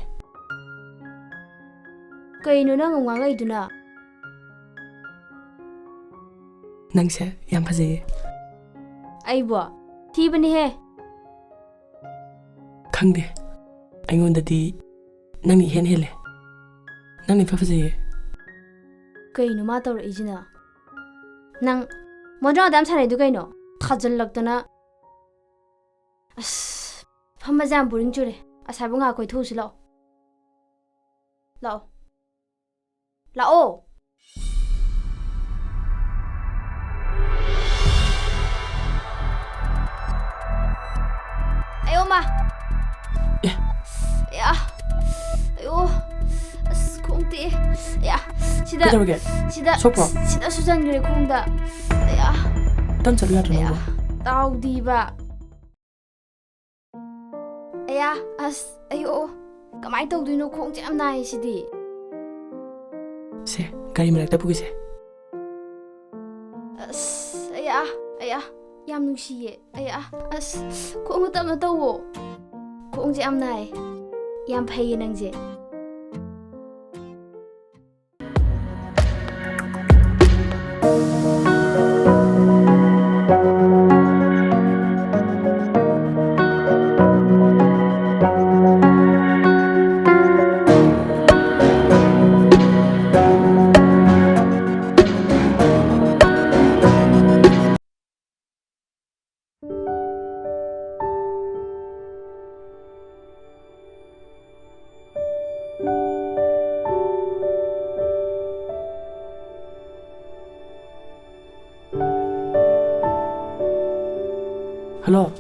ꯀꯩꯅꯣ ꯅꯪ ꯑꯃꯨꯛ ꯉꯥꯡꯉꯛꯏꯗꯨꯅ? ꯅꯪꯁꯦ ꯌꯥꯝ ꯐꯖꯩꯌꯦ꯫ ꯑꯩꯕꯣ? ꯊꯤꯕꯅꯤꯍꯦ꯫ ꯈꯪꯗꯦ, ꯑꯩꯉꯣꯟꯗꯗꯤ ꯅꯪꯅ ꯏꯍꯦꯟ ꯍꯦꯜꯂꯦ꯫ ꯅꯪꯅ ꯏꯐ ꯐꯖꯩꯌꯦ꯫ ꯀꯩꯅꯣ ꯃꯥ ꯇꯧꯔꯛꯏꯁꯤꯅ? ꯅꯪ ꯃꯣꯟꯖꯥꯎ ꯑꯗꯨ ꯌꯥꯝ ꯁꯥꯟꯅꯩꯗꯨ ꯀꯩꯅꯣ? ꯊꯥꯖꯤꯜꯂꯛꯇꯅ꯫ ꯑꯁ, ꯐꯝꯕꯁꯦ ꯌꯥꯝ ꯕꯣꯔꯤꯡ ꯆꯨꯔꯦ꯫ ꯑꯁꯥꯏꯕꯧ ꯉꯥꯏꯍꯥꯛ ꯀꯣꯏꯊꯣꯛꯎꯁꯤ ꯂꯥꯛꯑꯣ꯫ ꯂꯥꯛꯑꯣ꯫ ꯂꯥꯛꯑꯣ꯫ ꯑꯌꯣ ꯃꯥ꯫ ꯑꯦ꯫ ꯑꯌꯥ꯫ ꯑꯌꯣ꯫ ꯑꯁ, ꯈꯣꯡ ꯇꯦꯛꯑꯦ꯫ ꯑꯌꯥ꯫ ꯁꯤꯗ꯫ ꯀꯩꯗꯧꯔꯒꯦ? ꯁꯤꯗ꯫ ꯁꯣꯛꯄ꯭ꯔꯣ? ꯁꯤꯗ ꯁꯨꯖꯟꯈ꯭ꯔꯦ ꯈꯣꯡꯗ꯫ ꯑꯌꯥ꯫ ꯇꯞ ꯆꯠꯂꯨ ꯌꯥꯗ꯭ꯔꯣ ꯑꯌꯥ꯫ ꯅꯪꯕꯣ? ꯇꯥꯎꯗꯤꯕ꯫ ꯑꯌꯥ, ꯑꯁ, ꯑꯌꯣ, ꯀꯃꯥꯏꯅ ꯇꯧꯗꯣꯏꯅꯣ? ꯈꯣꯡꯁꯦ ꯌꯥꯝ ꯅꯥꯏꯌꯦ ꯁꯤꯗꯤ꯫ ꯁꯦ, ꯒꯥꯔꯤ ꯃꯔꯛꯇ ꯄꯨꯒꯦꯁꯦ꯫ ꯑꯁ, ꯑꯌꯥ, ꯑꯌꯥ, ꯌꯥꯝ ꯅꯨꯡꯁꯤꯌꯦ꯫ ꯑꯌꯥ, ꯑꯁ, ꯈꯣꯡ ꯇꯞꯅ ꯇꯧꯋꯣ꯫ ꯈꯣꯡꯁꯦ ꯌꯥꯝ ꯅꯥꯏꯌꯦ꯫ ꯌꯥꯝ ꯐꯩꯌꯦ ꯅꯪꯁꯦ꯫ ꯍꯜꯂꯣ꯫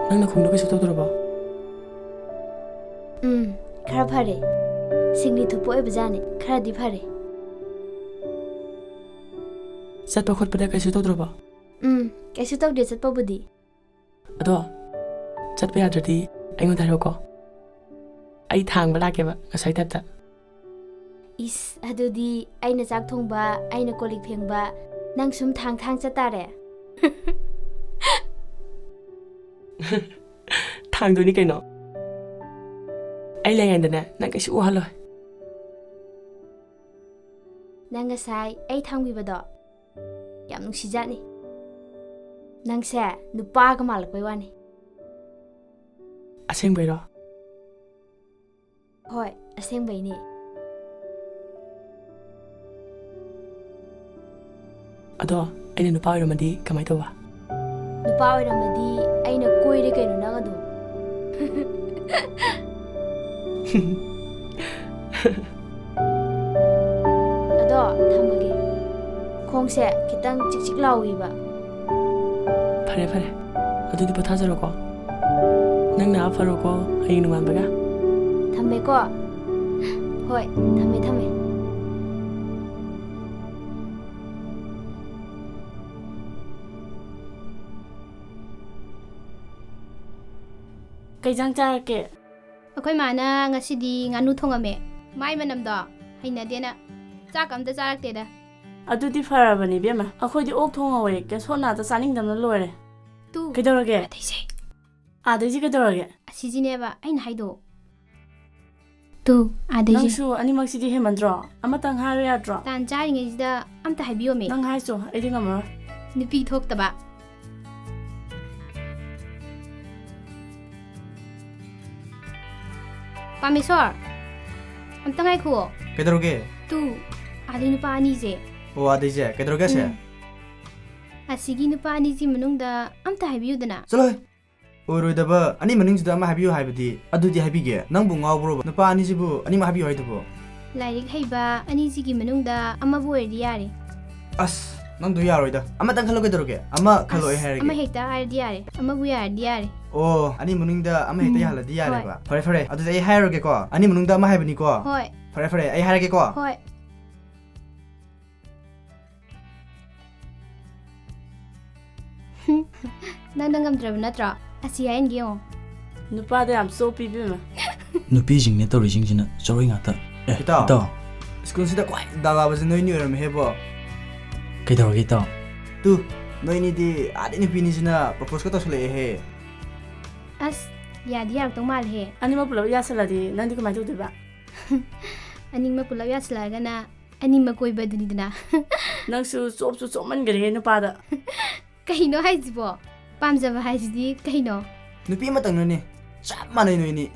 ꯅꯪ ꯅꯈꯣꯡꯗꯣ ꯀꯩꯁꯨ ꯇꯧꯗ꯭ꯔꯕꯣ? ꯎꯝ, ꯈꯔ ꯐꯔꯦ꯫ ꯁꯤꯡꯂꯤ ꯊꯨꯞꯄ ꯑꯣꯏꯕꯖꯥꯠꯅꯤ, ꯈꯔꯗꯤ ꯐꯔꯦ꯫ ꯆꯠꯄ ꯈꯣꯠꯄꯗ ꯀꯩꯁꯨ ꯇꯧꯗ꯭ꯔꯕꯣ? ꯎꯝ, ꯀꯩꯁꯨ ꯇꯧꯗꯦ ꯆꯠꯄꯕꯨꯗꯤ꯫ ꯑꯗꯣ, ꯆꯠꯄ ꯌꯥꯗ꯭ꯔꯗꯤ ꯑꯩꯉꯣꯟꯗ ꯍꯥꯏꯔꯛꯎꯀꯣ꯫ ꯑꯩ ꯊꯥꯡꯕ ꯂꯥꯛꯀꯦꯕ, ꯉꯁꯥꯏ ꯇꯥꯏꯞꯇ꯫ ꯏꯁ, ꯑꯗꯨꯗꯤ ꯑꯩꯅ ꯆꯥꯛ ꯊꯣꯡꯕ, ꯑꯩꯅ ꯀꯣꯜ ꯂꯤꯛ ꯐꯦꯡꯕ, ꯅꯪ ꯁꯨꯝ ꯊꯥꯡ ꯊꯥꯡ ꯆꯠꯇꯥꯔꯦ꯫ ꯊꯥꯡꯗꯣꯏꯅꯤ ꯀꯩꯅꯣ꯫ ꯑꯩ ꯂꯩꯔꯤꯉꯩꯗꯅꯦ, ꯅꯪ ꯀꯩꯁꯨ ꯋꯥꯍꯜꯂꯣꯏ꯫ ꯅꯪ ꯉꯁꯥꯏ ꯑꯩ ꯊꯥꯡꯕꯤꯕꯗꯣ ꯌꯥꯝ ꯅꯨꯡꯁꯤꯖꯥꯠꯅꯤ꯫ ꯅꯪꯁꯦ ꯅꯨꯄꯥꯒ ꯃꯥꯜꯂꯛꯄꯩ ꯋꯥꯅꯤ꯫ ꯑꯁꯦꯡꯕꯩꯔꯣ? ꯍꯣꯏ, ꯑꯁꯦꯡꯕꯩꯅꯦ꯫ ꯑꯗꯣ, ꯑꯩꯅ ꯅꯨꯄꯥ ꯑꯣꯏꯔꯝꯃꯗꯤ ꯀꯃꯥꯏ ꯇꯧꯕ? ꯅꯨꯄꯥ ꯑꯣꯏꯔꯝꯃꯗꯤ ꯑꯩꯅ ꯀꯣꯏꯔꯦ ꯀꯩꯅꯣ ꯅꯪ ꯑꯗꯨꯝ꯫ ꯑꯗꯣ, ꯊꯝꯃꯒꯦ꯫ ꯈꯣꯡꯁꯦ ꯈꯤꯇꯪ ꯆꯤꯛ ꯆꯤꯛ ꯂꯥꯎꯏꯕ꯫ ꯐꯔꯦ, ꯐꯔꯦ꯫ ꯑꯗꯨꯗꯤ ꯄꯣꯊꯥꯖꯔꯣꯀꯣ꯫ ꯅꯪ ꯅꯥ ꯐꯔꯣꯀꯣ, ꯍꯌꯦꯡ ꯅꯣꯡꯉꯥꯟꯕꯒ꯫ ꯊꯝꯃꯦꯀꯣ꯫ ꯍꯣꯏ, ꯊꯝꯃꯦ, ꯊꯝꯃꯦ꯫ ꯀꯩ ꯏꯟꯖꯥꯡ ꯆꯥꯔꯛꯀꯦ? ꯑꯩꯈꯣꯏ ꯃꯥꯅ ꯉꯁꯤꯗꯤ ꯉꯥꯅꯨ ꯊꯣꯡꯉꯝꯃꯦ꯫ ꯃꯥꯏ ꯃꯅꯝꯗꯣ ꯍꯩꯅꯗꯦꯅ ꯆꯥꯛ ꯑꯝꯇ ꯆꯥꯔꯛꯇꯦꯗ꯫ ꯑꯗꯨꯗꯤ ꯐꯔꯕꯅꯤ, ꯏꯕꯦꯝꯃ꯫ ꯑꯩꯈꯣꯏꯗꯤ ꯑꯣꯛ ꯊꯣꯡꯍꯧꯋꯦ, ꯀꯦꯁꯣꯠ ꯅꯥꯗ ꯆꯥꯅꯤꯡꯗꯕꯅ ꯂꯣꯏꯔꯦ꯫ ꯇꯨ, ꯀꯩꯗꯧꯔꯒꯦ? ꯑꯗꯩꯁꯦ꯫ ꯑꯥꯗꯩꯁꯦ ꯀꯩꯗꯧꯔꯒꯦ? ꯑꯁꯤꯁꯤꯅꯦꯕ ꯑꯩꯅ ꯍꯥꯏꯗꯣ꯫ ꯇꯨ, ꯑꯥꯗꯩꯁꯦ꯫ ꯅꯪꯁꯨ ꯑꯅꯤꯃꯛꯁꯤꯗꯤ ꯍꯦꯟꯃꯟꯗ꯭ꯔꯣ? ꯑꯃꯇꯪ ꯍꯥꯏꯔꯣ ꯌꯥꯗ꯭ꯔꯣ? ꯇꯥꯟ ꯆꯥꯔꯤꯉꯩꯁꯤꯗ ꯑꯝꯇ ꯍꯥꯏꯕꯤꯌꯣꯃꯦ꯫ ꯅꯪ ꯍꯥꯏꯁꯣ, ꯑꯩꯗꯤ ꯉꯝꯃꯔꯣꯏ꯫ ꯅꯨꯄꯤ ꯊꯣꯛꯇꯕ꯫ ꯄꯥꯃꯦꯁꯣꯔ, ꯑꯝꯇ ꯉꯥꯏꯈꯨꯑꯣ꯫ ꯀꯩꯗꯧꯔꯒꯦ? ꯇꯨ, ꯑꯥꯗꯩ ꯅꯨꯄꯥ ꯑꯅꯤꯁꯦ꯫ ꯑꯣ, ꯑꯥꯗꯩꯁꯦ꯫ ꯀꯩꯗꯧꯔꯒꯦ ꯑꯁꯦ? ꯎꯝ꯫ ꯑꯁꯤꯒꯤ ꯅꯨꯄꯥ ꯑꯅꯤꯁꯤ ꯃꯅꯨꯡꯗ ꯑꯝꯇ ꯍꯥꯏꯕꯤꯌꯨꯗꯅ꯫ ꯆꯠꯂꯣꯍꯦ꯫ ꯑꯣꯏꯔꯣꯏꯗꯕ, ꯑꯅꯤ ꯃꯅꯨꯡꯁꯤꯗ ꯑꯃ ꯍꯥꯏꯕꯤꯌꯨ ꯍꯥꯏꯕꯗꯤ, ꯑꯗꯨꯗꯤ ꯍꯥꯏꯕꯤꯒꯦ꯫ ꯅꯪꯕꯨ ꯉꯥꯎꯕ꯭ꯔꯣꯕ? ꯅꯨꯄꯥ ꯑꯅꯤꯁꯤꯕꯨ ꯑꯅꯤꯃꯛ ꯍꯥꯏꯕꯤꯌꯨ ꯍꯥꯏꯗꯨꯕꯨ? ꯂꯥꯏꯔꯤꯛ ꯍꯩꯕ ꯑꯅꯤꯁꯤꯒꯤ ꯃꯅꯨꯡꯗ ꯑꯃꯕꯨ ꯑꯣꯏꯔꯗꯤ ꯌꯥꯔꯦ꯫ ꯑꯁ, ꯅꯪꯗꯨ ꯌꯥꯔꯣꯏꯗ꯫ ꯑꯃꯇꯪ ꯈꯜꯂꯣ ꯀꯩꯗꯧꯔꯒꯦ? ꯑꯃ ꯈꯜꯂꯣ, ꯑꯩ ꯑꯁ, ꯍꯥꯏꯔꯒꯦ꯫ ꯑꯃ ꯍꯦꯛꯇ ꯍꯥꯏꯔꯗꯤ ꯌꯥꯔꯦ꯫ ꯑꯃꯕꯨ ꯌꯥꯔꯗꯤ ꯌꯥꯔꯦ꯫ ꯑꯣ, ꯑꯅꯤ ꯃꯅꯨꯡꯗ ꯑꯃ ꯍꯦꯛꯇ ꯎꯝ, ꯌꯥꯍꯜꯂꯗꯤ ꯍꯣꯏ꯫ ꯌꯥꯔꯦꯕ꯫ ꯐꯔꯦ, ꯐꯔꯦ꯫ ꯑꯗꯨꯗꯤ ꯑꯩ ꯍꯥꯏꯔꯒꯦꯀꯣ꯫ ꯑꯅꯤ ꯃꯅꯨꯡꯗ ꯑꯃ ꯍꯥꯏꯕꯅꯤꯀꯣ꯫ ꯍꯣꯏ꯫ ꯐꯔꯦ, ꯐꯔꯦ꯫ ꯑꯩ ꯍꯥꯏꯔꯒꯦꯀꯣ꯫ ꯍꯣꯏ꯫ ꯅꯪꯅ ꯉꯝꯗ꯭ꯔꯕ ꯅꯠꯇ꯭ꯔꯣ? ꯑꯁꯤ ꯍꯥꯏꯍꯟꯒꯦ ꯌꯦꯡꯉꯣ꯫ ꯅꯨꯄꯥꯗ ꯌꯥꯝ ꯆꯣꯞꯄꯤ ꯏꯕꯦꯝꯃ꯫ ꯅꯨꯄꯤꯁꯤꯡꯅꯦ ꯇꯧꯔꯤꯁꯤꯡꯁꯤꯅ ꯆꯣꯔꯣꯏ ꯉꯥꯛꯇ꯫ ꯑꯦ, ꯏꯇꯥꯎ꯫ ꯏꯇꯥꯎ꯫ ꯁ꯭ꯀꯨꯜꯁꯤꯗ ꯈ꯭ꯋꯥꯏ ꯗꯥꯎ ꯌꯥꯕꯁꯦ ꯅꯣꯏꯅꯤ ꯑꯣꯏꯔꯝꯃꯦꯍꯦꯕꯣ꯫ ꯀꯩꯗꯧꯔꯒꯦ ꯏꯇꯥꯎ? ꯇꯨ, ꯅꯣꯏꯅꯤꯗꯤ ꯑꯥꯗꯩ ꯅꯨꯄꯤꯅꯤꯁꯤꯅ proposal ꯀ ꯇꯧꯁꯜꯂꯛꯑꯦꯍꯦ꯫ ꯑꯁ, ꯌꯥꯗꯤ ꯌꯥꯔꯛꯇꯧ ꯃꯥꯜꯂꯦꯍꯦ꯫ ꯑꯅꯤꯃꯛ ꯄꯨꯂꯞ ꯌꯥꯁꯜꯂꯗꯤ ꯅꯪꯗꯤ ꯀꯃꯥꯏꯅ ꯇꯧꯗꯣꯏꯕ? ꯑꯅꯤꯃꯛ ꯄꯨꯂꯞ ꯌꯥꯁꯜꯂꯛꯑꯒꯅ ꯑꯅꯤꯃꯛ ꯀꯣꯏꯕ ꯑꯗꯨꯅꯤꯗꯅ꯫ ꯅꯪꯁꯨ ꯆꯣꯞꯁꯨ ꯆꯣꯞꯃꯟꯈꯔꯦꯍꯦ ꯅꯨꯄꯥꯗ꯫ ꯀꯩꯅꯣ ꯍꯥꯏꯁꯤꯕꯣ? ꯄꯥꯝꯖꯕ ꯍꯥꯏꯁꯤꯗꯤ ꯀꯩꯅꯣ? ꯅꯨꯄꯤ ꯑꯃꯇꯪꯅꯅꯦ꯫ ꯆꯞ ꯃꯥꯟꯅꯩ ꯅꯣꯏꯅꯤ꯫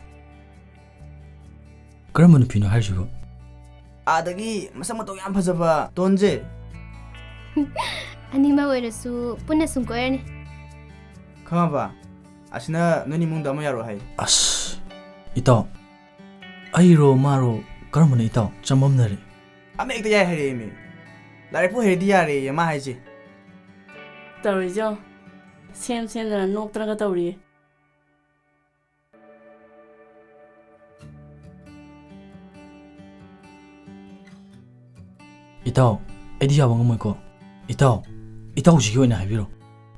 ꯀꯔꯝꯕ ꯅꯨꯄꯤꯅꯣ ꯍꯥꯏꯔꯤꯁꯤꯕꯣ? ꯑꯥꯗꯒꯤ ꯃꯁꯛ ꯃꯇꯧ ꯌꯥꯝ ꯐꯖꯕ ꯇꯣꯟꯖꯦ꯫ ꯑꯅꯤꯃꯛ ꯑꯣꯏꯔꯁꯨ ꯄꯨꯟꯅ ꯁꯨꯝ ꯀꯣꯏꯔꯅꯤ꯫ ꯈꯪꯉꯕ? ꯑꯁꯤꯅ ꯅꯣꯏꯅꯤ ꯏꯃꯨꯡꯗ ꯑꯃ ꯌꯥꯔꯣꯏ ꯍꯥꯏ꯫ ꯑꯁ, ꯏꯇꯥꯎ, ꯑꯩꯔꯣ ꯃꯥꯔꯣ ꯀꯔꯝꯕꯅꯣ ꯏꯇꯥꯎ? ꯆꯃꯝꯅꯔꯦ꯫ ꯑꯃ ꯍꯦꯛꯇ ꯌꯥꯏ ꯍꯥꯏꯔꯛꯑꯦꯃꯤ꯫ ꯂꯥꯏꯔꯤꯛꯄꯨ ꯍꯩꯔꯗꯤ ꯌꯥꯔꯦꯌꯦ ꯃꯥ ꯍꯥꯏꯁꯦ꯫ ꯇꯧꯔꯤꯁꯦ ꯌꯦꯡꯉꯣ꯫ ꯁꯦꯝ ꯁꯦꯝꯗꯅ ꯅꯣꯛꯇꯅꯒ ꯇꯧꯔꯤꯌꯦ꯫ ꯏꯇꯥꯎ, ꯑꯩꯗꯤ ꯌꯥꯕ ꯉꯝꯃꯣꯏꯀꯣ꯫ ꯏꯇꯥꯎ, ꯏꯇꯥꯎꯁꯤꯒꯤ ꯑꯣꯏꯅ ꯍꯥꯏꯕꯤꯔꯣ꯫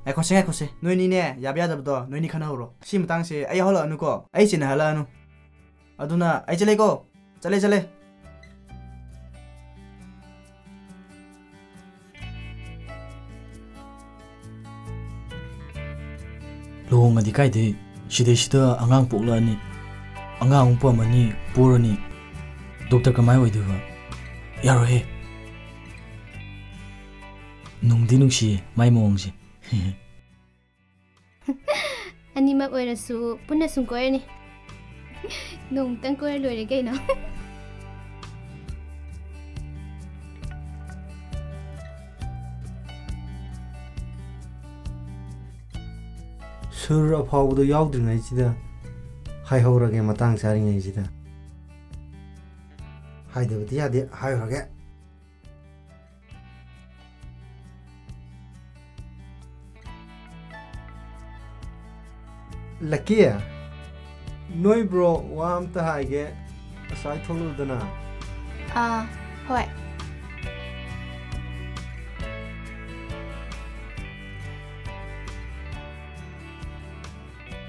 ꯉꯥꯏꯈꯣꯁꯦ, ꯉꯥꯏꯈꯣꯁꯦ꯫ ꯅꯣꯏꯅꯤꯅꯦ, ꯌꯥꯕ ꯌꯥꯗꯕꯗꯣ ꯅꯣꯏꯅꯤ ꯈꯟꯅꯍꯧꯔꯣ꯫ ꯁꯤ ꯃꯇꯥꯡꯁꯦ ꯑꯩ ꯌꯥꯎꯍꯜꯂꯛꯑꯅꯨꯀꯣ꯫ ꯑꯩ ꯆꯤꯟꯅꯍꯜꯂꯛꯑꯅꯨ꯫ ꯑꯗꯨꯅ ꯑꯩ ꯆꯠꯂꯦꯀꯣ꯫ ꯆꯠꯂꯦ, ꯆꯠꯂꯦ꯫ ꯂꯨꯍꯣꯡꯉꯗꯤ ꯀꯥꯏꯗꯩ? ꯁꯤꯗꯩꯁꯤꯗ ꯑꯉꯥꯡ ꯄꯣꯛꯂꯛꯑꯅꯤ, ꯑꯉꯥꯡ ꯑꯃꯨꯛ ꯄꯝꯃꯅꯤ, ꯄꯣꯔꯅꯤ꯫ ꯗꯣꯛꯇꯔ ꯀꯃꯥꯏ ꯑꯣꯏꯗꯣꯏꯕ? ꯌꯥꯔꯣꯏꯍꯦ꯫ ꯅꯨꯡꯗꯤ ꯅꯨꯡꯁꯤꯌꯦ ꯃꯥꯏ ꯃꯑꯣꯡꯁꯦ꯫ ꯑꯅꯤꯃꯛ ꯑꯣꯏꯔꯁꯨ ꯄꯨꯟꯅ ꯁꯨꯝ ꯀꯣꯏꯔꯅꯤ꯫ ꯅꯣꯡꯃꯇꯪ ꯀꯣꯏꯔ ꯂꯣꯏꯔꯦ ꯀꯩꯅꯣ꯫ ꯁꯨꯔ ꯑꯐꯥꯎꯕꯗꯣ ꯌꯥꯎꯗ꯭ꯔꯤꯉꯩꯁꯤꯗ ꯍꯥꯏꯍꯧꯔꯒꯦ, ꯃꯇꯥꯡ ꯆꯥꯔꯤꯉꯩꯁꯤꯗ꯫ ꯍꯥꯏꯗꯕꯗꯤ ꯌꯥꯗꯦ, ꯍꯥꯏꯍꯧꯔꯒꯦ꯫ ꯂꯛꯀꯤ, ꯅꯣꯏ ꯕ꯭ꯔꯣ ꯋꯥ ꯑꯝꯇ ꯍꯥꯏꯒꯦ, ꯑꯁ꯭ꯋꯥꯏ ꯊꯣꯛꯂꯛꯎꯗꯅ꯫ ꯑꯥ, ꯍꯣꯏ꯫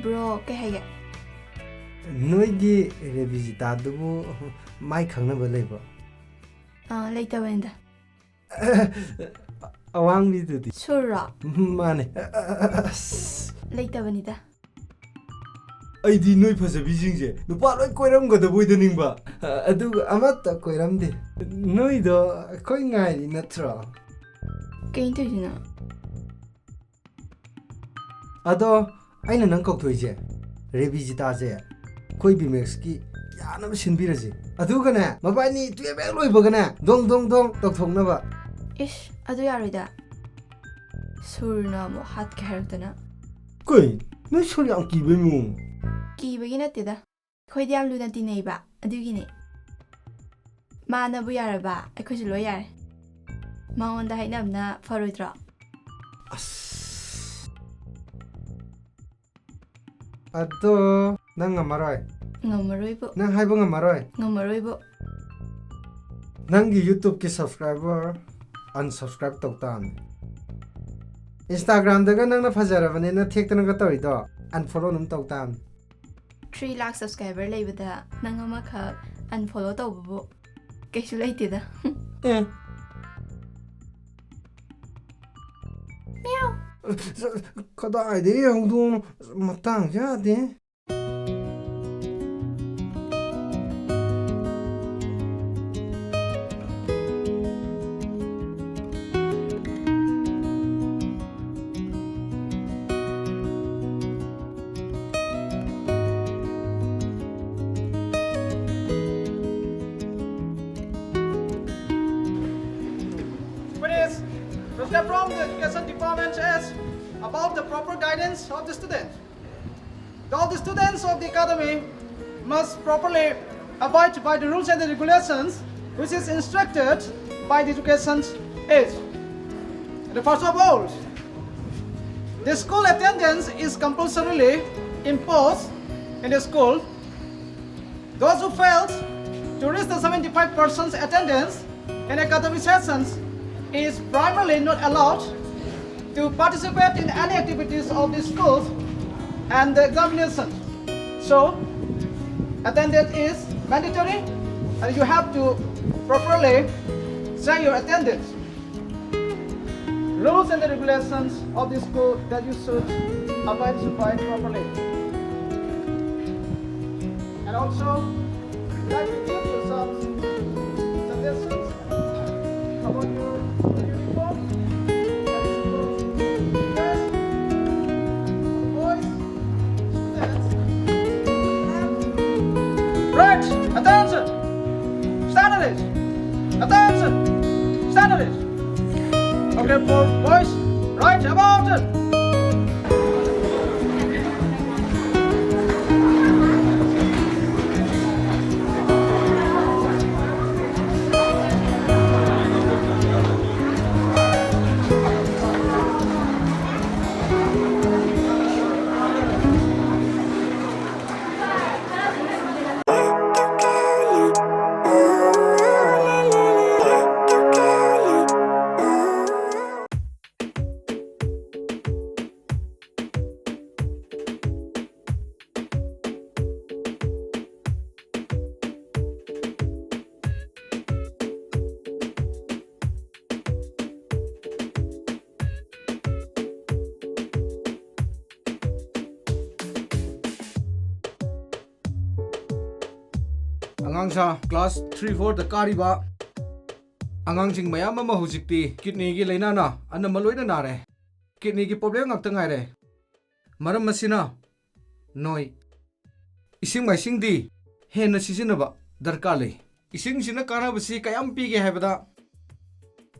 ꯕ꯭ꯔꯣ, ꯀꯩ ꯍꯥꯏꯒꯦ? ꯅꯣꯏꯒꯤ ꯔꯦꯕꯤꯖꯤꯇꯥꯗꯨꯕꯨ ꯃꯥꯏ ꯈꯪꯅꯕ ꯂꯩꯕ꯭ꯔꯣ? ꯑꯥ, ꯂꯩꯇꯕꯅꯤꯗ꯫ ꯑꯋꯥꯡꯕꯤꯗꯨꯗꯤ? ꯁꯨꯔꯔꯣ? ꯃꯥꯅꯦ꯫ ꯑꯁ꯫ ꯂꯩꯇꯕꯅꯤꯗ꯫ ꯑꯩꯗꯤ ꯅꯣꯏ ꯐꯖꯕꯤꯁꯤꯡꯁꯦ ꯅꯨꯄꯥ ꯂꯣꯏ ꯀꯣꯏꯔꯝꯒꯗꯕꯣꯏꯗ ꯅꯤꯡꯕ꯫ ꯑꯗꯨꯒ ꯑꯃꯠꯇ ꯀꯣꯏꯔꯝꯗꯦ꯫ ꯅꯣꯏꯗꯣ ꯑꯩꯈꯣꯏ ꯉꯥꯏꯔꯤ ꯅꯠꯇ꯭ꯔꯣ? ꯀꯩꯅꯣ ꯇꯧꯔꯤꯁꯤꯅ? ꯑꯗꯣ ꯑꯩꯅ ꯅꯪ ꯀꯧꯊꯣꯛꯏꯁꯦ, ꯔꯦꯕꯤꯖꯤꯇꯥꯁꯦ ꯑꯩꯈꯣꯏ ꯕꯤꯃꯦꯛꯁꯀꯤ ꯌꯥꯅꯕ ꯁꯤꯟꯕꯤꯔꯁꯤ꯫ ꯑꯗꯨꯒꯅꯦ, ꯃꯕꯥꯅꯤ ꯇꯨꯌꯦꯜꯞ ꯍꯦꯛ ꯂꯣꯏꯕꯒꯅꯦ, ꯗꯣꯡ ꯗꯣꯡ ꯗꯣꯡ ꯇꯧꯊꯣꯛꯅꯕ꯫ ꯏꯁ, ꯑꯗꯨ ꯌꯥꯔꯣꯏꯗ꯫ ꯁꯨꯔꯅ ꯑꯃꯨꯛ ꯍꯥꯠꯀꯦ ꯍꯥꯏꯔꯛꯇꯅ꯫ ꯀꯩ? ꯅꯣꯏ ꯁꯨꯔ ꯌꯥꯝ ꯀꯤꯕꯩ ꯃꯑꯣꯡ? ꯀꯤꯕꯒꯤ ꯅꯠꯇꯦꯗ, ꯑꯩꯈꯣꯏꯗꯤ ꯌꯥꯝ ꯂꯨꯅ ꯇꯤꯟꯅꯩꯕ, ꯑꯗꯨꯒꯤꯅꯦ꯫ ꯃꯥꯅꯕꯨ ꯌꯥꯔꯕ, ꯑꯩꯈꯣꯏꯁꯨ ꯂꯣꯏ ꯌꯥꯔꯦ꯫ ꯃꯉꯣꯟꯗ ꯍꯥꯏꯅꯕꯅ ꯐꯔꯣꯏꯗ꯭ꯔꯣ? ꯑꯁ꯫ ꯑꯗꯣ ꯅꯪ ꯉꯝꯃꯔꯣꯏ? ꯉꯝꯃꯔꯣꯏꯕꯨ꯫ ꯅꯪ ꯍꯥꯏꯕ ꯉꯝꯃꯔꯣꯏ? ꯉꯝꯃꯔꯣꯏꯕꯨ꯫ ꯅꯪꯒꯤ YouTubeꯀꯤ subscriber unsubscribe ꯇꯧ ꯇꯥꯕꯅꯤ꯫ Instagramꯗꯒ ꯅꯪꯅ ꯐꯖꯔꯕꯅꯤꯅ ꯊꯦꯛꯇꯅꯒ ꯇꯧꯔꯤꯗꯣ unfollow ꯑꯗꯨꯝ ꯇꯧ ꯇꯥꯕꯅꯤ꯫ Three lakh subscriber ꯂꯩꯕꯗ ꯅꯪ ꯑꯃꯈꯛ unfollow ꯇꯧꯕꯕꯨ ꯀꯩꯁꯨ ꯂꯩꯇꯦꯗ꯫ ꯑꯦ꯫ ꯀꯗꯥꯏꯗꯒꯤ ꯍꯧꯗꯣꯡꯅꯣ? ꯃꯇꯥꯡ ꯆꯥꯗꯦ꯫ Please, the step from the education department is about the proper guidance of the students. All the students of the academy must properly abide by the rules and the regulations which is instructed by the education age. The first of all, the school attendance is compulsorily imposed in the school. Those who fail to reach the seventy-five percent attendance in academic sessions is primarily not allowed to participate in any activities of the school. and the examination. So, attendance is mandatory, and you have to properly say your attendance. Rules and the regulations of the school that you should abide by properly. And also, we'd like to give you some suggestions about your uniform. First, boys, students, right, attention, standards, attention, standards. Okay, for boys, right, about it. ꯑꯉꯥꯡꯁꯥ class three fourꯗ ꯀꯥꯔꯤꯕ ꯑꯉꯥꯡꯁꯤꯡ ꯃꯌꯥꯝ ꯑꯃ ꯍꯧꯖꯤꯛꯇꯤ kidneyꯒꯤ ꯂꯥꯏꯅꯥꯅ ꯑꯅꯝꯕ ꯂꯣꯏꯅ ꯅꯥꯔꯦ꯫ Kidneyꯒꯤ problem ꯉꯥꯛꯇ ꯉꯥꯏꯔꯦ꯫ ꯃꯔꯝ ꯑꯁꯤꯅ ꯅꯣꯏ ꯏꯁꯤꯡ ꯃꯥꯏꯁꯤꯡꯗꯤ ꯍꯦꯟꯅ ꯁꯤꯖꯤꯟꯅꯕ ꯗꯔꯀꯥꯔ ꯂꯩ꯫ ꯏꯁꯤꯡꯁꯤꯅ ꯀꯥꯟꯅꯕꯁꯤ ꯀꯌꯥꯝ ꯄꯤꯒꯦ ꯍꯥꯏꯕꯗ,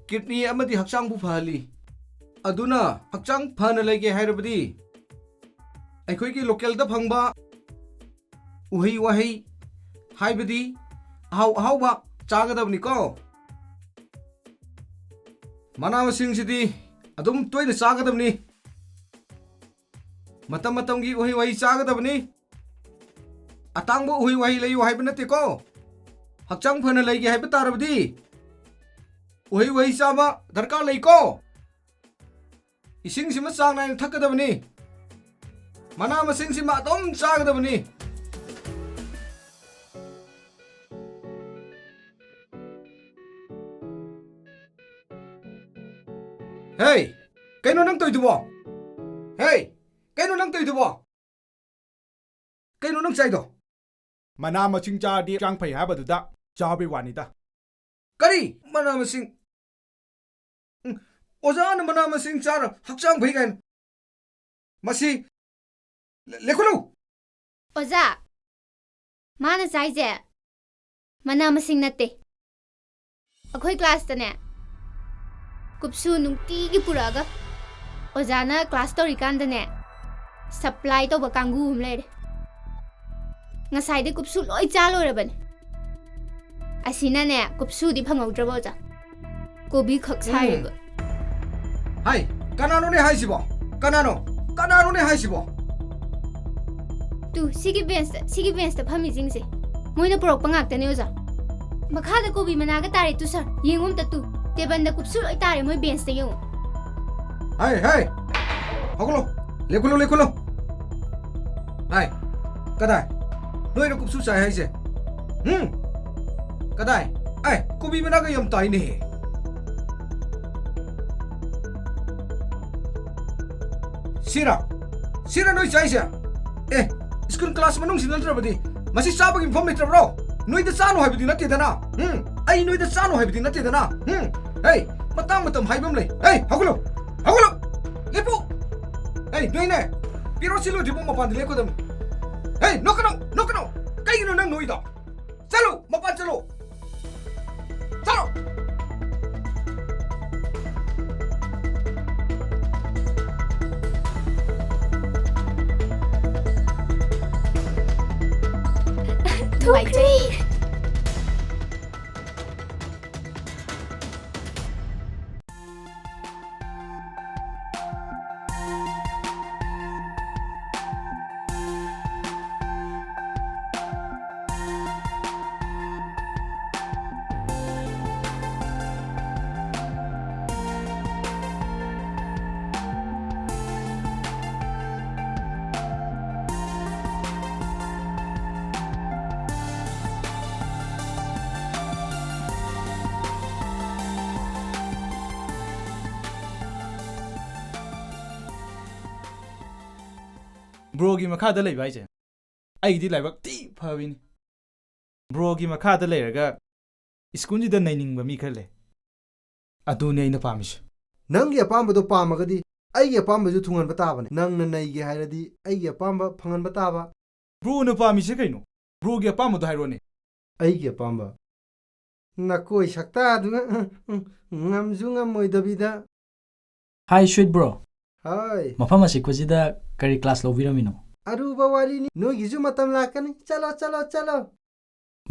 kidney ꯑꯃꯗꯤ ꯍꯛꯆꯥꯡꯕꯨ ꯐꯍꯜꯂꯤ꯫ ꯑꯗꯨꯅ ꯍꯛꯆꯥꯡ ꯐꯅ ꯂꯩꯒꯦ ꯍꯥꯏꯔꯕꯗꯤ ꯑꯩꯈꯣꯏꯒꯤ localꯗ ꯐꯪꯕ ꯎꯍꯩ ꯋꯥꯍꯩ, ꯍꯥꯏꯕꯗꯤ ꯑꯍꯥꯎ ꯑꯍꯥꯎꯕ ꯆꯥꯒꯗꯕꯅꯤꯀꯣ꯫ ꯃꯅꯥ ꯃꯁꯤꯡꯁꯤꯗꯤ ꯑꯗꯨꯝ ꯇꯣꯏꯅ ꯆꯥꯒꯗꯕꯅꯤ꯫ ꯃꯇꯝ ꯃꯇꯝꯒꯤ ꯎꯍꯩ ꯋꯥꯍꯩ ꯆꯥꯒꯗꯕꯅꯤ꯫ ꯑꯇꯥꯡꯕ ꯎꯍꯩ ꯋꯥꯍꯩ ꯂꯩꯌꯨ ꯍꯥꯏꯕ ꯅꯠꯇꯦꯀꯣ꯫ ꯍꯛꯆꯥꯡ ꯐꯅ ꯂꯩꯒꯦ ꯍꯥꯏꯕ ꯇꯥꯔꯕꯗꯤ ꯎꯍꯩ ꯋꯥꯍꯩ ꯆꯥꯕ ꯗꯔꯀꯥꯔ ꯂꯩꯀꯣ꯫ ꯏꯁꯤꯡꯁꯤꯃ ꯆꯥꯡ ꯅꯥꯏꯅ ꯊꯛꯀꯗꯕꯅꯤ꯫ ꯃꯅꯥ ꯃꯁꯤꯡꯁꯤꯃ ꯑꯗꯨꯝ ꯆꯥꯒꯗꯕꯅꯤ꯫ ꯍꯦ, ꯀꯩꯅꯣ ꯅꯪ ꯇꯧꯏꯗꯨꯕꯣ? ꯍꯦ, ꯀꯩꯅꯣ ꯅꯪ ꯇꯧꯏꯗꯨꯕꯣ? ꯀꯩꯅꯣ ꯅꯪ ꯆꯥꯏꯗꯣ? ꯃꯅꯥ ꯃꯁꯤꯡ ꯆꯥꯔꯗꯤ ꯍꯛꯆꯥꯡ ꯐꯩ ꯍꯥꯏꯕꯗꯨꯗ ꯆꯥꯕꯩ ꯋꯥꯅꯤꯗ꯫ ꯀꯔꯤ? ꯃꯅꯥ ꯃꯁꯤꯡ? ꯎꯝ, ꯑꯣꯖꯥꯅ ꯃꯅꯥ ꯃꯁꯤꯡ ꯆꯥꯔ ꯍꯛꯆꯥꯡ ꯐꯩ ꯀꯥꯏꯅ? ꯃꯁꯤ ꯂꯦ-, ꯂꯦꯞꯈꯠꯂꯨ! ꯑꯣꯖꯥ, ꯃꯥꯅ ꯆꯥꯏꯁꯦ ꯃꯅꯥ ꯃꯁꯤꯡ ꯅꯠꯇꯦ꯫ ꯑꯩꯈꯣꯏ ꯀ꯭ꯂꯥꯁꯇꯅꯦ, ꯀꯨꯞꯁꯨ ꯅꯨꯡꯇꯤꯒꯤ ꯄꯨꯔꯛꯑꯒ ꯑꯣꯖꯥꯅ ꯀ꯭ꯂꯥꯁ ꯇꯧꯔꯤꯀꯥꯟꯗꯅꯦ, ꯁꯄ꯭ꯂꯥꯏ ꯇꯧꯕ ꯀꯥꯡꯕꯨ ꯑꯃ ꯂꯩꯔꯦ꯫ ꯉꯁꯥꯏꯗꯤ ꯀꯨꯞꯁꯨ ꯂꯣꯏ ꯆꯥ ꯂꯣꯏꯔꯕꯅꯦ꯫ ꯑꯁꯤꯅꯅꯦ, ꯀꯨꯞꯁꯨꯗꯤ ꯐꯪꯍꯧꯗ꯭ꯔꯕ, ꯑꯣꯖꯥ꯫ ꯀꯣꯕꯤ ꯈꯛ ꯎꯝ꯫ ꯁꯥꯏꯔꯤꯕ꯫ ꯍꯥꯏ, ꯀꯅꯥꯅꯣꯅꯦ ꯍꯥꯏꯁꯤꯕꯣ? ꯀꯅꯥꯅꯣ? ꯀꯅꯥꯅꯣꯅꯦ ꯍꯥꯏꯁꯤꯕꯣ? ꯇꯨ, ꯁꯤꯒꯤ ꯕꯦꯟꯁꯇ, ꯁꯤꯒꯤ ꯕꯦꯟꯁꯇ ꯐꯝꯃꯤꯁꯤꯡꯁꯦ, ꯃꯣꯏꯅ ꯄꯨꯔꯛꯄ ꯉꯥꯛꯇꯅꯦ, ꯑꯣꯖꯥ꯫ ꯃꯈꯥꯗ ꯀꯣꯕꯤ ꯃꯅꯥꯒ ꯇꯥꯔꯦ, ꯇꯨ ꯁꯥꯔ, ꯌꯦꯡꯉꯨ ꯑꯝꯇ ꯇꯨ꯫ ꯇꯦꯕꯜꯗ ꯀꯨꯞꯁꯨ ꯂꯣꯏ ꯇꯥꯔꯦ, ꯃꯣꯏ ꯕꯦꯟꯁꯇ ꯌꯦꯡꯉꯨ꯫ ꯍꯥꯏ, ꯍꯥꯏ! ꯍꯧꯒꯠꯂꯣ! ꯂꯦꯞꯈꯠꯂꯣ, ꯂꯦꯞꯈꯠꯂꯣ! ꯍꯥꯏ, ꯀꯗꯥꯏ? ꯅꯣꯏꯅ ꯀꯨꯞꯁꯨ ꯆꯥꯏ ꯍꯥꯏꯁꯦ? ꯍꯨꯝ? ꯀꯗꯥꯏ? ꯑꯦ, ꯀꯣꯕꯤ ꯃꯅꯥꯒ ꯌꯥꯝ ꯇꯥꯏꯅꯦꯍꯦ꯫ ꯁꯤꯔꯥ? ꯁꯤꯔꯥ ꯅꯣꯏ ꯆꯥꯏꯁꯦ? ꯑꯦ, ꯁ꯭ꯀꯨꯜ ꯀ꯭ꯂꯥꯁ ꯃꯅꯨꯡꯁꯤꯗ ꯅꯠꯇ꯭ꯔꯕꯗꯤ ꯃꯁꯤ ꯆꯥꯕꯒꯤ ꯃꯐꯝ ꯂꯩꯇ꯭ꯔꯕ꯭ꯔꯣ? ꯅꯣꯏꯗ ꯆꯥꯅꯨ ꯍꯥꯏꯕꯗꯤ ꯅꯠꯇꯦꯗꯅ? ꯍꯨꯝ? ꯑꯩ ꯅꯣꯏꯗ ꯆꯥꯅꯨ ꯍꯥꯏꯕꯗꯤ ꯅꯠꯇꯦꯗꯅ? ꯍꯨꯝ? ꯍꯦ, ꯃꯇꯥꯡ ꯃꯇꯝ ꯍꯥꯏꯕ ꯑꯃ ꯂꯩ꯫ ꯍꯦ, ꯍꯧꯒꯠꯂꯣ! ꯍꯧꯒꯠꯂꯣ! ꯂꯦꯞꯄꯨ! ꯍꯦ, ꯅꯣꯏꯅꯦ! ꯄꯤꯔꯣꯠ ꯁꯤꯜꯂꯣꯏꯗ꯭ꯔꯤꯕꯧ ꯃꯄꯥꯟꯗ ꯂꯦꯞꯀꯗꯕꯅꯤ꯫ ꯍꯦ, ꯅꯣꯛꯀꯅꯣ! ꯅꯣꯛꯀꯅꯣ! ꯀꯩꯒꯤꯅꯣ ꯅꯪ ꯅꯣꯛꯏꯗꯣ? ꯆꯠꯂꯨ! ꯃꯄꯥꯟ ꯆꯠꯂꯨ! ꯆꯠꯂꯨ! ꯅꯨꯡꯉꯥꯏꯖꯩ꯫ Broꯒꯤ ꯃꯈꯥꯗ ꯂꯩꯕ ꯍꯥꯏꯁꯦ ꯑꯩꯒꯤꯗꯤ ꯂꯥꯏꯕꯛ ꯊꯤ ꯐꯕꯤꯅꯤ꯫ Broꯒꯤ ꯃꯈꯥꯗ ꯂꯩꯔꯒ schoolꯁꯤꯗ ꯅꯩꯅꯤꯡꯕ ꯃꯤ ꯈꯔ ꯂꯩ꯫ ꯑꯗꯨꯅꯦ ꯑꯩꯅ ꯄꯥꯝꯃꯤꯁꯦ꯫ ꯅꯪꯒꯤ ꯑꯄꯥꯝꯕꯗꯣ ꯄꯥꯝꯃꯒꯗꯤ ꯑꯩꯒꯤ ꯑꯄꯥꯝꯕꯁꯨ ꯊꯨꯡꯍꯟꯕ ꯇꯥꯕꯅꯦ꯫ ꯅꯪꯅ ꯅꯩꯒꯦ ꯍꯥꯏꯔꯗꯤ ꯑꯩꯒꯤ ꯑꯄꯥꯝꯕ ꯐꯪꯍꯟꯕ ꯇꯥꯕ꯫ Broꯅ ꯄꯥꯝꯃꯤꯁꯦ ꯀꯩꯅꯣ? Broꯒꯤ ꯑꯄꯥꯝꯕꯗꯣ ꯍꯥꯏꯔꯣꯅꯦ꯫ ꯑꯩꯒꯤ ꯑꯄꯥꯝꯕ? ꯅꯀꯣꯏ ꯁꯛꯇꯥꯗꯨꯒ, ꯎꯝ, ꯎꯝ, ꯉꯝꯁꯨ ꯉꯝꯃꯣꯏꯗꯕꯤꯗ꯫ Hi, sweet bro. Hi. ꯃꯐꯝ ꯑꯁꯤꯛꯄꯁꯤꯗ ꯀꯔꯤ class ꯂꯧꯕꯤꯔꯝꯃꯤꯅꯣ? ꯑꯔꯨꯕ ꯋꯥꯔꯤꯅꯤ꯫ ꯅꯣꯏꯒꯤꯁꯨ ꯃꯇꯝ ꯂꯥꯛꯀꯅꯤ꯫ ꯆꯠꯂꯣ, ꯆꯠꯂꯣ, ꯆꯠꯂꯣ꯫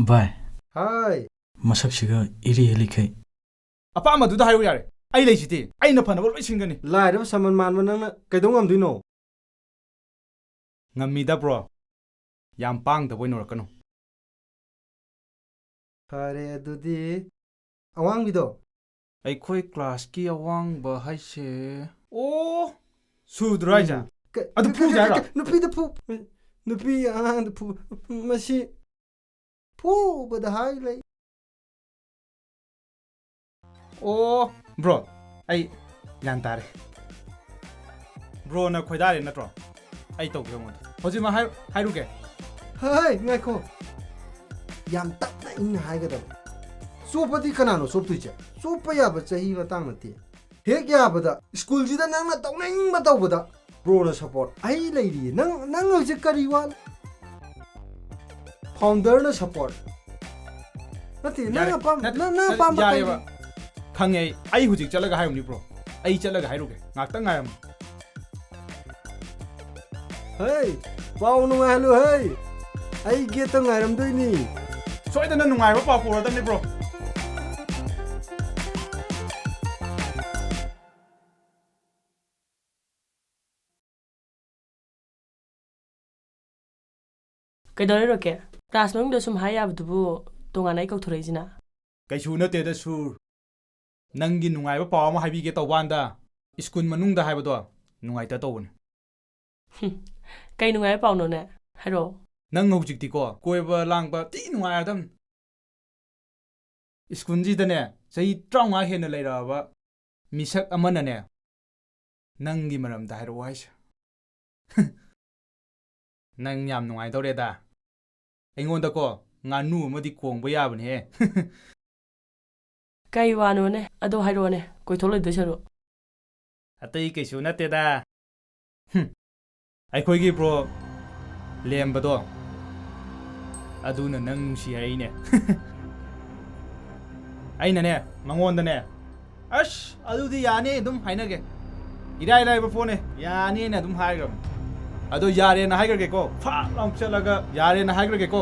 ꯚꯥꯏ꯫ Hi. ꯃꯁꯛꯁꯤꯒ ꯏꯔꯤ ꯏꯂꯤꯈꯩ꯫ ꯑꯄꯥꯝꯕꯗꯨꯗ ꯍꯥꯏꯔꯨ ꯌꯥꯔꯦ꯫ ꯑꯩ ꯂꯩꯁꯤꯗꯤ꯫ ꯑꯩꯅ ꯐꯅꯕ ꯂꯣꯏ ꯁꯤꯟꯒꯅꯤ꯫ ꯂꯥꯏꯔꯕ ꯁꯃꯟ ꯃꯥꯟꯕ ꯅꯪꯅ ꯀꯩꯗꯧ ꯉꯝꯗꯣꯏꯅꯣ? ꯉꯝꯃꯤꯗ, bro꯫ ꯌꯥꯝ ꯄꯥꯡꯗꯕ ꯑꯣꯏꯅ ꯎꯔꯛꯀꯅꯨ꯫ ꯐꯔꯦ, ꯑꯗꯨꯗꯤ ꯑꯋꯥꯡꯕꯤꯗꯣ? ꯑꯩꯈꯣꯏ classꯀꯤ ꯑꯋꯥꯡꯕ ꯍꯥꯏꯁꯦ, ꯑꯣ, ꯁꯨꯗ꯭ꯔꯣ ꯍꯥꯏꯁꯦ? ꯎꯝ꯫ ꯀ-, ꯑꯗꯨ ꯀ-, ꯐꯨꯁꯦ ꯀ-, ꯀ-, ꯍꯥꯏꯔꯣ? ꯀ-, ꯅꯨꯄꯤꯗ ꯐꯨ-, ꯅꯨꯄꯤ ꯑꯉꯥꯡꯗ ꯐꯨ-, ꯃꯁꯤ ꯐꯨꯕꯗ ꯍꯥꯏ ꯂꯩ꯫ ꯑꯣ, bro, ꯑꯩ ꯒ꯭ꯌꯥꯟ ꯇꯥꯔꯦ꯫ Broꯅ ꯈꯣꯏꯗꯥꯔꯦ ꯅꯠꯇ꯭ꯔꯣ? ꯑꯩ ꯇꯧꯒꯦ ꯃꯉꯣꯟꯗ꯫ ꯍꯧꯖꯤꯛꯃꯛ ꯍꯥꯏ-, ꯍꯥꯏꯔꯨꯒꯦ꯫ ꯍꯩ, ꯉꯥꯏꯈꯣ꯫ ꯌꯥꯝ ꯇꯞꯅ ꯏꯪꯅ ꯍꯥꯏꯒꯗꯕ꯫ ꯆꯣꯞꯄꯗꯤ ꯀꯅꯥꯅꯣ ꯆꯣꯞꯇꯣꯏꯁꯦ? ꯆꯣꯞꯄ ꯌꯥꯕ ꯆꯍꯤ ꯃꯇꯥꯡ ꯅꯠꯇꯦ꯫ ꯍꯦꯛ ꯌꯥꯕꯗ, schoolꯁꯤꯗ ꯅꯪꯅ ꯇꯧꯅꯤꯡꯕ ꯇꯧꯕꯗ, broꯅ support꯫ ꯑꯩ ꯂꯩꯔꯤꯌꯦ꯫ ꯅꯪ, ꯅꯪ ꯍꯧꯖꯤꯛ ꯀꯔꯤ ꯋꯥꯠꯂꯤ? Founderꯅ support꯫ ꯅꯠꯇꯦ, ꯅꯪ ꯌꯥꯔꯦ꯫ ꯑꯄꯥꯝ-, ꯅꯠ-, ꯅꯪ, ꯅꯪ ꯅꯠ-, ꯑꯄꯥꯝꯕ ꯌꯥꯔꯦꯕ꯫ ꯀꯩꯅꯣ? ꯈꯪꯉꯦ ꯑꯩ, ꯑꯩ ꯍꯧꯖꯤꯛ ꯆꯠꯂꯒ ꯍꯥꯏꯔꯨꯅꯤ, bro꯫ ꯑꯩ ꯆꯠꯂꯒ ꯍꯥꯏꯔꯨꯒꯦ꯫ ꯉꯥꯛꯇꯪ ꯉꯥꯏꯔꯝꯃꯨ꯫ ꯍꯩ, ꯄꯥꯎ ꯅꯨꯡꯉꯥꯏꯍꯜꯂꯨ ꯍꯩ꯫ ꯑꯩ gateꯇ ꯉꯥꯏꯔꯝꯗꯣꯏꯅꯤ꯫ ꯁꯣꯏꯗꯅ ꯅꯨꯡꯉꯥꯏꯕ ꯄꯥꯎ ꯄꯨꯔꯗꯕꯅꯤ, bro꯫ ꯀꯩꯗꯧꯔꯦ ꯔꯣꯀꯦꯠ? Class ꯃꯅꯨꯡꯗ ꯁꯨꯝ ꯍꯥꯏ ꯌꯥꯕꯗꯨꯕꯨ ꯇꯣꯉꯥꯟꯅ ꯑꯩ ꯀꯧꯊꯣꯔꯛꯏꯁꯤꯅ? ꯀꯩꯁꯨ ꯅꯠꯇꯦꯗ ꯁꯨꯔ꯫ ꯅꯪꯒꯤ ꯅꯨꯡꯉꯥꯏꯕ ꯄꯥꯎ ꯑꯃ ꯍꯥꯏꯕꯤꯒꯦ ꯇꯧꯕꯥꯟꯗ, school ꯃꯅꯨꯡꯗ ꯍꯥꯏꯕꯗꯣ ꯅꯨꯡꯉꯥꯏꯇ ꯇꯧꯕꯅꯤ꯫ ꯍꯨꯝ, ꯀꯩ ꯅꯨꯡꯉꯥꯏꯕ ꯄꯥꯎꯅꯣꯅꯦ? ꯍꯥꯏꯔꯛꯑꯣ꯫ ꯅꯪ ꯍꯧꯖꯤꯛꯇꯤꯀꯣ ꯀꯣꯏꯕ ꯂꯥꯡꯕ ꯊꯤ ꯅꯨꯡꯉꯥꯏꯔꯗꯝꯅꯤ꯫ Schoolꯁꯤꯗꯅꯦ ꯆꯍꯤ ꯇꯔꯥꯃꯉꯥ ꯍꯦꯟꯅ ꯂꯩꯔꯛꯑꯕ ꯃꯤꯁꯛ ꯑꯃꯅꯅꯦ ꯅꯪꯒꯤ ꯃꯔꯝꯗ ꯍꯥꯏꯔꯛꯑꯣ ꯍꯥꯏꯁꯦ꯫ ꯅꯪ ꯌꯥꯝ ꯅꯨꯡꯉꯥꯏꯗꯧꯔꯦꯗ꯫ ꯑꯩꯉꯣꯟꯗꯀꯣ, ꯉꯥꯅꯨ ꯑꯃꯗꯤ ꯀꯣꯡꯕ ꯌꯥꯕꯅꯦꯍꯦ꯫ ꯀꯩ ꯋꯥꯅꯣꯅꯦ? ꯑꯗꯣ ꯍꯥꯏꯔꯛꯑꯣꯅꯦ, ꯀꯣꯏꯊꯣꯛ ꯂꯩꯗꯣꯏ ꯁꯔꯨꯛ꯫ ꯑꯇꯩ ꯀꯩꯁꯨ ꯅꯠꯇꯦꯗ꯫ ꯍꯨꯝ꯫ ꯑꯩꯈꯣꯏꯒꯤ ꯕ꯭ꯔꯣ ꯂꯦꯝꯕꯗꯣ, ꯑꯗꯨꯅ ꯅꯪ ꯅꯨꯡꯁꯤ ꯍꯥꯏꯔꯤꯅꯦ꯫ ꯑꯩꯅꯅꯦ, ꯃꯉꯣꯟꯗꯅꯦ, "ꯑꯁ, ꯑꯗꯨꯗꯤ ꯌꯥꯅꯤ, ꯑꯗꯨꯝ ꯍꯥꯏꯅꯒꯦ꯫ ꯏꯔꯥꯏ ꯂꯥꯏꯕ ꯄꯣꯠꯅꯦ, ꯌꯥꯅꯤꯅ ꯑꯗꯨꯝ ꯍꯥꯏꯈ꯭ꯔꯕꯅꯦ꯫ ꯑꯗꯣ ꯌꯥꯔꯦꯅ ꯍꯥꯏꯈ꯭ꯔꯒꯦꯀꯣ, ꯐꯥꯛ ꯂꯥꯎ ꯆꯠꯂꯒ ꯌꯥꯔꯦꯅ ꯍꯥꯏꯈ꯭ꯔꯒꯦꯀꯣ꯫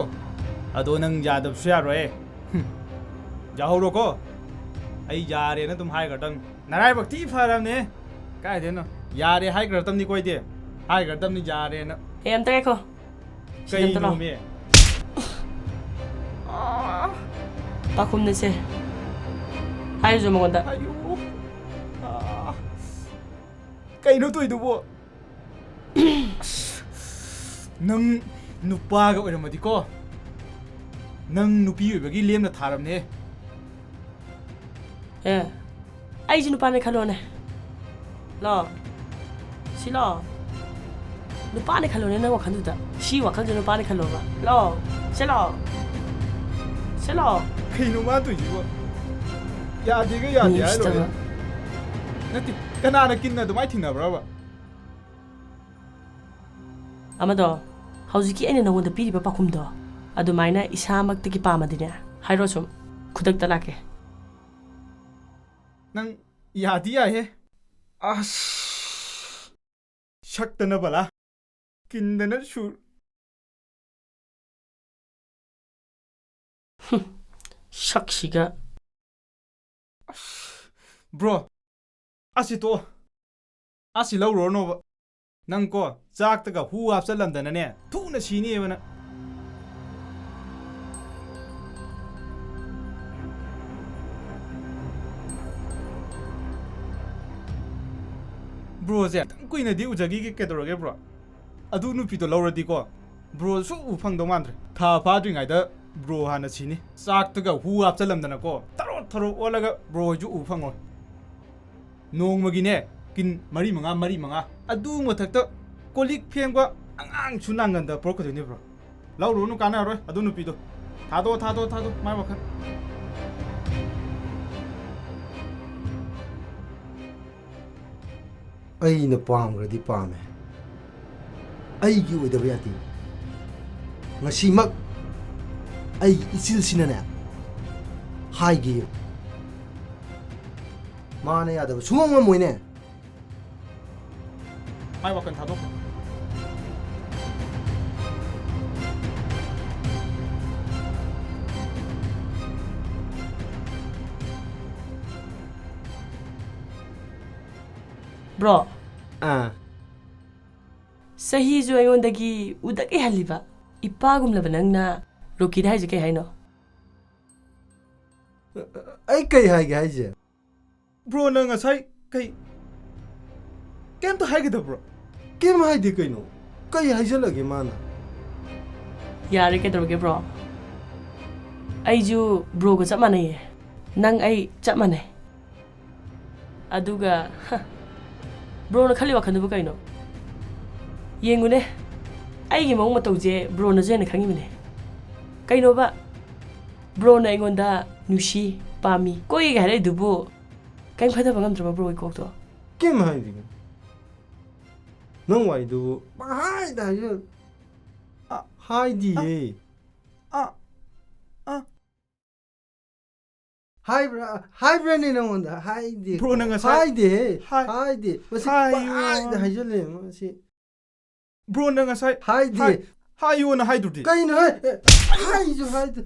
ꯑꯗꯣ ꯅꯪ ꯌꯥꯗꯕꯁꯨ ꯌꯥꯔꯣꯏ꯫ ꯍꯨꯝ꯫ ꯌꯥꯍꯧꯔꯣꯀꯣ꯫ ꯑꯩ ꯌꯥꯔꯦꯅ ꯑꯗꯨꯝ ꯍꯥꯏꯈ꯭ꯔꯗꯝꯅꯤ꯫ ꯅꯔꯥꯏꯕꯛ ꯊꯤ ꯐꯔꯕꯅꯦ꯫ ꯀꯥꯏꯗꯩꯅꯣ? ꯌꯥꯔꯦ ꯍꯥꯏꯈ꯭ꯔꯗꯝꯅꯤꯀꯣ ꯑꯩꯗꯤ꯫ ꯍꯥꯏꯈ꯭ꯔꯗꯝꯅꯤ ꯌꯥꯔꯦꯅ꯫ ꯑꯦ, ꯑꯝꯇ ꯉꯥꯏꯈꯣ꯫ ꯁꯤꯗ ꯑꯝꯇ ꯂꯥꯎ꯫ ꯀꯩꯅꯣꯃꯤ? ꯄꯥꯈꯨꯝꯅꯁꯦ꯫ ꯍꯥꯏꯔꯨꯆꯣ ꯃꯉꯣꯟꯗ꯫ ꯑꯌꯣ꯫ ꯑꯥ꯫ ꯀꯩꯅꯣ ꯇꯧꯏꯗꯨꯕꯣ? ꯑꯁ, ꯅꯪ ꯅꯨꯄꯥꯒ ꯑꯣꯏꯔꯝꯃꯗꯤꯀꯣ, ꯅꯪ ꯅꯨꯄꯤ ꯑꯣꯏꯕꯒꯤ ꯂꯦꯝꯅ ꯊꯥꯔꯕꯅꯦ꯫ ꯑꯦ, ꯑꯩꯁꯨ ꯅꯨꯄꯥꯅꯦ ꯈꯜꯂꯣꯅꯦ꯫ ꯂꯥꯛꯑꯣ꯫ ꯁꯤ ꯂꯥꯛꯑꯣ꯫ ꯅꯨꯄꯥꯅꯦ ꯈꯜꯂꯣꯅꯦ ꯅꯪ ꯋꯥꯈꯜꯗꯨꯗ꯫ ꯁꯤ ꯋꯥꯈꯜꯁꯦ ꯅꯨꯄꯥꯅꯦ ꯈꯜꯂꯣꯕ꯫ ꯂꯥꯛꯑꯣ꯫ ꯁꯤ ꯂꯥꯛꯑꯣ꯫ ꯁꯤ ꯂꯥꯛꯑꯣ꯫ ꯀꯩꯅꯣ ꯃꯥ ꯇꯧꯏꯁꯤꯕꯣ? ꯌꯥꯗꯦꯒ ꯌꯥꯗꯦ ꯍꯥꯏ ꯂꯣꯏꯔꯦ꯫ ꯎꯁꯤꯠꯇꯕ꯫ ꯅꯠꯇꯦ, ꯀꯅꯥꯅ ꯀꯤꯟꯅ ꯑꯗꯨꯃꯥꯏꯅ ꯊꯤꯡꯅꯕ꯭ꯔꯕ? ꯑꯃꯗꯣ, ꯍꯧꯖꯤꯛꯀꯤ ꯑꯩꯅ ꯅꯉꯣꯟꯗ ꯄꯤꯔꯤꯕ ꯄꯥꯎꯈꯨꯝꯗꯣ, ꯑꯗꯨꯃꯥꯏꯅ ꯏꯁꯥꯃꯛꯇꯒꯤ ꯄꯥꯝꯃꯗꯤꯅꯦ, ꯍꯥꯏꯔꯣ ꯁꯨꯝ, ꯈꯨꯗꯛꯇ ꯂꯥꯛꯀꯦ꯫ ꯅꯪ ꯌꯥꯗꯤ ꯌꯥꯏꯍꯦ꯫ ꯑꯁ꯫ ꯁꯛꯇꯅ ꯕꯂꯥ꯫ ꯀꯤꯟꯗꯅ ꯁꯨꯔ꯫ ꯁꯛꯁꯤꯒ꯫ ꯕ꯭ꯔꯣ, ꯑꯁꯤ ꯇꯣꯛꯑꯣ꯫ ꯑꯁꯤ ꯂꯧꯔꯨꯔꯅꯣꯕ꯫ ꯅꯪ ꯀꯣ, ꯆꯥꯛꯇꯒ ꯍꯨ ꯍꯥꯞꯆꯜꯂꯝꯗꯅꯅꯦ, ꯊꯨꯅ ꯁꯤꯅꯤꯕ ꯅꯪ꯫ ꯕ꯭ꯔꯣꯁꯦ ꯈꯤꯇꯪ ꯀꯨꯏꯅꯗꯤ ꯎꯖꯈꯤꯒꯦ, ꯀꯩꯗꯧꯔꯒꯦ ꯕ꯭ꯔꯣ? ꯑꯗꯨ ꯅꯨꯄꯤꯗꯣ ꯂꯧꯔꯗꯤꯀꯣ, ꯕ꯭ꯔꯣ ꯁꯨꯛꯎ ꯐꯪꯗꯧ ꯃꯥꯟꯗ꯭ꯔꯦ꯫ ꯊꯥ ꯐꯥꯗ꯭ꯔꯤꯉꯩꯗ ꯕ꯭ꯔꯣ ꯍꯥꯟꯅ ꯁꯤꯅꯤ꯫ ꯆꯥꯛꯇꯒ ꯍꯨ ꯍꯥꯞꯆꯜꯂꯝꯗꯅꯀꯣ, ꯊꯔꯣ ꯊꯔꯣ ꯑꯣꯜꯂꯒ ꯕ꯭ꯔꯣ ꯍꯣꯏꯁꯨ ꯎ ꯐꯪꯉꯣꯏ꯫ ꯅꯣꯡꯃꯒꯤꯅꯦ, ꯀꯤꯟ ꯃꯔꯤ ꯃꯉꯥ, ꯃꯔꯤ ꯃꯉꯥ꯫ ꯑꯗꯨ ꯃꯊꯛꯇ ꯀꯣꯜ ꯂꯤꯛ ꯐꯦꯡꯕ, ꯑꯉꯥꯡꯁꯨ ꯅꯥꯉꯟꯗ ꯄꯣꯔꯛꯀꯗꯣꯏꯅꯦ, bro. ꯂꯧꯔꯨꯔꯅꯨ, ꯀꯥꯟꯅꯔꯣꯏ ꯑꯗꯨ ꯅꯨꯄꯤꯗꯣ꯫ ꯊꯥꯗꯣꯛꯑꯣ, ꯊꯥꯗꯣꯛꯑꯣ, ꯊꯥꯗꯣꯛꯑꯣ, ꯃꯥꯏ ꯋꯥꯈꯜ꯫ ꯑꯩꯅ ꯄꯥꯝꯈ꯭ꯔꯗꯤ ꯄꯥꯝꯃꯦ꯫ ꯑꯩꯒꯤ ꯑꯣꯏꯗꯕ ꯌꯥꯗꯦ꯫ ꯉꯁꯤꯃꯛ ꯑꯩꯒꯤ ꯏꯆꯤꯜꯁꯤꯅꯅꯦ ꯍꯥꯏꯒꯦ꯫ ꯃꯥꯅ ꯌꯥꯗꯕ ꯁꯨꯡꯉꯝ ꯉꯝꯃꯣꯏꯅꯦ꯫ ꯃꯥꯏ ꯋꯥꯈꯜ ꯊꯥꯗꯣꯛꯈ꯭ꯔꯣ꯫ Bro, ꯑꯥ꯫ ꯆꯍꯤꯁꯨ ꯑꯩꯉꯣꯟꯗꯒꯤ ꯎꯗꯛ ꯏꯍꯜꯂꯤꯕ ꯏꯄꯥꯒꯨꯝꯂꯕ ꯅꯪꯅ ꯔꯣꯀꯤꯗ ꯍꯥꯏꯁꯦ ꯀꯩ ꯍꯥꯏꯅꯣ? ꯑꯩ ꯀꯩ ꯍꯥꯏꯒꯦ ꯍꯥꯏꯁꯦ? Bro, ꯅꯪ ꯉꯁꯥꯏ ꯀꯩ, ꯀꯩꯝꯇ ꯍꯥꯏꯒꯗꯕ꯭ꯔꯣ? ꯀꯩꯝ ꯍꯥꯏꯗꯦ ꯀꯩꯅꯣ꯫ ꯀꯩ ꯍꯥꯏꯖꯜꯂꯒꯦ ꯃꯥꯅ? ꯌꯥꯔꯦ, ꯀꯩꯗꯧꯔꯒꯦ bro? ꯑꯩꯁꯨ broꯒ ꯆꯞ ꯃꯥꯟꯅꯩꯌꯦ꯫ ꯅꯪ ꯑꯩ ꯆꯞ ꯃꯥꯟꯅꯩ꯫ ꯑꯗꯨꯒ, ꯍ, broꯅ ꯈꯜꯂꯤ ꯋꯥꯈꯜꯗꯨꯕꯨ ꯀꯩꯅꯣ? ꯌꯦꯡꯉꯨꯅꯦ, ꯑꯩꯒꯤ ꯃꯑꯣꯡ ꯃꯇꯧꯁꯦ broꯅꯁꯨ ꯍꯦꯟꯅ ꯈꯪꯉꯤꯕꯅꯦ꯫ ꯀꯩꯅꯣꯕ, broꯅ ꯑꯩꯉꯣꯟꯗ ꯅꯨꯡꯁꯤ, ꯄꯥꯝꯃꯤ, ꯀꯣꯏꯒꯦ ꯍꯥꯏꯔꯛꯏꯗꯨꯕꯨ ꯀꯩꯝ ꯈꯟꯊꯕ ꯉꯝꯗ꯭ꯔꯕ broꯒꯤ ꯀꯣꯛꯇꯣ? ꯀꯩꯝ ꯍꯥꯏꯗꯦ꯫ ꯅꯪ ꯋꯥꯔꯤꯗꯨꯕꯨ ꯄꯪꯍꯥꯏꯗ ꯍꯥꯏꯖꯜ-, ꯑ, ꯍꯥꯏꯗꯤꯌꯦ꯫ ꯑ, ꯑ, ꯑ꯫ ꯍꯥꯏꯕ꯭ꯔꯥ? ꯍꯥꯏꯕ꯭ꯔꯥꯅꯦ ꯅꯉꯣꯟꯗ? ꯍꯥꯏꯗꯦ꯫ Bro, ꯅꯪ ꯉꯁꯥꯏ ꯍꯥꯏꯗꯦꯍꯦ꯫ ꯍꯥꯏ-, ꯍꯥꯏꯗꯦ꯫ ꯃꯁꯤ ꯍꯥꯏꯌꯣ꯫ ꯄꯪꯍꯥꯏꯗ ꯍꯥꯏꯖꯜꯂꯦ ꯃꯁꯤ꯫ Bro, ꯅꯪ ꯉꯁꯥꯏ ꯍꯥꯏꯗꯦ꯫ ꯍꯥꯏ-, ꯍꯥꯏꯌꯣꯅ ꯍꯥꯏꯗꯨꯗꯤ꯫ ꯀꯩꯅꯣ ꯍꯦ? ꯍꯥꯏꯁꯨ ꯍꯥꯏꯗꯦ꯫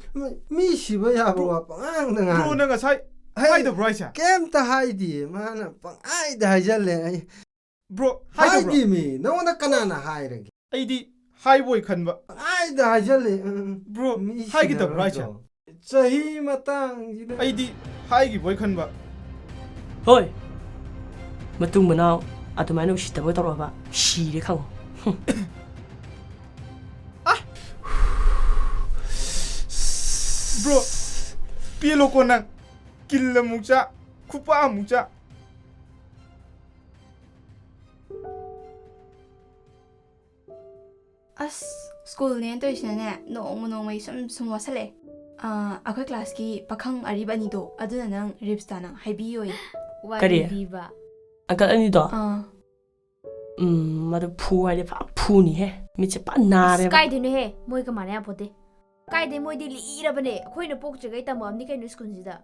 ꯃꯤ ꯁꯤꯕ ꯌꯥꯕ Bro, ꯋꯥ ꯄꯪꯉꯥꯡꯗ ꯉꯥꯡꯉꯦ꯫ Bro, ꯅꯪ ꯉꯁꯥꯏ ꯍꯥꯏ-, ꯍꯥꯏꯗꯕ꯭ꯔꯣ ꯍꯥꯏꯁꯦ? ꯀꯩꯝꯇ ꯍꯥꯏꯗꯤꯌꯦ꯫ ꯃꯥꯅ ꯄꯪꯍꯥꯏꯗ ꯍꯥꯏꯖꯜꯂꯦ꯫ ꯑꯩ Bro, ꯍꯥꯏꯗꯕ꯭ꯔꯣ? ꯍꯥꯏꯗꯦꯃꯤ꯫ ꯅꯉꯣꯟꯗ ꯀꯅꯥꯅ ꯍꯥꯏꯔꯒꯦ? ꯑꯩꯗꯤ ꯍꯥꯏꯕꯣꯏ ꯈꯟꯕ꯫ ꯄꯪꯍꯥꯏꯗ ꯍꯥꯏꯖꯜꯂꯦ꯫ ꯎꯝ, ꯎꯝ꯫ Bro, ꯃꯤ ꯍꯥꯏꯒꯗꯕ꯭ꯔꯣ ꯍꯥꯏꯁꯦ? ꯁꯤꯅꯔꯣꯏꯗ꯭ꯔꯣ? ꯆꯍꯤ ꯃꯇꯥꯡꯁꯤꯗ꯫ ꯑꯩꯗꯤ ꯍꯥꯏꯈꯤꯕꯣꯏ ꯈꯟꯕ꯫ ꯍꯣꯏ, ꯃꯇꯨꯡ ꯃꯅꯥꯎ ꯑꯗꯨꯃꯥꯏꯅ ꯎꯁꯤꯠꯇꯕ ꯇꯧꯔꯛꯑꯕ ꯁꯤꯔꯦ ꯈꯪꯉꯣ꯫ ꯍꯨꯝ꯫ ꯑ! Bro, ꯄꯦꯜꯂꯣꯀꯣ ꯅꯪ꯫ ꯀꯤꯜ ꯑꯃꯨꯛ ꯆꯥ, ꯈꯨꯄꯥꯛ ꯑꯃꯨꯛ ꯆꯥ꯫ ꯑꯁ, ꯁ꯭ꯀꯨꯜꯅꯦꯅ ꯇꯧꯔꯤꯁꯤꯅꯅꯦ, ꯅꯣꯡꯃ ꯅꯣꯡꯃꯒꯤ ꯁꯨꯝ ꯁꯨꯝ ꯋꯥꯠꯁꯜꯂꯛꯑꯦ꯫ ꯑꯥ, ꯑꯩꯈꯣꯏ ꯀ꯭ꯂꯥꯁꯀꯤ ꯄꯥꯈꯪ ꯑꯔꯤꯕ ꯑꯅꯤꯗꯣ, ꯑꯗꯨꯅ ꯅꯪ ꯔꯤꯞꯁꯇꯥ ꯅꯪ ꯍꯥꯏꯕꯤꯌꯣꯌꯦ꯫ ꯀꯔꯤ? ꯋꯥꯔꯤꯗꯤꯕ꯫ ꯑꯪꯀꯜ ꯑꯅꯤꯗꯣ? ꯑꯥ꯫ ꯎꯝ, ꯃꯗꯨ ꯐꯨ ꯍꯥꯏꯗꯤ ꯐ ꯐꯨꯅꯤꯍꯦ꯫ ꯃꯤꯠꯁꯦ ꯐ ꯑꯁ, ꯅꯥꯔꯦꯕ꯫ ꯀꯥꯏꯗꯩꯅꯣꯍꯦ? ꯃꯣꯏꯒ ꯃꯥꯟꯅ ꯌꯥꯄꯣꯠꯇꯦ꯫ ꯀꯥꯏꯗꯩ ꯃꯣꯏꯗꯤ ꯂꯤꯔꯕꯅꯦ꯫ ꯑꯩꯈꯣꯏꯅ ꯄꯣꯛꯇ꯭ꯔꯤꯉꯩ ꯇꯝꯃꯛꯑꯕꯅꯤ ꯀꯩꯅꯣ ꯁ꯭ꯀꯨꯜꯁꯤꯗ꯫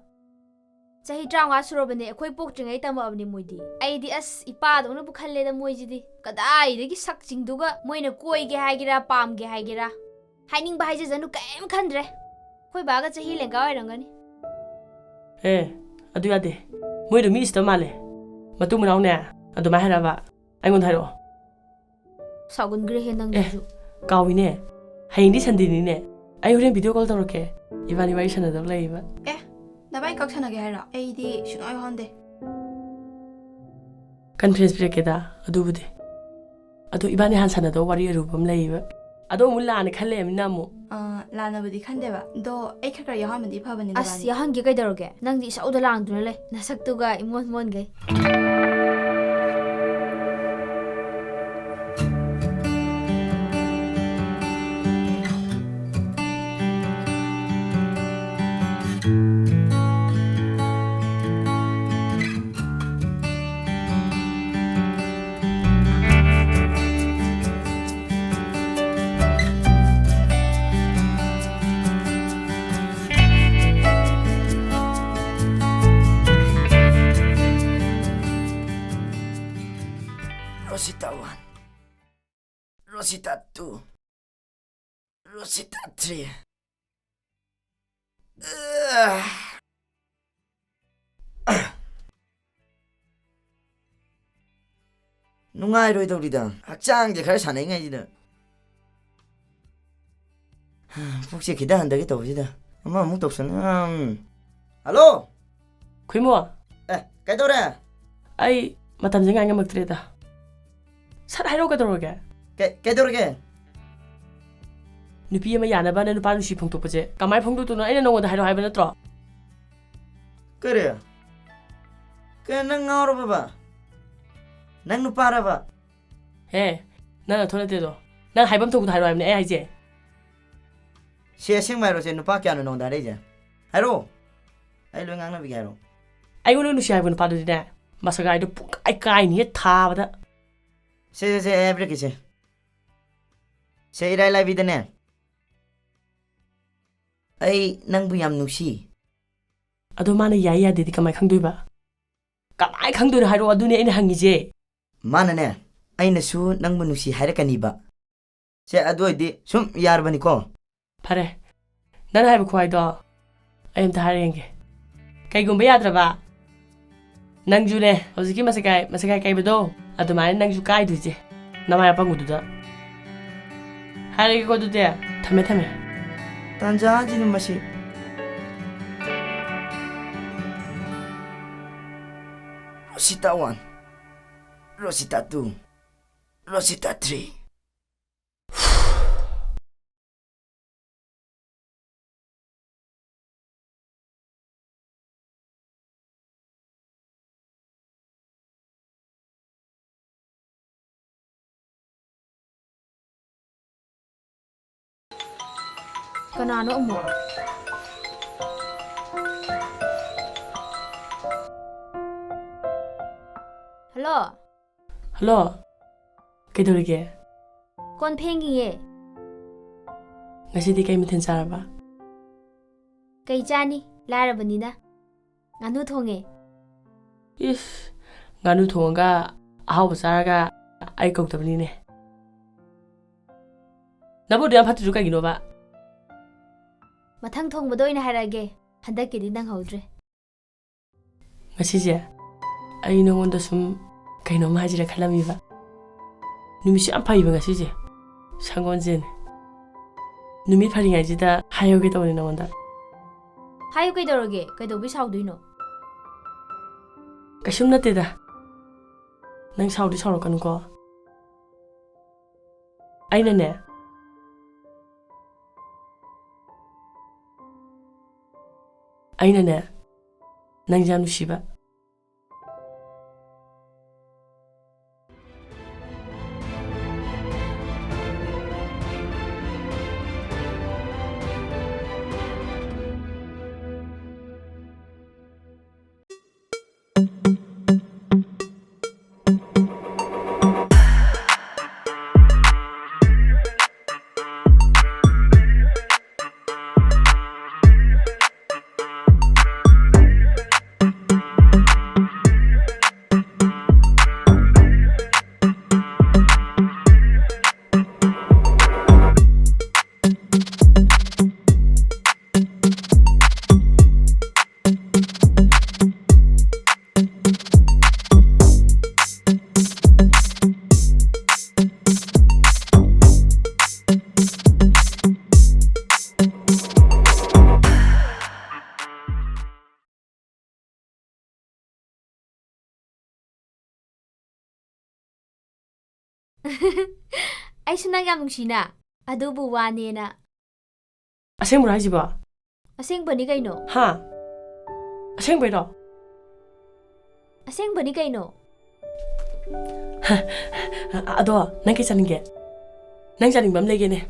ꯆꯍꯤ ꯇꯔꯥꯃꯉꯥ ꯁꯨꯔꯕꯅꯦ ꯑꯩꯈꯣꯏ ꯄꯣꯛꯇ꯭ꯔꯤꯉꯩ ꯇꯝꯃꯛꯑꯕꯅꯦ ꯃꯣꯏꯗꯤ꯫ ꯑꯩꯗꯤ ꯑꯁ ꯏꯄꯥꯗꯧꯅꯕꯨ ꯈꯜꯂꯦꯗ ꯃꯣꯏꯁꯤꯗꯤ꯫ ꯀꯗꯥꯏꯗꯒꯤ ꯁꯛꯁꯤꯡꯗꯨꯒ ꯃꯣꯏꯅ ꯀꯣꯏꯒꯦ ꯍꯥꯏꯒꯦꯔꯥ ꯄꯥꯝꯒꯦ ꯍꯥꯏꯒꯦꯔꯥ꯫ ꯍꯥꯏꯅꯤꯡꯕ ꯍꯥꯏꯖꯖꯅꯨ ꯀꯩꯝ ꯈꯟꯗ꯭ꯔꯦ꯫ ꯑꯩꯈꯣꯏ ꯕꯥꯒ ꯆꯍꯤ ꯂꯦꯡꯒꯥ ꯑꯣꯏꯔꯝꯒꯅꯤ꯫ ꯑꯦ, ꯑꯗꯨ ꯌꯥꯗꯦ꯫ ꯃꯣꯏꯗꯣ ꯃꯤ ꯎꯁꯤꯠꯇꯕ ꯃꯥꯜꯂꯦ꯫ ꯃꯇꯨ ꯃꯅꯥꯎꯅꯦ ꯑꯗꯨꯃꯥꯏꯅ ꯍꯥꯏꯔꯛꯑꯕ꯫ ꯑꯩꯉꯣꯟꯗ ꯍꯥꯏꯔꯛꯑꯣ꯫ ꯁꯥꯎꯒꯟꯈ꯭ꯔꯦꯍꯦ ꯅꯪꯁꯤꯁꯨ꯫ ꯑꯦ, ꯀꯥꯎꯏꯅꯦ꯫ ꯍꯌꯦꯡꯗꯤ ꯁꯟꯗꯦꯅꯤꯅꯦ꯫ ꯑꯩ ꯍꯣꯔꯦꯟ ꯚꯤꯗꯤꯑꯣ ꯀꯣꯜ ꯇꯧꯔꯛꯀꯦ꯫ ꯏꯕꯥꯅꯤ ꯋꯥꯔꯤ ꯁꯥꯟꯅꯗꯕ ꯂꯩꯌꯦꯕ꯫ ꯑꯦ, ꯅꯕꯥꯏ ꯀꯛ ꯁꯥꯟꯅꯒꯦ ꯍꯥꯏꯔꯣ? ꯑꯩꯗꯤ ꯁꯨꯡꯌꯥꯎ ꯌꯥꯎꯍꯟꯗꯦ꯫ ꯀꯟꯐ꯭ꯔꯦꯟꯁ ꯄꯤꯔꯛꯀꯦꯗ, ꯑꯗꯨꯕꯨꯗꯤ꯫ ꯑꯗꯣ ꯏꯕꯥꯅꯤ ꯍꯥꯟꯅ ꯁꯥꯟꯅꯗꯧꯕ ꯋꯥꯔꯤ ꯑꯔꯨꯕ ꯑꯃ ꯂꯩꯌꯦꯕ꯫ ꯑꯗꯣ ꯑꯃꯨꯛ ꯂꯥꯟꯅ ꯈꯜ ꯂꯩꯔꯃꯤꯅ ꯑꯃꯨꯛ꯫ ꯑꯥ, ꯂꯥꯟꯅꯕꯨꯗꯤ ꯈꯟꯗꯦꯕ꯫ ꯑꯗꯣ ꯑꯩ ꯈꯔ ꯈꯔ ꯌꯥꯎꯍꯟꯕꯗꯤ ꯐꯕꯅꯦ ꯑꯁ, ꯅꯕꯥꯅꯤ꯫ ꯌꯥꯎꯍꯟꯒꯦ ꯀꯩꯗꯧꯔꯒꯦ? ꯅꯪꯗꯤ ꯏꯁꯧꯗ ꯂꯥꯡꯗꯨꯅ ꯂꯩ꯫ ꯅꯁꯛꯇꯨꯒ ꯏꯃꯣꯟ ꯃꯣꯟꯒꯩ꯫ Rosita one. Rosita two. Rosita three. Ugh. ꯅꯨꯡꯉꯥꯏꯔꯣꯏꯗꯧꯔꯤꯗ, ꯍꯛꯆꯥꯡꯁꯦ ꯈꯔ ꯁꯥꯟꯅꯩꯉꯩꯁꯤꯗ꯫ ꯄꯨꯛꯁꯦ ꯈꯤꯇ ꯍꯟꯊꯒꯦ ꯇꯧꯕꯁꯤꯗ ꯑꯃꯃꯨꯛ ꯇꯧꯁꯟ-, ꯎꯝ꯫ ꯍꯜꯂꯣ? ꯈꯨꯏꯃꯣ꯫ ꯑꯦ, ꯀꯩꯗꯧꯔꯦ? ꯑꯩ ꯃꯇꯝꯁꯦ ꯉꯥꯏ ꯉꯝꯃꯛꯇ꯭ꯔꯦꯗ꯫ ꯁꯠ ꯍꯥꯏꯔꯛꯑꯣ, ꯀꯩꯗꯧꯔꯒꯦ? ꯀꯩ-, ꯀꯩꯗꯧꯔꯒꯦ? ꯅꯨꯄꯤ ꯑꯃ ꯌꯥꯅꯕꯅ ꯅꯨꯄꯥ ꯅꯨꯡꯁꯤ ꯐꯣꯡꯗꯣꯛꯄꯁꯦ ꯀꯃꯥꯏ ꯐꯣꯡꯗꯣꯛꯇꯣꯏꯅꯣ? ꯑꯩꯅ ꯅꯉꯣꯟꯗ ꯍꯥꯏꯔꯣ ꯍꯥꯏꯕ ꯅꯠꯇ꯭ꯔꯣ? ꯀꯔꯤ? ꯀꯩꯅꯣ, ꯅꯪ ꯉꯥꯎꯔꯕꯕ? ꯅꯪ ꯅꯨꯄꯥꯔꯕ? ꯍꯦ, ꯅꯪ ꯅꯊꯧ ꯅꯠꯇꯦꯗꯣ꯫ ꯅꯪ ꯍꯥꯏꯐꯝ ꯊꯣꯛꯄꯗꯣ ꯍꯥꯏꯔꯣ ꯍꯥꯏꯕꯅꯦ ꯑꯩ ꯍꯥꯏꯁꯦ꯫ ꯁꯦ, ꯑꯁꯦꯡꯕ ꯍꯥꯏꯔꯣ, ꯁꯦ, ꯅꯨꯄꯥ ꯀꯌꯥꯅꯣ ꯅꯉꯣꯟꯗ ꯍꯥꯏꯔꯛꯏꯁꯦ? ꯍꯥꯏꯔꯣ, ꯑꯩ ꯂꯣꯏ ꯉꯥꯡꯅꯕꯤꯒꯦ, ꯍꯥꯏꯔꯣ꯫ ꯑꯩꯉꯣꯟꯗ ꯅꯨꯡꯁꯤ ꯍꯥꯏꯕ ꯅꯨꯄꯥꯗꯨꯗꯤꯅꯦ, ꯃꯁꯛ ꯍꯥꯏꯗꯣ ꯄꯨꯡꯀꯥꯏ ꯀꯥꯏꯅꯤꯍꯦ ꯊꯥꯕꯗ꯫ ꯁꯦ, ꯁꯦ, ꯁꯦ, ꯑꯩ ꯍꯥꯏꯕꯤꯔꯛꯀꯦꯁꯦ꯫ ꯁꯦ, ꯏꯔꯥꯏ ꯂꯥꯏꯕꯤꯗꯅꯦ, "ꯑꯩ ꯅꯪꯕꯨ ꯌꯥꯝ ꯅꯨꯡꯁꯤ"꯫ ꯑꯗꯣ ꯃꯥꯅ ꯌꯥꯏ ꯌꯥꯗꯦꯗꯤ ꯀꯃꯥꯏ ꯈꯪꯗꯣꯏꯕ? ꯀꯃꯥꯏ ꯈꯪꯗꯣꯏꯅꯣ ꯍꯥꯏꯔꯛꯑꯣ, ꯑꯗꯨꯅꯦ ꯑꯩꯅ ꯍꯪꯉꯤꯁꯦ꯫ ꯃꯥꯅꯅꯦ, "ꯑꯩꯅꯁꯨ ꯅꯪꯕꯨ ꯅꯨꯡꯁꯤ" ꯍꯥꯏꯔꯛꯀꯅꯤꯕ꯫ ꯁꯦ, ꯑꯗꯨ ꯑꯣꯏꯗꯤ ꯁꯨꯝ ꯌꯥꯔꯕꯅꯤꯀꯣ? ꯐꯔꯦ, ꯅꯪ ꯍꯥꯏꯕ ꯈꯨꯍꯥꯏꯗꯣ ꯑꯩ ꯑꯝꯇ ꯍꯥꯏꯔ ꯌꯦꯡꯒꯦ꯫ ꯀꯩꯒꯨꯝꯕ ꯌꯥꯗ꯭ꯔꯕ, ꯅꯪꯁꯨꯅꯦ, ꯍꯧꯖꯤꯛꯀꯤ ꯃꯁꯦꯀꯥꯏ, ꯃꯁꯦꯀꯥꯏ ꯀꯩꯕꯗꯣ, ꯑꯗꯨꯃꯥꯏꯅ ꯅꯪꯁꯨ ꯀꯥꯏꯗꯣꯏꯁꯦ, ꯅꯃꯥꯏ ꯑꯄꯪꯕꯗꯨꯗ꯫ ꯍꯥꯏꯔꯒꯦꯀꯣ ꯑꯗꯨꯗꯤ, ꯊꯝꯃꯦ, ꯊꯝꯃꯦ꯫ ꯇꯥꯟꯖꯥꯁꯤꯗ ꯃꯁꯤ꯫ ꯔꯣꯁꯤꯇꯥ ꯋꯥꯟ, ꯔꯣꯁꯤꯇꯥ ꯇꯨ, ꯔꯣꯁꯤꯇꯥ ꯊ꯭ꯔꯤ꯫ ꯀꯅꯥꯅꯣ ꯑꯃꯨꯛ? ꯍꯜꯂꯣ꯫ ꯍꯜꯂꯣ꯫ ꯀꯩꯗꯧꯔꯤꯒꯦ? ꯀꯣꯟ ꯐꯦꯡꯉꯤꯌꯦ꯫ ꯉꯁꯤꯗꯤ ꯀꯩ ꯃꯊꯦꯜ ꯆꯥꯔꯕ? ꯀꯩ ꯆꯥꯅꯤ? ꯂꯥꯏꯔꯕꯅꯤꯅ꯫ ꯉꯥꯅꯨ ꯊꯣꯡꯉꯦ꯫ ꯏꯁ, ꯉꯥꯅꯨ ꯊꯣꯡꯉꯒ ꯑꯍꯥꯎꯕ ꯆꯥꯔꯒ ꯑꯩ ꯀꯧꯗꯕꯅꯤꯅꯦ꯫ ꯅꯕꯨꯛ ꯌꯥꯝ ꯐꯠꯇ꯭ꯔꯤꯗꯨ ꯀꯩꯒꯤꯅꯣꯕ? ꯃꯊꯪ ꯊꯣꯡꯕꯗ ꯑꯣꯏꯅ ꯍꯥꯏꯔꯛꯑꯒꯦ꯫ ꯍꯟꯗꯛꯀꯤꯗꯤ ꯅꯪꯍꯧꯗ꯭ꯔꯦ꯫ ꯉꯁꯤꯁꯦ ꯑꯩ ꯅꯉꯣꯟꯗ ꯁꯨꯝ ꯀꯩꯅꯣꯝ ꯍꯥꯏꯁꯤꯔ ꯈꯜꯂꯝꯃꯤꯕ꯫ ꯅꯨꯃꯤꯠꯁꯨ ꯌꯥꯝ ꯐꯩꯕ ꯉꯁꯤꯁꯦ, ꯁꯪꯒꯣꯜꯁꯦꯟ꯫ ꯅꯨꯃꯤꯠ ꯐꯔꯤꯉꯩꯁꯤꯗ ꯍꯥꯏꯍꯧꯒꯦ ꯇꯧꯕꯅꯤ ꯅꯉꯣꯟꯗ꯫ ꯍꯥꯏꯌꯨ, ꯀꯩꯗꯧꯔꯒꯦ? ꯀꯩꯗꯧꯕꯩ ꯁꯥꯎꯗꯣꯏꯅꯣ? ꯀꯩꯁꯨꯝ ꯅꯠꯇꯦꯗ꯫ ꯅꯪ ꯁꯥꯎꯗꯤ ꯁꯥꯎꯔꯛꯀꯅꯨꯀꯣ꯫ ꯑꯩꯅꯅꯦ, ꯑꯩꯅꯅꯦ, ꯅꯪꯁꯦ ꯌꯥꯝ ꯅꯨꯡꯁꯤꯕ꯫ ꯑꯩꯁꯨ ꯅꯪ ꯌꯥꯝ ꯅꯨꯡꯁꯤꯅ꯫ ꯑꯗꯨꯕꯨ ꯋꯥꯅꯦꯅ꯫ ꯑꯁꯦꯡꯕ꯭ꯔꯣ ꯍꯥꯏꯁꯤꯕꯣ? ꯑꯁꯦꯡꯕꯅꯤ ꯀꯩꯅꯣ꯫ ꯍꯥ? ꯑꯁꯦꯡꯕꯩꯔꯣ? ꯑꯁꯦꯡꯕꯅꯤ ꯀꯩꯅꯣ꯫ ꯑꯗꯣ, ꯅꯪ ꯀꯩ ꯆꯥꯅꯤꯡꯒꯦ? ꯅꯪ ꯆꯥꯅꯤꯡꯕ ꯑꯃ ꯂꯩꯒꯦꯅꯦ꯫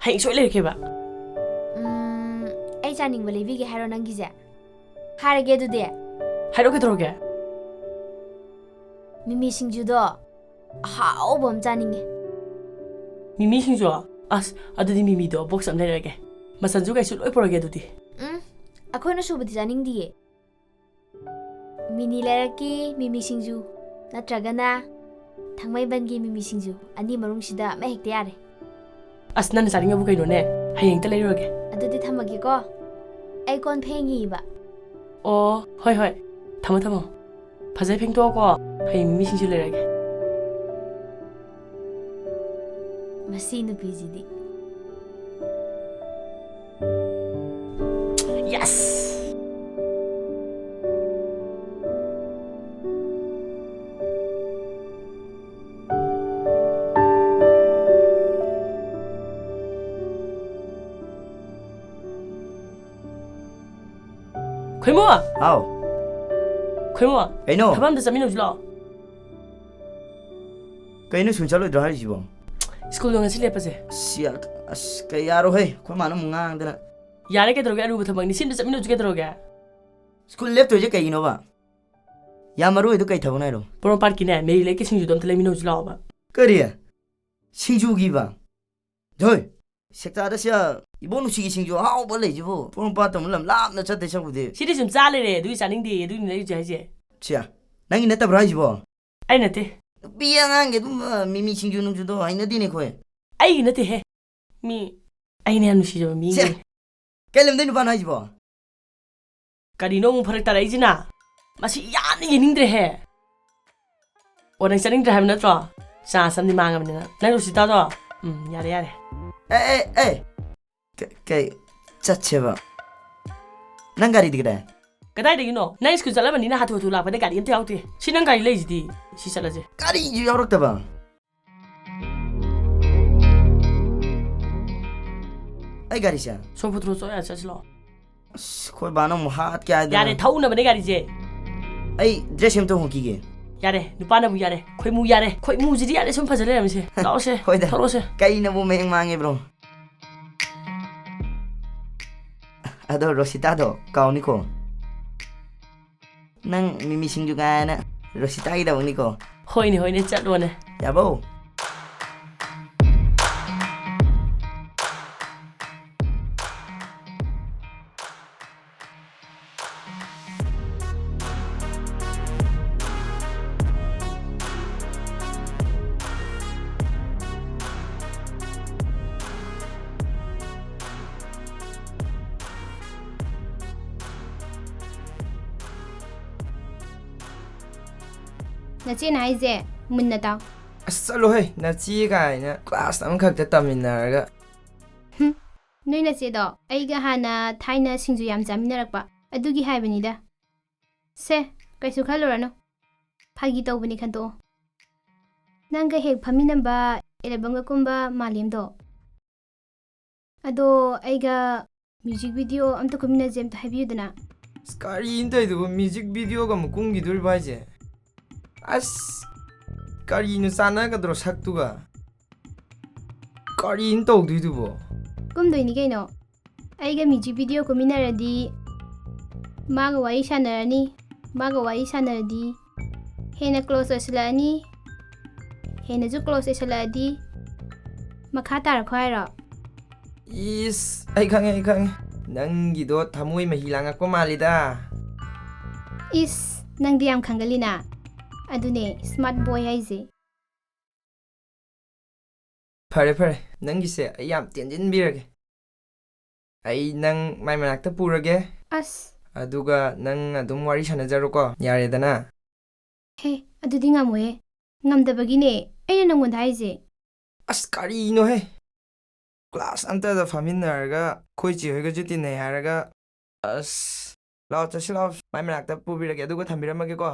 ꯍꯌꯦꯡ ꯁꯣꯏ ꯂꯩꯔꯛꯀꯦꯕ꯫ ꯎꯝ, ꯑꯩ ꯆꯥꯅꯤꯡꯕ ꯂꯩꯕꯤꯒꯦ ꯍꯥꯏꯔꯣ ꯅꯪꯒꯤꯁꯦ? ꯍꯥꯏꯔꯒꯦ ꯑꯗꯨꯗꯤ꯫ ꯍꯥꯏꯔꯛꯑꯣ, ꯀꯩꯗꯧꯔꯒꯦ? ꯃꯤꯃꯤ ꯁꯤꯡꯖꯨꯗꯣ ꯑꯍꯥꯎꯕ ꯑꯃ ꯆꯥꯅꯤꯡꯉꯦ꯫ ꯃꯤꯃꯤ ꯁꯤꯡꯖꯨ? ꯑꯁ, ꯑꯗꯨꯗꯤ ꯃꯤꯃꯤꯗꯣ box ꯑꯃ ꯂꯩꯔꯛꯑꯒꯦ꯫ ꯃꯆꯜꯁꯨ ꯀꯩꯁꯨ ꯂꯣꯏ ꯄꯨꯔꯛꯑꯒꯦ ꯑꯗꯨꯗꯤ꯫ ꯎꯝ, ꯑꯩꯈꯣꯏꯅ ꯁꯨꯕꯗꯤ ꯆꯥꯅꯤꯡꯗꯤꯌꯦ꯫ ꯃꯤꯅꯤ ꯂꯩꯔꯛꯀꯤ ꯃꯤꯃꯤ ꯁꯤꯡꯖꯨ ꯅꯠꯇ꯭ꯔꯒꯅ ꯊꯥꯡꯃꯩꯕꯟꯒꯤ ꯃꯤꯃꯤ ꯁꯤꯡꯖꯨ, ꯑꯅꯤ ꯃꯅꯨꯡꯁꯤꯗ ꯑꯃ ꯍꯦꯛꯇ ꯌꯥꯔꯦ꯫ ꯑꯁ, ꯅꯪꯅ ꯆꯥꯅꯤꯡꯉꯕꯨ ꯀꯩꯅꯣꯅꯦ? ꯍꯌꯦꯡ ꯍꯦꯛꯇ ꯂꯩꯔꯨꯔꯒꯦ꯫ ꯑꯗꯨꯗꯤ ꯊꯝꯃꯒꯦꯀꯣ꯫ ꯑꯩ ꯀꯣꯟ ꯐꯦꯡꯉꯤꯕ꯫ ꯑꯣ, ꯍꯣꯏ, ꯍꯣꯏ꯫ ꯊꯝꯃꯣ, ꯊꯝꯃꯣ꯫ ꯐꯖꯅ ꯐꯦꯡꯗꯣꯛꯑꯣꯀꯣ꯫ ꯍꯌꯦꯡ ꯃꯤꯃꯤ ꯁꯤꯡꯖꯨ ꯂꯩꯔꯒꯦ꯫ ꯃꯁꯤ ꯅꯨꯄꯤꯁꯤꯗꯤ꯫ Yes! ꯈꯣꯏꯃꯣ! ꯍꯥꯎ꯫ ꯈꯣꯏꯃꯣ! ꯀꯩꯅꯣ? ꯊꯕꯛ ꯑꯝꯇ ꯆꯠꯃꯤꯟꯅꯧꯁꯤ ꯂꯥꯛꯑꯣ꯫ ꯀꯩꯅꯣ, ꯁ꯭ꯀꯨꯜ ꯆꯠꯂꯣꯏꯗ꯭ꯔꯣ ꯍꯥꯏꯔꯤꯁꯤꯕꯣ? ꯁ꯭ꯀꯨꯜꯗꯣ ꯉꯁꯤ ꯂꯦꯞꯄꯁꯦ꯫ ꯑꯁ, ꯌꯥ-, ꯑꯁ, ꯀꯩ ꯌꯥꯔꯣꯏꯍꯦ, ꯑꯩꯈꯣꯏ ꯃꯥꯅ ꯑꯃꯨꯛ ꯉꯥꯡꯗꯅ꯫ ꯌꯥꯔꯦ, ꯀꯩꯗꯧꯔꯒꯦ? ꯑꯔꯨꯕ ꯊꯕꯛꯅꯤ, ꯁꯤ ꯑꯝꯇ ꯆꯠꯃꯤꯟꯅꯧꯁꯤ ꯀꯩꯗꯧꯔꯒꯦ? ꯁ꯭ꯀꯨꯜ ꯂꯦꯞꯇꯣꯏꯁꯦ ꯀꯩꯒꯤꯅꯣꯕ? ꯌꯥꯝ ꯃꯔꯨ ꯑꯣꯏꯗꯣ ꯀꯩ ꯊꯕꯛꯅꯣ ꯍꯥꯏꯔꯣ? ꯄꯣꯔꯣꯝꯄꯥꯠꯀꯤꯅꯦ, ꯃꯦꯔꯤ ꯂꯩꯀꯤ ꯁꯤꯡꯖꯨꯗꯣ ꯑꯝꯇ ꯂꯩꯃꯤꯟꯅꯧꯁꯤ ꯂꯥꯛꯑꯣꯕ꯫ ꯀꯔꯤ? ꯁꯤꯡꯖꯨꯒꯤꯕ? ꯖꯣꯏ, ꯁꯦꯛꯇꯥꯗ ꯁꯤ ꯏꯕꯣꯛ ꯅꯨꯡꯁꯤꯒꯤ ꯁꯤꯡꯖꯨ ꯑꯍꯥꯎꯕ ꯂꯩꯁꯤꯕꯨ? ꯄꯣꯔꯣꯝꯄꯥꯠꯇ ꯑꯃꯨꯛ ꯂꯝ ꯂꯥꯞꯅ ꯆꯠꯇꯣꯏ ꯁꯔꯨꯛꯄꯨꯗꯤ꯫ ꯁꯤꯗꯤ ꯁꯨꯝ ꯆꯥ ꯂꯩꯔꯦ, ꯑꯗꯨꯒꯤ ꯆꯥꯅꯤꯡꯗꯦ, ꯑꯗꯨꯒꯤꯅꯦ ꯑꯩ ꯍꯧꯖꯤꯛ ꯍꯥꯏꯁꯦ꯫ ꯁꯤꯌꯥ, ꯅꯪꯒꯤ ꯅꯠꯇꯕ꯭ꯔꯥ ꯍꯥꯏꯁꯤꯕꯣ? ꯑꯩ ꯅꯠꯇꯦ꯫ ꯅꯨꯄꯤ ꯑꯉꯥꯡꯒꯤ ꯑꯗꯨꯝ, ꯑ, ꯃꯤꯃꯤ ꯁꯤꯡꯖꯨ ꯅꯨꯡꯖꯨꯗꯣ ꯍꯩꯅꯗꯦꯅꯦ ꯑꯩꯈꯣꯏ꯫ ꯑꯩꯒꯤ ꯅꯠꯇꯦꯍꯦ꯫ ꯃꯤ, ꯑꯩꯅ ꯌꯥꯝ ꯅꯨꯡꯁꯤꯖꯕ ꯃꯤꯒꯤ꯫ ꯁꯦ, ꯀꯩ ꯂꯝꯗꯩ ꯅꯨꯄꯥꯅꯣ ꯍꯥꯏꯁꯤꯕꯣ? ꯀꯔꯤꯅꯣ ꯑꯃꯨꯛ ꯐꯔꯛ ꯇꯥꯔꯛꯏꯁꯤꯅ? ꯃꯁꯤ ꯌꯥꯝꯅ ꯌꯦꯡꯅꯤꯡꯗ꯭ꯔꯦꯍꯦ꯫ ꯑꯣ, ꯅꯪ ꯆꯠꯅꯤꯡꯗ꯭ꯔꯦ ꯍꯥꯏꯕ ꯅꯠꯇ꯭ꯔꯣ? ꯆꯥꯟꯁ ꯑꯃꯗꯤ ꯃꯥꯡꯉꯕꯅꯤꯅ꯫ ꯅꯪ ꯔꯣꯁꯤꯇꯥꯗꯣ? ꯎꯝ, ꯌꯥꯔꯦ, ꯌꯥꯔꯦ꯫ ꯑꯦ, ꯑꯦ, ꯑꯦ! ꯀ-, ꯀꯩ, ꯆꯠꯁꯦꯕ? ꯅꯪ ꯒꯥꯔꯤꯗꯤ ꯀꯗꯥꯏ? ꯀꯗꯥꯏꯗꯒꯤꯅꯣ? ꯅꯪ ꯁ꯭ꯀꯨꯜ ꯆꯠꯂꯕꯅꯤꯅ ꯍꯥꯊꯨ ꯍꯥꯊꯨ ꯂꯥꯛꯄꯗ ꯒꯥꯔꯤ ꯑꯝꯇ ꯌꯥꯎꯗꯦ꯫ ꯁꯤ ꯅꯪ ꯒꯥꯔꯤ ꯂꯩꯁꯤꯗꯤ꯫ ꯁꯤ ꯆꯠꯂꯁꯦ꯫ ꯒꯥꯔꯤꯁꯨ ꯌꯥꯎꯔꯛꯇꯕ? ꯑꯩ ꯒꯥꯔꯤꯁꯦ? ꯁꯣꯝ ꯐꯨꯇ꯭ꯔꯣ ꯆꯣ ꯌꯥ ꯆꯠꯁꯤꯂꯣ꯫ ꯑꯁ, ꯑꯩꯈꯣꯏ ꯕꯥꯅ ꯑꯃꯨꯛ ꯍꯥꯠꯀꯦ ꯍꯥꯏꯗꯅ꯫ ꯌꯥꯔꯦ, ꯊꯧꯅꯕꯅꯦ ꯒꯥꯔꯤꯁꯦ꯫ ꯑꯩ ꯗ꯭ꯔꯦꯁ ꯑꯝꯇ ꯍꯣꯡꯈꯤꯒꯦ꯫ ꯌꯥꯔꯦ, ꯅꯨꯄꯥꯅꯕꯨ ꯌꯥꯔꯦ꯫ ꯈꯣꯏꯃꯨ ꯌꯥꯔꯦ꯫ ꯈꯣꯏꯃꯨꯁꯤꯗꯤ ꯌꯥꯔꯦ, ꯁꯨꯝ ꯐꯖ ꯂꯩꯔꯝꯃꯤꯁꯦ꯫ ꯂꯥꯛꯑꯣꯁꯦ꯫ ꯍꯣꯏꯗ꯫ ꯊꯧꯔꯛꯑꯣꯁꯦ꯫ ꯀꯩꯅꯕꯨ ꯃꯌꯦꯛ ꯃꯥꯡꯉꯦ, ꯕ꯭ꯔꯣ? ꯑꯗꯣ ꯔꯣꯁꯤꯇꯥꯗꯣ ꯀꯥꯎꯅꯤꯀꯣ꯫ ꯅꯪ ꯃꯤꯃꯤ ꯁꯤꯡꯖꯨ ꯀꯥꯏꯅ ꯔꯣꯁꯤꯇꯥꯒꯤꯗꯃꯛꯅꯤꯀꯣ꯫ ꯍꯣꯏꯅꯦ, ꯍꯣꯏꯅꯦ, ꯆꯠꯂꯣꯅꯦ꯫ ꯌꯥꯕꯧ꯫ ꯅꯆꯦꯅ ꯍꯥꯏꯁꯦ ꯃꯨꯟꯅ ꯇꯥꯎ꯫ ꯑꯁ, ꯆꯠꯂꯣꯍꯦ, ꯅꯆꯦ ꯀꯥꯏꯅ, ꯀ꯭ꯂꯥꯁ ꯑꯃꯈꯛꯇ ꯇꯝꯃꯤꯟꯅꯔꯒ꯫ ꯍꯨꯝ, ꯅꯣꯏ ꯅꯆꯦꯗꯣ ꯑꯩꯒ ꯍꯥꯟꯅ ꯊꯥꯏꯅ ꯁꯤꯡꯖꯨ ꯌꯥꯝ ꯆꯥꯃꯤꯟꯅꯔꯛꯄ, ꯑꯗꯨꯒꯤ ꯍꯥꯏꯕꯅꯤꯗ꯫ ꯁꯦ, ꯀꯩꯁꯨ ꯈꯜꯂꯨꯔꯅꯨ, ꯐꯥꯒꯤ ꯇꯧꯕꯅꯤ ꯈꯟꯇꯣꯛꯑꯣ꯫ ꯅꯪꯒ ꯍꯦꯛ ꯐꯝꯃꯤꯟꯅꯕ ꯑꯦꯜꯕꯝꯒ ꯀꯨꯝꯕ ꯃꯥꯂꯦꯝꯗꯣ, ꯑꯗꯣ ꯑꯩꯒ ꯃ꯭ꯌꯨꯖꯤꯛ ꯚꯤꯗꯤꯑꯣ ꯑꯝꯇ ꯀꯨꯝꯃꯤꯟꯅꯁꯦ, ꯑꯝꯇ ꯍꯥꯏꯕꯤꯌꯨꯗꯅ꯫ ꯑꯁ, ꯀꯔꯤꯅꯣ ꯇꯧꯔꯤꯗꯨꯕꯨ? ꯃ꯭ꯌꯨꯖꯤꯛ ꯚꯤꯗꯤꯑꯣꯒ ꯑꯃꯨꯛ ꯀꯨꯝꯈꯤꯗꯣꯔꯤꯕꯣ ꯍꯥꯏꯁꯦ? ꯑꯁ, ꯀꯔꯤꯅꯣ ꯆꯥꯟꯅꯒꯗ꯭ꯔꯣ ꯁꯛꯇꯨꯒ? ꯀꯔꯤꯅꯣ ꯇꯧꯗꯣꯏꯗꯨꯕꯣ? ꯀꯨꯝꯗꯣꯏꯅꯤ ꯀꯩꯅꯣ꯫ ꯑꯩꯒ ꯃ꯭ꯌꯨꯖꯤꯛ ꯚꯤꯗꯤꯑꯣ ꯀꯨꯝꯃꯤꯟꯅꯔꯗꯤ ꯃꯥꯒ ꯋꯥꯔꯤ ꯁꯥꯟꯅꯔꯅꯤ, ꯃꯥꯒ ꯋꯥꯔꯤ ꯁꯥꯟꯅꯔꯗꯤ ꯍꯦꯟꯅ close ꯑꯣꯏꯁꯤꯜꯂꯛꯑꯅꯤ꯫ ꯍꯦꯟꯅꯁꯨ close ꯑꯣꯏꯁꯤꯜꯂꯛꯑꯗꯤ ꯃꯈꯥ ꯇꯥꯔꯛꯈꯣ ꯍꯥꯏꯔꯣ? ꯏꯁ, ꯑꯩ ꯈꯪꯉꯦ, ꯑꯩ ꯈꯪꯉꯦ꯫ ꯅꯪꯒꯤꯗꯣ ꯊꯃꯣꯏ ꯃꯍꯤ ꯂꯥꯡꯉꯛꯄ ꯃꯥꯜꯂꯤꯗ꯫ ꯏꯁ, ꯅꯪꯗꯤ ꯌꯥꯝ ꯈꯪꯒꯜꯂꯤꯅ꯫ ꯑꯗꯨꯅꯦ smart boy ꯍꯥꯏꯁꯦ꯫ ꯐꯔꯦ, ꯐꯔꯦ, ꯅꯪꯒꯤꯁꯦ ꯑꯩ ꯌꯥꯝ ꯇꯦꯟꯖꯤꯟꯕꯤꯔꯒꯦ꯫ ꯑꯩ ꯅꯪ ꯃꯥꯏ ꯃꯅꯥꯛꯇ ꯄꯨꯔꯒꯦ꯫ ꯑꯁ꯫ ꯑꯗꯨꯒ ꯅꯪ ꯑꯗꯨꯝ ꯋꯥꯔꯤ ꯁꯥꯟꯅꯖꯔꯣꯀꯣ, ꯌꯥꯔꯦꯗꯅ? ꯍꯦ, ꯑꯗꯨꯗꯤ ꯉꯝꯃꯣꯏꯍꯦ꯫ ꯉꯝꯗꯕꯒꯤꯅꯦ ꯑꯩꯅ ꯅꯪꯉꯣꯟꯗ ꯍꯥꯏꯔꯤꯁꯦ꯫ ꯑꯁ, ꯀꯔꯤꯅꯣꯍꯦ? Class ꯑꯝꯇꯗ ꯐꯝꯃꯤꯟꯅꯔꯒ ꯑꯩꯈꯣꯏ ꯆꯦ ꯍꯣꯏꯒꯁꯨ ꯇꯤꯟꯅꯩ ꯍꯥꯏꯔꯒ, ꯑꯁ, ꯂꯥꯛꯑꯣ, ꯆꯠꯁꯤ ꯂꯥꯛꯑꯣ, ꯃꯥꯏ ꯃꯅꯥꯛꯇ ꯄꯨꯕꯤꯔꯒꯦ, ꯑꯗꯨꯒ ꯊꯝꯕꯤꯔꯝꯃꯒꯦꯀꯣ꯫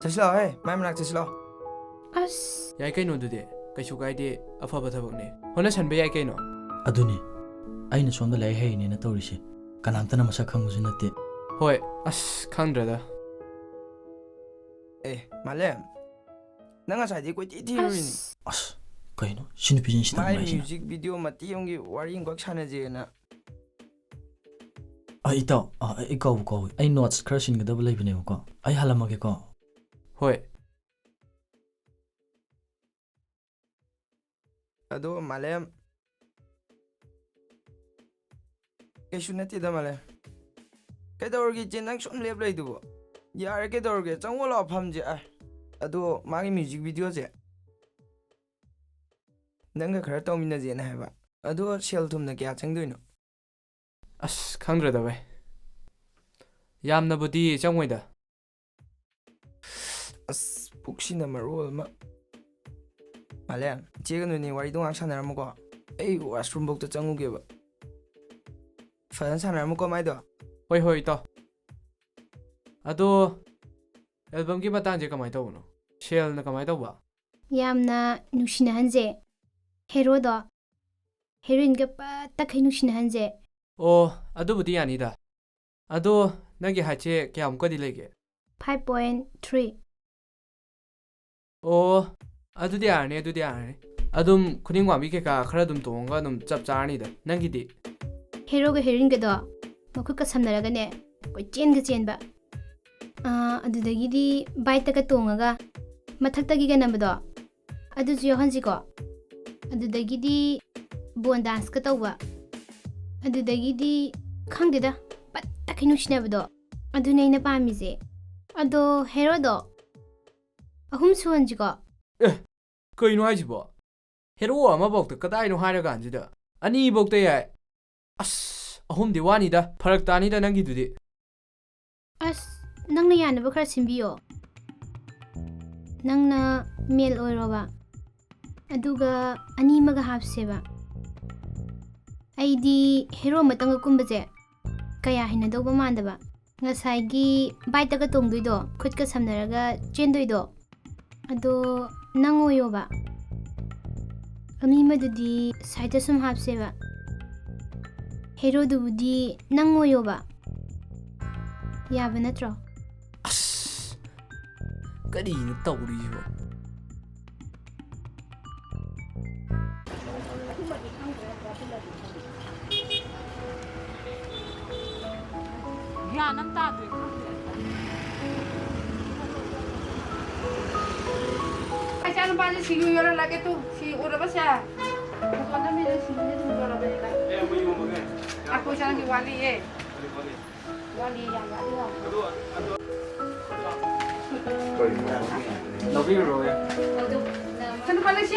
ꯆꯠꯁꯤ ꯂꯥꯛꯑꯣꯍꯦ, ꯃꯥꯏ ꯃꯅꯥꯛ ꯆꯠꯁꯤ ꯂꯥꯛꯑꯣ꯫ ꯑꯁ꯫ ꯌꯥꯏ ꯀꯩꯅꯣ ꯑꯗꯨꯗꯤ, ꯀꯩꯁꯨ ꯀꯥꯏꯗꯦ, ꯑꯐꯕ ꯊꯕꯛꯅꯦ, ꯍꯣꯠꯅꯁꯟꯕ ꯌꯥꯏ ꯀꯩꯅꯣ꯫ ꯑꯗꯨꯅꯤ, ꯑꯩꯅ ꯁꯣꯝꯗ ꯂꯥꯏꯔꯤꯛ ꯍꯩꯔꯤꯅꯦꯅ ꯇꯧꯔꯤꯁꯦ, ꯀꯅꯥꯝꯇꯅ ꯃꯁꯛ ꯈꯪꯕꯁꯨ ꯅꯠꯇꯦ꯫ ꯍꯣꯏ, ꯑꯁ, ꯈꯪꯗ꯭ꯔꯦꯗ꯫ ꯑꯦ, ꯃꯥꯂꯦꯝ, ꯅꯪ ꯉꯁꯥꯏꯗꯤ ꯀꯣꯏꯊꯤ ꯊꯤꯔꯨꯔꯤꯅꯤ꯫ ꯑꯁ꯫ ꯑꯁ, ꯀꯩꯅꯣ ꯁꯤ ꯅꯨꯄꯤꯁꯤꯅ ꯁꯤ ꯃꯥꯏ ꯇꯝꯃꯛꯏꯁꯤꯅ? Music video ꯃꯇꯦꯛ ꯑꯃꯒꯤ ꯋꯥꯔꯤ ꯑꯃꯈꯛ ꯁꯥꯟꯅꯖꯦꯅ꯫ ꯑ, ꯏꯇꯥꯎ, ꯑ, ꯑꯩ ꯀꯥꯎꯕꯨ ꯀꯥꯎꯏ꯫ ꯑꯩ notes ꯈꯔ ꯁꯤꯟꯒꯗꯕ ꯂꯩꯕꯅꯦꯕꯀꯣ꯫ ꯑꯩ ꯍꯜꯂꯝꯃꯒꯦꯀꯣ꯫ ꯍꯣꯏ꯫ ꯑꯗꯣ, ꯃꯥꯂꯦꯝ, ꯀꯩꯁꯨ ꯅꯠꯇꯦꯗ, ꯃꯥꯂꯦꯝ꯫ ꯀꯩꯗꯧꯔꯒꯦ, ꯏꯆꯦ? ꯅꯪ ꯁꯨꯝ ꯂꯦꯞ ꯂꯩꯗꯨꯕꯣ? ꯌꯥꯔꯦ, ꯀꯩꯗꯧꯔꯒꯦ? ꯆꯪꯉꯣ ꯂꯥꯛꯑꯣ, ꯐꯝꯁꯦ꯫ ꯑ, ꯑꯗꯣ, ꯃꯥꯒꯤ music videoꯁꯦ ꯅꯪꯒ ꯈꯔ ꯇꯧꯃꯤꯟꯅꯁꯦꯅ ꯍꯥꯏꯕ꯫ ꯑꯗꯣ, ꯁꯦꯜ ꯊꯨꯝꯅ ꯀꯌꯥ ꯆꯪꯗꯣꯏꯅꯣ? ꯑꯁ, ꯈꯪꯗ꯭ꯔꯦꯗ, ꯚꯥꯏ꯫ ꯌꯥꯝꯅꯕꯨꯗꯤ ꯆꯪꯉꯣꯏꯗ꯫ ꯑꯁ, ꯄꯨꯛꯁꯤꯅ ꯃꯔꯣꯜ ꯑꯃ꯫ ꯃꯥꯂꯦꯝ, ꯏꯆꯦꯒ ꯅꯣꯏꯅꯤ ꯋꯥꯔꯤꯗꯣ ꯉꯥꯏꯍꯥꯛ ꯁꯥꯟꯅꯔꯝꯃꯨꯀꯣ꯫ ꯑꯩ washroom ꯐꯧꯗ ꯆꯪꯉꯨꯒꯦꯕ꯫ ꯐꯖꯅ ꯁꯥꯟꯅꯔꯝꯃꯨꯀꯣ, ꯃꯥꯏꯗꯣ꯫ ꯍꯣꯏ, ꯍꯣꯏ, ꯏꯇꯥꯎ꯫ ꯑꯗꯣ, albumꯒꯤ ꯃꯇꯥꯡꯁꯦ ꯀꯃꯥꯏꯅ ꯇꯧꯕꯅꯣ? ꯁꯦꯜꯅ ꯀꯃꯥꯏꯅ ꯇꯧꯕ? ꯌꯥꯝꯅ ꯅꯨꯡꯁꯤꯅꯍꯟꯁꯦ꯫ Heroꯗꯣ heroineꯒ ꯄꯠꯇꯈꯩ ꯅꯨꯡꯁꯤꯅꯍꯟꯁꯦ꯫ ꯑꯣ, ꯑꯗꯨꯕꯨꯗꯤ ꯌꯥꯅꯤꯗ꯫ ꯑꯗꯣ, ꯅꯪꯒꯤ heightꯁꯦ ꯀꯌꯥꯃꯨꯛꯀꯗꯤ ꯂꯩꯒꯦ? Five point three꯫ ꯑꯣ, ꯑꯗꯨꯗꯤ ꯌꯥꯔꯅꯤ, ꯑꯗꯨꯗꯤ ꯌꯥꯔꯅꯤ꯫ ꯑꯗꯨꯝ ꯈꯨꯅꯤꯡ ꯋꯥꯡꯕꯤ ꯀꯩꯀꯥ ꯈꯔ ꯑꯗꯨꯝ ꯇꯣꯡꯉꯒ ꯑꯗꯨꯝ ꯆꯞ ꯆꯥꯔꯅꯤꯗ꯫ ꯅꯪꯒꯤꯗꯤ? Heroꯒ heroineꯒꯗꯣ ꯃꯈꯨꯠꯀ ꯁꯝꯅꯔꯒꯅꯦ, ꯀꯣꯏꯆꯦꯟꯒ ꯆꯦꯟꯕ꯫ ꯑꯥ, ꯑꯗꯨꯗꯒꯤꯗꯤ ꯕꯥꯏꯛꯇꯒ ꯇꯣꯡꯉꯒ ꯃꯊꯛꯇꯒꯤꯒ ꯅꯝꯕꯗꯣ, ꯑꯗꯨꯁꯨ ꯌꯥꯎꯍꯟꯁꯤꯀꯣ꯫ ꯑꯗꯨꯗꯒꯤꯗꯤ ꯕꯣꯟ ꯗꯥꯟꯁꯀ ꯇꯧꯕ, ꯑꯗꯨꯗꯒꯤꯗꯤ ꯈꯪꯗꯦꯗ, ꯄꯠꯇꯈꯩ ꯅꯨꯡꯁꯤꯅꯕꯗꯣ, ꯑꯗꯨꯅꯦ ꯑꯩꯅ ꯄꯥꯝꯃꯤꯁꯦ꯫ ꯑꯗꯣ ꯍꯦꯔꯣꯗꯣ ꯑꯍꯨꯝ ꯁꯨꯍꯟꯁꯤꯀꯣ꯫ ꯑꯦ, ꯀꯩꯅꯣ ꯍꯥꯏꯁꯤꯕꯣ? ꯍꯦꯔꯣ ꯑꯃꯐꯧꯗ ꯀꯗꯥꯏꯅꯣ ꯍꯥꯏꯔꯀꯥꯟꯁꯤꯗ ꯑꯅꯤꯐꯧꯗ ꯌꯥꯏ꯫ ꯑꯁ, ꯑꯍꯨꯝꯗꯤ ꯋꯥꯅꯤꯗ, ꯐꯔꯛ ꯇꯥꯅꯤꯗ ꯅꯪꯒꯤꯗꯨꯗꯤ꯫ ꯑꯁ, ꯅꯪꯅ ꯌꯥꯅꯕ ꯈꯔ ꯁꯤꯟꯕꯤꯌꯣ꯫ ꯅꯪꯅ ꯃꯦꯜ ꯑꯣꯏꯔꯣꯕ, ꯑꯗꯨꯒ ꯑꯅꯤ ꯑꯃꯒ ꯍꯥꯞꯁꯦꯕ꯫ ꯑꯩꯗꯤ ꯍꯦꯔꯣ ꯑꯃꯇꯪꯒ ꯀꯨꯝꯕꯁꯦ ꯀꯌꯥ ꯍꯩꯅꯗꯧꯕ ꯃꯥꯟꯗꯕ꯫ ꯉꯁꯥꯏꯒꯤ ꯕꯥꯏꯛꯇꯒ ꯇꯣꯡꯗꯣꯏꯗꯣ, ꯈꯨꯠꯀ ꯁꯝꯅꯔꯒ ꯆꯦꯟꯗꯣꯏꯗꯣ, ꯑꯗꯣ ꯅꯪ ꯑꯣꯏꯌꯣꯕ꯫ ꯑꯅꯤꯃꯗꯨꯗꯤ ꯁꯥꯏꯠꯇ ꯁꯨꯝ ꯍꯥꯞꯁꯦꯕ꯫ ꯍꯦꯔꯣꯗꯨꯕꯨꯗꯤ ꯅꯪ ꯑꯣꯏꯌꯣꯕ꯫ ꯌꯥꯕ ꯅꯠꯇ꯭ꯔꯣ? ꯑꯁ, ꯀꯔꯤꯅꯣ ꯇꯧꯔꯤꯁꯤꯕꯣ? ꯒ꯭ꯌꯥꯟ ꯑꯃ ꯇꯥꯗ꯭ꯔꯦ, ꯈꯪꯗ꯭ꯔꯦ꯫ ꯏꯆꯥꯅꯨꯄꯥꯁꯦ ꯁꯤꯡꯖꯨ ꯌꯣꯜꯍꯜꯂꯒꯦ ꯇꯨ꯫ ꯁꯤ ꯎꯔꯕ ꯁꯦ? ꯗꯨꯀꯥꯟꯗ ꯃꯤꯅ ꯁꯤꯡꯖꯨꯁꯦ ꯑꯗꯨꯝ ꯌꯣꯜꯂꯕꯅꯤꯅ꯫ ꯑꯦ, ꯑꯃ ꯌꯣꯝꯃꯒꯦ꯫ ꯑꯩꯈꯣꯏ ꯏꯆꯥꯒꯤ ꯋꯥꯠꯂꯤꯌꯦ꯫ ꯋꯥꯠꯂꯤ, ꯌꯥꯝ ꯋꯥꯠꯂꯤ, ꯌꯥꯝ ꯋꯥꯠꯂꯤ꯫ ꯑꯗꯣ, ꯑꯗꯣ꯫ ꯂꯧꯕꯤꯔꯨꯔꯣ꯫ ꯏꯆꯥꯅꯨꯄꯥ ꯅꯪ ꯁꯤ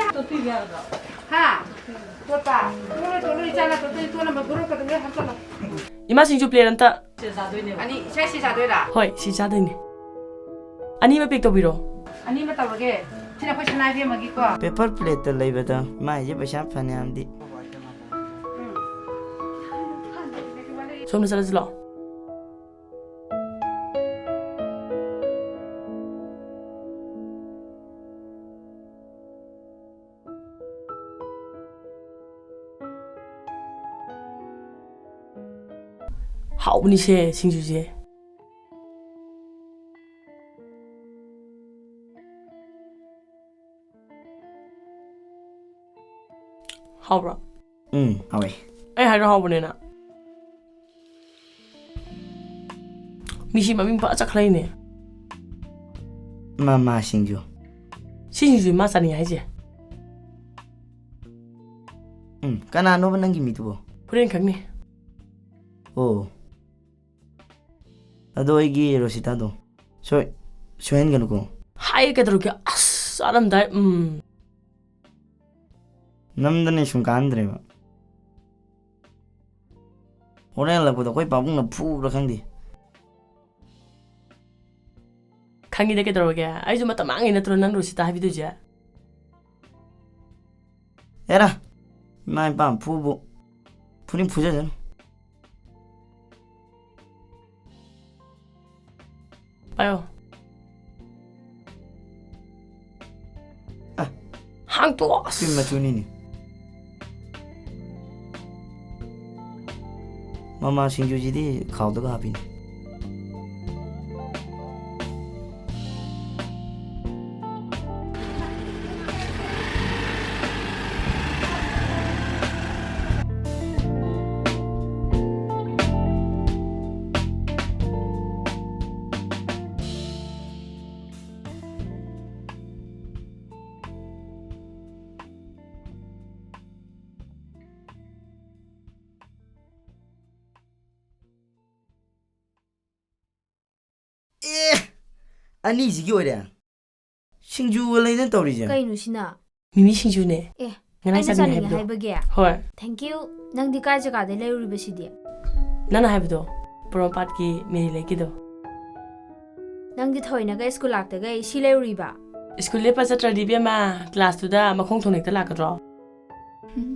ꯍꯥ? ꯇꯣꯠꯄ? ꯇꯣꯠꯂꯣꯏ, ꯇꯣꯠꯂꯣꯏ, ꯏꯆꯥꯅ ꯇꯣꯠꯇꯣꯏ, ꯇꯣꯠꯅꯕ ꯒꯣꯔꯣ ꯀꯗꯧ ꯂꯣꯏ ꯍꯥꯞꯆꯜꯂꯣ꯫ ꯏꯃꯥ, ꯁꯤꯡꯖꯨ ꯄ꯭ꯂꯦꯠ ꯑꯝꯇ꯫ ꯑꯅꯤ, ꯏꯆꯥ ꯁꯤ ꯆꯥꯗꯣꯏꯔꯥ? ꯍꯣꯏ, ꯁꯤ ꯆꯥꯗꯣꯏꯅꯦ꯫ ꯑꯅꯤꯃꯛ ꯄꯦꯛ ꯇꯧꯕꯤꯔꯣ꯫ ꯑꯅꯤꯃꯛ ꯇꯧꯔꯒꯦ꯫ ꯁꯤꯅ ꯑꯩꯈꯣꯏ ꯁꯅꯥ ꯏꯕꯦꯝꯃꯒꯤꯀꯣ꯫ ꯄꯦꯄꯔ ꯄ꯭ꯂꯦꯠꯇ ꯂꯩꯕꯗꯣ, ꯃꯥꯏꯁꯦ ꯄꯩꯁꯥ ꯐꯅꯌꯥꯝꯗꯤ꯫ ꯎꯝ꯫ ꯁꯣꯝꯗ ꯆꯠꯂꯁꯤ ꯂꯥꯛꯑꯣ꯫ ꯍꯥꯎꯕꯅꯤꯁꯦ ꯁꯤꯡꯖꯨꯁꯦ꯫ ꯍꯥꯎꯕ꯭ꯔꯣ? ꯎꯝ, ꯍꯥꯎꯋꯦ꯫ ꯑꯩ ꯍꯥꯏꯔꯣ ꯍꯥꯎꯕꯅꯦꯅ? ꯃꯤꯁꯤ ꯃꯃꯤꯡ ꯄꯥ ꯆꯠꯈ꯭ꯔꯦꯅꯦ꯫ ꯃꯃꯥ ꯁꯤꯡꯖꯨ꯫ ꯁꯤ ꯁꯤꯡꯖꯨ ꯃꯥ ꯆꯥꯅꯤꯡꯉꯦ ꯍꯥꯏꯁꯦ꯫ ꯎꯝ, ꯀꯅꯥꯅꯣꯕ ꯅꯪꯒꯤ ꯃꯤꯗꯨꯕꯣ? ꯍꯣꯔꯦꯟ ꯈꯪꯅꯤ꯫ ꯑꯣ꯫ ꯑꯗꯣ ꯑꯩꯒꯤ ꯔꯣꯁꯤꯇꯥꯗꯣ ꯁꯣꯏ-, ꯁꯣꯏꯍꯟꯒꯅꯨꯀꯣ꯫ ꯍꯥꯏ ꯀꯩꯗꯧꯔꯒꯦ? ꯑꯁ, ꯆꯥꯔꯝꯗꯥꯏ, ꯎꯝ꯫ ꯅꯝꯗꯅ ꯁꯨꯝ ꯀꯥꯟꯗ꯭ꯔꯦꯕ꯫ ꯍꯣꯔꯦꯟ ꯍꯜꯂꯛꯄꯗ ꯑꯩꯈꯣꯏ ꯄꯥꯕꯨꯡꯅ ꯐꯨꯕ꯭ꯔꯥ ꯈꯪꯗꯦ꯫ ꯈꯪꯉꯤꯗ ꯀꯩꯗꯧꯔꯒꯦ? ꯑꯩꯁꯨ ꯃꯇꯝ ꯃꯥꯡꯉꯤ ꯅꯠꯇ꯭ꯔꯣ ꯅꯪ ꯔꯣꯁꯤꯇꯥ ꯍꯥꯏꯕꯤꯗꯣꯏꯁꯦ? ꯑꯦꯔꯥ, ꯏꯃꯥ ꯏꯄꯥ ꯐꯨꯕꯨ ꯐꯨꯅꯤꯡ ꯐꯨꯖꯁꯅꯨ꯫ ꯄꯥꯏꯌꯣ꯫ ꯑ꯫ ꯍꯥꯡꯇꯣꯛꯑꯣ꯫ ꯑꯁ꯫ ꯁꯤ ꯃꯆꯨꯅꯤꯅꯦ꯫ ꯃꯃꯥ ꯁꯤꯡꯖꯨꯁꯤꯗꯤ ꯈꯥꯎꯗꯒ ꯍꯥꯞꯄꯤꯅꯦ꯫ ꯑꯦ! ꯑꯅꯤꯁꯤꯒꯤ ꯑꯣꯏꯔꯦ꯫ ꯁꯤꯡꯖꯨꯒ ꯂꯩꯗꯅ ꯇꯧꯔꯤꯁꯦ꯫ ꯀꯩꯅꯣ ꯁꯤꯅ? ꯃꯤꯃꯤ ꯁꯤꯡꯖꯨꯅꯦ꯫ ꯑꯦ, ꯉꯔꯥꯡ ꯑꯩꯅ ꯆꯥꯅꯤꯡꯉꯦ ꯆꯥꯅꯤꯡꯉꯦ ꯍꯥꯏꯕꯗꯣ꯫ ꯍꯥꯏꯕꯒꯤ? ꯍꯣꯏ꯫ Thank you꯫ ꯅꯪꯗꯤ ꯀꯥꯏ ꯖꯒꯥꯗꯩ ꯂꯩꯔꯨꯔꯤꯕ ꯁꯤꯗꯤ? ꯅꯪꯅ ꯍꯥꯏꯕꯗꯣ, ꯄꯣꯔꯣꯝꯄꯥꯠꯀꯤ ꯃꯦꯔꯤ ꯂꯩꯀꯤꯗꯣ꯫ ꯅꯪꯗꯤ ꯊꯑꯣꯏꯅꯒ ꯁ꯭ꯀꯨꯜ ꯂꯥꯛꯇꯒꯩ ꯁꯤ ꯂꯩꯔꯨꯔꯤꯕ? ꯁ꯭ꯀꯨꯜ ꯂꯦꯞꯄ ꯆꯠꯇ꯭ꯔꯗꯤ ꯏꯕꯦꯝꯃ, ꯀ꯭ꯂꯥꯁꯇꯨꯗ ꯃꯈꯣꯡ ꯊꯣꯡ ꯍꯦꯛꯇ ꯂꯥꯛꯀꯗ꯭ꯔꯣ? ꯎꯝ,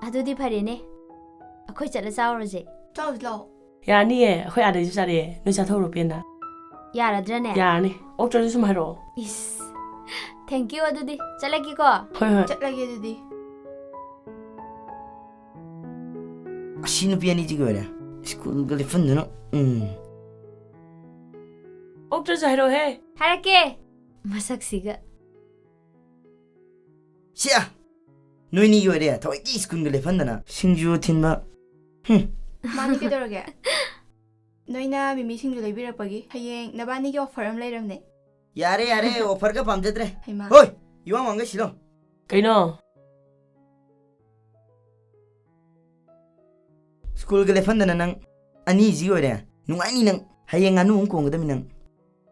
ꯑꯗꯨꯗꯤ ꯐꯔꯦꯅꯦ꯫ ꯑꯩꯈꯣꯏ ꯆꯠꯂ ꯆꯥꯎꯔꯁꯦ꯫ ꯆꯥꯎꯁꯤ ꯂꯥꯛꯑꯣ꯫ ꯌꯥꯅꯤꯌꯦ, ꯑꯩꯈꯣꯏ ꯑꯥꯗꯩꯁꯨ ꯆꯥꯔꯛꯑꯦ꯫ ꯅꯣꯏ ꯆꯥꯊꯣꯛꯎꯔꯣ ꯄꯦꯟꯅ꯫ ꯌꯥꯔꯗ꯭ꯔꯅꯦ? ꯌꯥꯔꯅꯤ꯫ ꯑꯣꯛꯇ꯭ꯔꯁꯨ ꯁꯨꯝ ꯍꯥꯏꯔꯛꯑꯣ꯫ ꯏꯁ꯫ Thank you ꯑꯗꯨꯗꯤ꯫ ꯆꯠꯂꯒꯦꯀꯣ꯫ ꯍꯣꯏ, ꯍꯣꯏ꯫ ꯆꯠꯂꯒꯦ ꯑꯗꯨꯗꯤ꯫ ꯑꯁꯤ ꯅꯨꯄꯤ ꯑꯅꯤꯁꯤꯒꯤ ꯑꯣꯏꯔꯦ꯫ ꯁ꯭ꯀꯨꯜꯒ ꯂꯦꯞꯐꯝꯗꯨꯅ꯫ ꯎꯝ꯫ ꯑꯣꯛꯇ꯭ꯔꯁꯨ ꯍꯥꯏꯔꯛꯑꯣꯍꯦ꯫ ꯍꯥꯏꯔꯛꯀꯦ꯫ ꯃꯁꯛꯁꯤꯒ꯫ ꯁꯤ ꯑ! ꯅꯣꯏꯅꯤꯒꯤ ꯑꯣꯏꯔꯦ, ꯊꯑꯣꯏꯀꯤ ꯁ꯭ꯀꯨꯜꯒ ꯂꯦꯞꯍꯟꯗꯅ꯫ ꯁꯤꯡꯖꯨ ꯊꯤꯟꯕ꯫ ꯍꯨꯝ꯫ ꯃꯥꯅꯤ ꯀꯩꯗꯧꯔꯒꯦ? ꯅꯣꯏꯅ ꯃꯤꯃꯤ ꯁꯤꯡꯖꯨ ꯂꯩꯕꯤꯔꯛꯄꯒꯤ꯫ ꯍꯌꯦꯡ ꯅꯕꯥꯅꯤꯒꯤ offer ꯑꯃ ꯂꯩꯔꯝꯅꯦ꯫ ꯌꯥꯔꯦ, ꯌꯥꯔꯦ, offerꯒ ꯄꯥꯝꯖꯗ꯭ꯔꯦ꯫ ꯍꯩꯃꯥ꯫ ꯍꯣꯏ, ꯏꯋꯥꯡ ꯋꯥꯡꯒꯩ ꯁꯤꯂꯣ꯫ ꯀꯩꯅꯣ? ꯁ꯭ꯀꯨꯜꯒ ꯂꯦꯞꯍꯟꯗꯅ ꯅꯪ ꯑꯅꯤꯁꯤ ꯑꯣꯏꯔꯦ꯫ ꯅꯨꯡꯉꯥꯏꯅꯤ ꯅꯪ꯫ ꯍꯌꯦꯡ ꯉꯥꯅꯨ ꯑꯃꯨꯛ ꯀꯣꯡꯒꯗꯕꯅꯤ ꯅꯪ꯫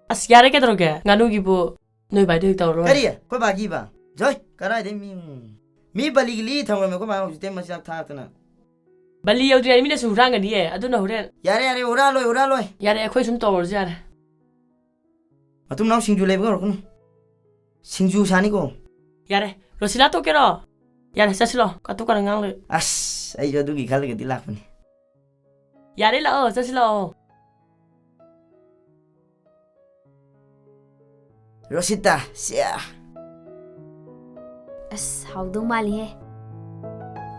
ꯑꯁ, ꯌꯥꯔꯦ, ꯀꯩꯗꯧꯔꯒꯦ? ꯉꯥꯅꯨꯒꯤꯕꯨ ꯅꯣꯏ ꯕꯥꯏꯗ ꯍꯦꯛ ꯇꯧꯔꯣ꯫ ꯀꯔꯤ? ꯑꯩꯈꯣꯏ ꯕꯥꯒꯤꯕ? ꯖꯣꯏ, ꯀꯗꯥꯏꯗꯩ ꯃꯤ, ꯃꯤ ꯕꯂꯤꯒꯤ ꯂꯤ ꯊꯝꯃꯝꯃꯦ ꯑꯩꯈꯣꯏ ꯕꯥ ꯍꯧꯖꯤꯛꯇꯩ ꯃꯆꯤꯟꯖꯥꯛ ꯊꯥꯛꯇꯅ꯫ ꯕꯂꯤ ꯌꯧꯗ꯭ꯔꯤꯉꯩ ꯃꯤꯅꯁꯨ ꯍꯨꯔꯥꯟꯒꯅꯤꯌꯦ, ꯑꯗꯨꯅ ꯍꯣꯔꯦꯟ꯫ ꯌꯥꯔꯦ, ꯌꯥꯔꯦ, ꯍꯨꯔꯥꯜꯂꯣꯏ, ꯍꯨꯔꯥꯜꯂꯣꯏ꯫ ꯌꯥꯔꯦ, ꯑꯩꯈꯣꯏ ꯁꯨꯝ ꯇꯧꯔꯁꯨ ꯌꯥꯔꯦ꯫ ꯃꯇꯨꯡ ꯃꯅꯥꯎ ꯁꯤꯡꯖꯨ ꯂꯩꯕꯒ ꯍꯧꯔꯛꯀꯅꯨ꯫ ꯁꯤꯡꯖꯨ ꯁꯥꯅꯤꯀꯣ꯫ ꯌꯥꯔꯦ, ꯔꯣꯁꯤꯂꯥ ꯇꯣꯛꯀꯦꯔꯣ? ꯌꯥꯔꯦ, ꯆꯠꯁꯤꯂꯣ, ꯀꯥꯇꯨ ꯀꯥꯔꯟ ꯉꯥꯡ ꯂꯩ꯫ ꯑꯁ, ꯑꯩꯁꯨ ꯑꯗꯨꯒꯤ ꯈꯜꯂꯒꯗꯤ ꯂꯥꯛꯄꯅꯤ꯫ ꯌꯥꯔꯦ, ꯂꯥꯛꯑꯣ, ꯆꯠꯁꯤ ꯂꯥꯛꯑꯣ꯫ ꯔꯣꯁꯤꯇꯥ, ꯁꯤꯌꯥ꯫ ꯑꯁ, ꯍꯥꯎꯗꯧ ꯃꯥꯜꯂꯤꯍꯦ꯫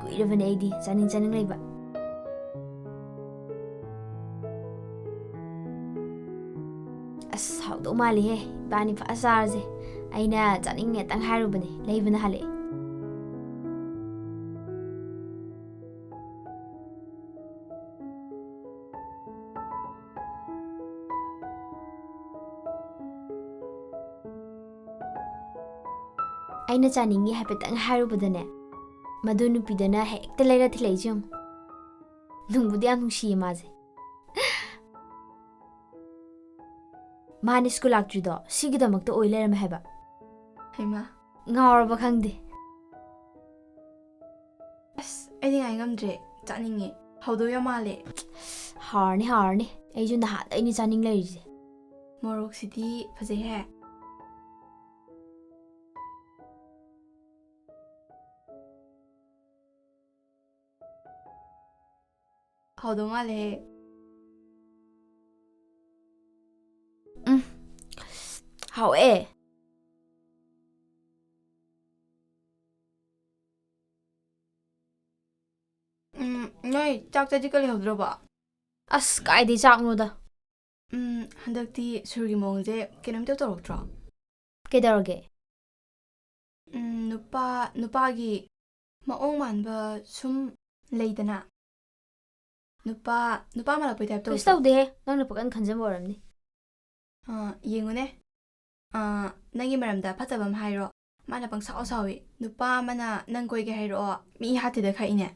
ꯀꯨꯏꯔꯕꯅꯦ ꯑꯩꯗꯤ ꯆꯥꯅꯤꯡ ꯆꯥꯅꯤꯡ ꯂꯩꯕ꯫ ꯑꯁ, ꯍꯥꯎꯗꯧ ꯃꯥꯜꯂꯤꯍꯦ꯫ ꯏꯕꯥꯅꯤ ꯐꯖ ꯆꯥꯔꯁꯦ꯫ ꯑꯩꯅ ꯆꯥꯅꯤꯡꯉꯦꯇꯪ ꯍꯥꯏꯔꯨꯕꯅꯦ, ꯂꯩꯕꯅ ꯍꯜꯂꯛꯑꯦ꯫ ꯑꯩꯅ ꯆꯥꯅꯤꯡꯉꯤ ꯍꯥꯏꯐꯦꯠꯇꯪ ꯍꯥꯏꯔꯨꯕꯗꯅꯦ, ꯃꯗꯨ ꯅꯨꯄꯤꯗꯨꯅ ꯍꯦꯛꯇ ꯂꯩꯔ ꯊꯤꯜꯂꯛꯏꯁꯦ ꯌꯦꯡꯉꯨ꯫ ꯅꯨꯡꯕꯨꯗꯤ ꯌꯥꯝ ꯅꯨꯡꯁꯤꯌꯦ ꯃꯥꯁꯦ꯫ ꯃꯥꯅ ꯁ꯭ꯀꯨꯜ ꯂꯥꯛꯇ꯭ꯔꯤꯗꯣ ꯁꯤꯒꯤꯗꯃꯛꯇ ꯑꯣꯏ ꯂꯩꯔꯝꯃꯦ ꯍꯥꯏꯕ꯫ ꯍꯩꯃꯥ꯫ ꯉꯥꯎꯔꯕ ꯈꯪꯗꯦ꯫ ꯑꯁ, ꯑꯩꯗꯤ ꯉꯥꯏ ꯉꯝꯗ꯭ꯔꯦ꯫ ꯆꯥꯅꯤꯡꯉꯦ꯫ ꯍꯥꯎꯗꯧ ꯌꯥꯝ ꯃꯥꯜꯂꯦ꯫ ꯍꯥꯎꯔꯅꯤ, ꯍꯥꯎꯔꯅꯤ꯫ ꯑꯩꯁꯨ ꯅꯍꯥꯟꯗꯩꯅꯤ ꯆꯥꯅꯤꯡ ꯂꯩꯔꯤꯁꯦ꯫ ꯃꯣꯔꯣꯛꯁꯤꯗꯤ ꯐꯖꯩꯍꯦ꯫ ꯍꯥꯎꯗꯧ ꯃꯥꯜꯂꯦꯍꯦ꯫ ꯎꯝ꯫ ꯍꯥꯎꯋꯦ꯫ ꯎꯝ, ꯅꯣꯏ ꯆꯥꯛ ꯆꯖꯤꯛꯀ ꯂꯩꯍꯧꯗ꯭ꯔꯕꯣ? ꯑꯁ, ꯀꯥꯏꯗꯩ ꯆꯥꯛꯅꯣꯗ꯫ ꯎꯝ, ꯍꯟꯗꯛꯇꯤ ꯁꯨꯔꯒꯤ ꯃꯑꯣꯡꯁꯦ ꯀꯩꯅꯣꯝ ꯏꯇꯧ ꯇꯧꯔꯛꯇ꯭ꯔꯣ? ꯀꯩꯗꯧꯔꯒꯦ? ꯎꯝ, ꯅꯨꯄꯥ, ꯅꯨꯄꯥꯒꯤ ꯃꯑꯣꯡ ꯃꯥꯟꯕ ꯁꯨꯝ ꯂꯩꯗꯅ꯫ ꯅꯨꯄꯥ, ꯅꯨꯄꯥ ꯃꯥꯜꯂꯛꯄꯩ ꯇꯥꯏꯞ ꯀꯩꯁꯨ ꯇꯧꯗ꯭ꯔꯣ? ꯇꯧꯗꯦꯍꯦ, ꯅꯪꯅ ꯄꯪꯈꯟ ꯈꯟꯖꯟꯕ ꯑꯣꯏꯔꯝꯅꯤ꯫ ꯑꯥ, ꯌꯦꯡꯉꯨꯅꯦ꯫ ꯑꯥ, ꯅꯪꯒꯤ ꯃꯔꯝꯗ ꯐꯠꯇꯕ ꯑꯃ ꯍꯥꯏꯔꯣ꯫ ꯃꯥꯅ ꯄꯪꯁꯥꯎ ꯁꯥꯎꯏ꯫ ꯅꯨꯄꯥ ꯑꯃꯅ ꯅꯪ ꯀꯣꯏꯒꯦ ꯍꯥꯏꯔꯛꯑꯣ, ꯃꯤ ꯍꯥꯠꯇꯦꯗ ꯈꯥꯛꯏꯅꯦ꯫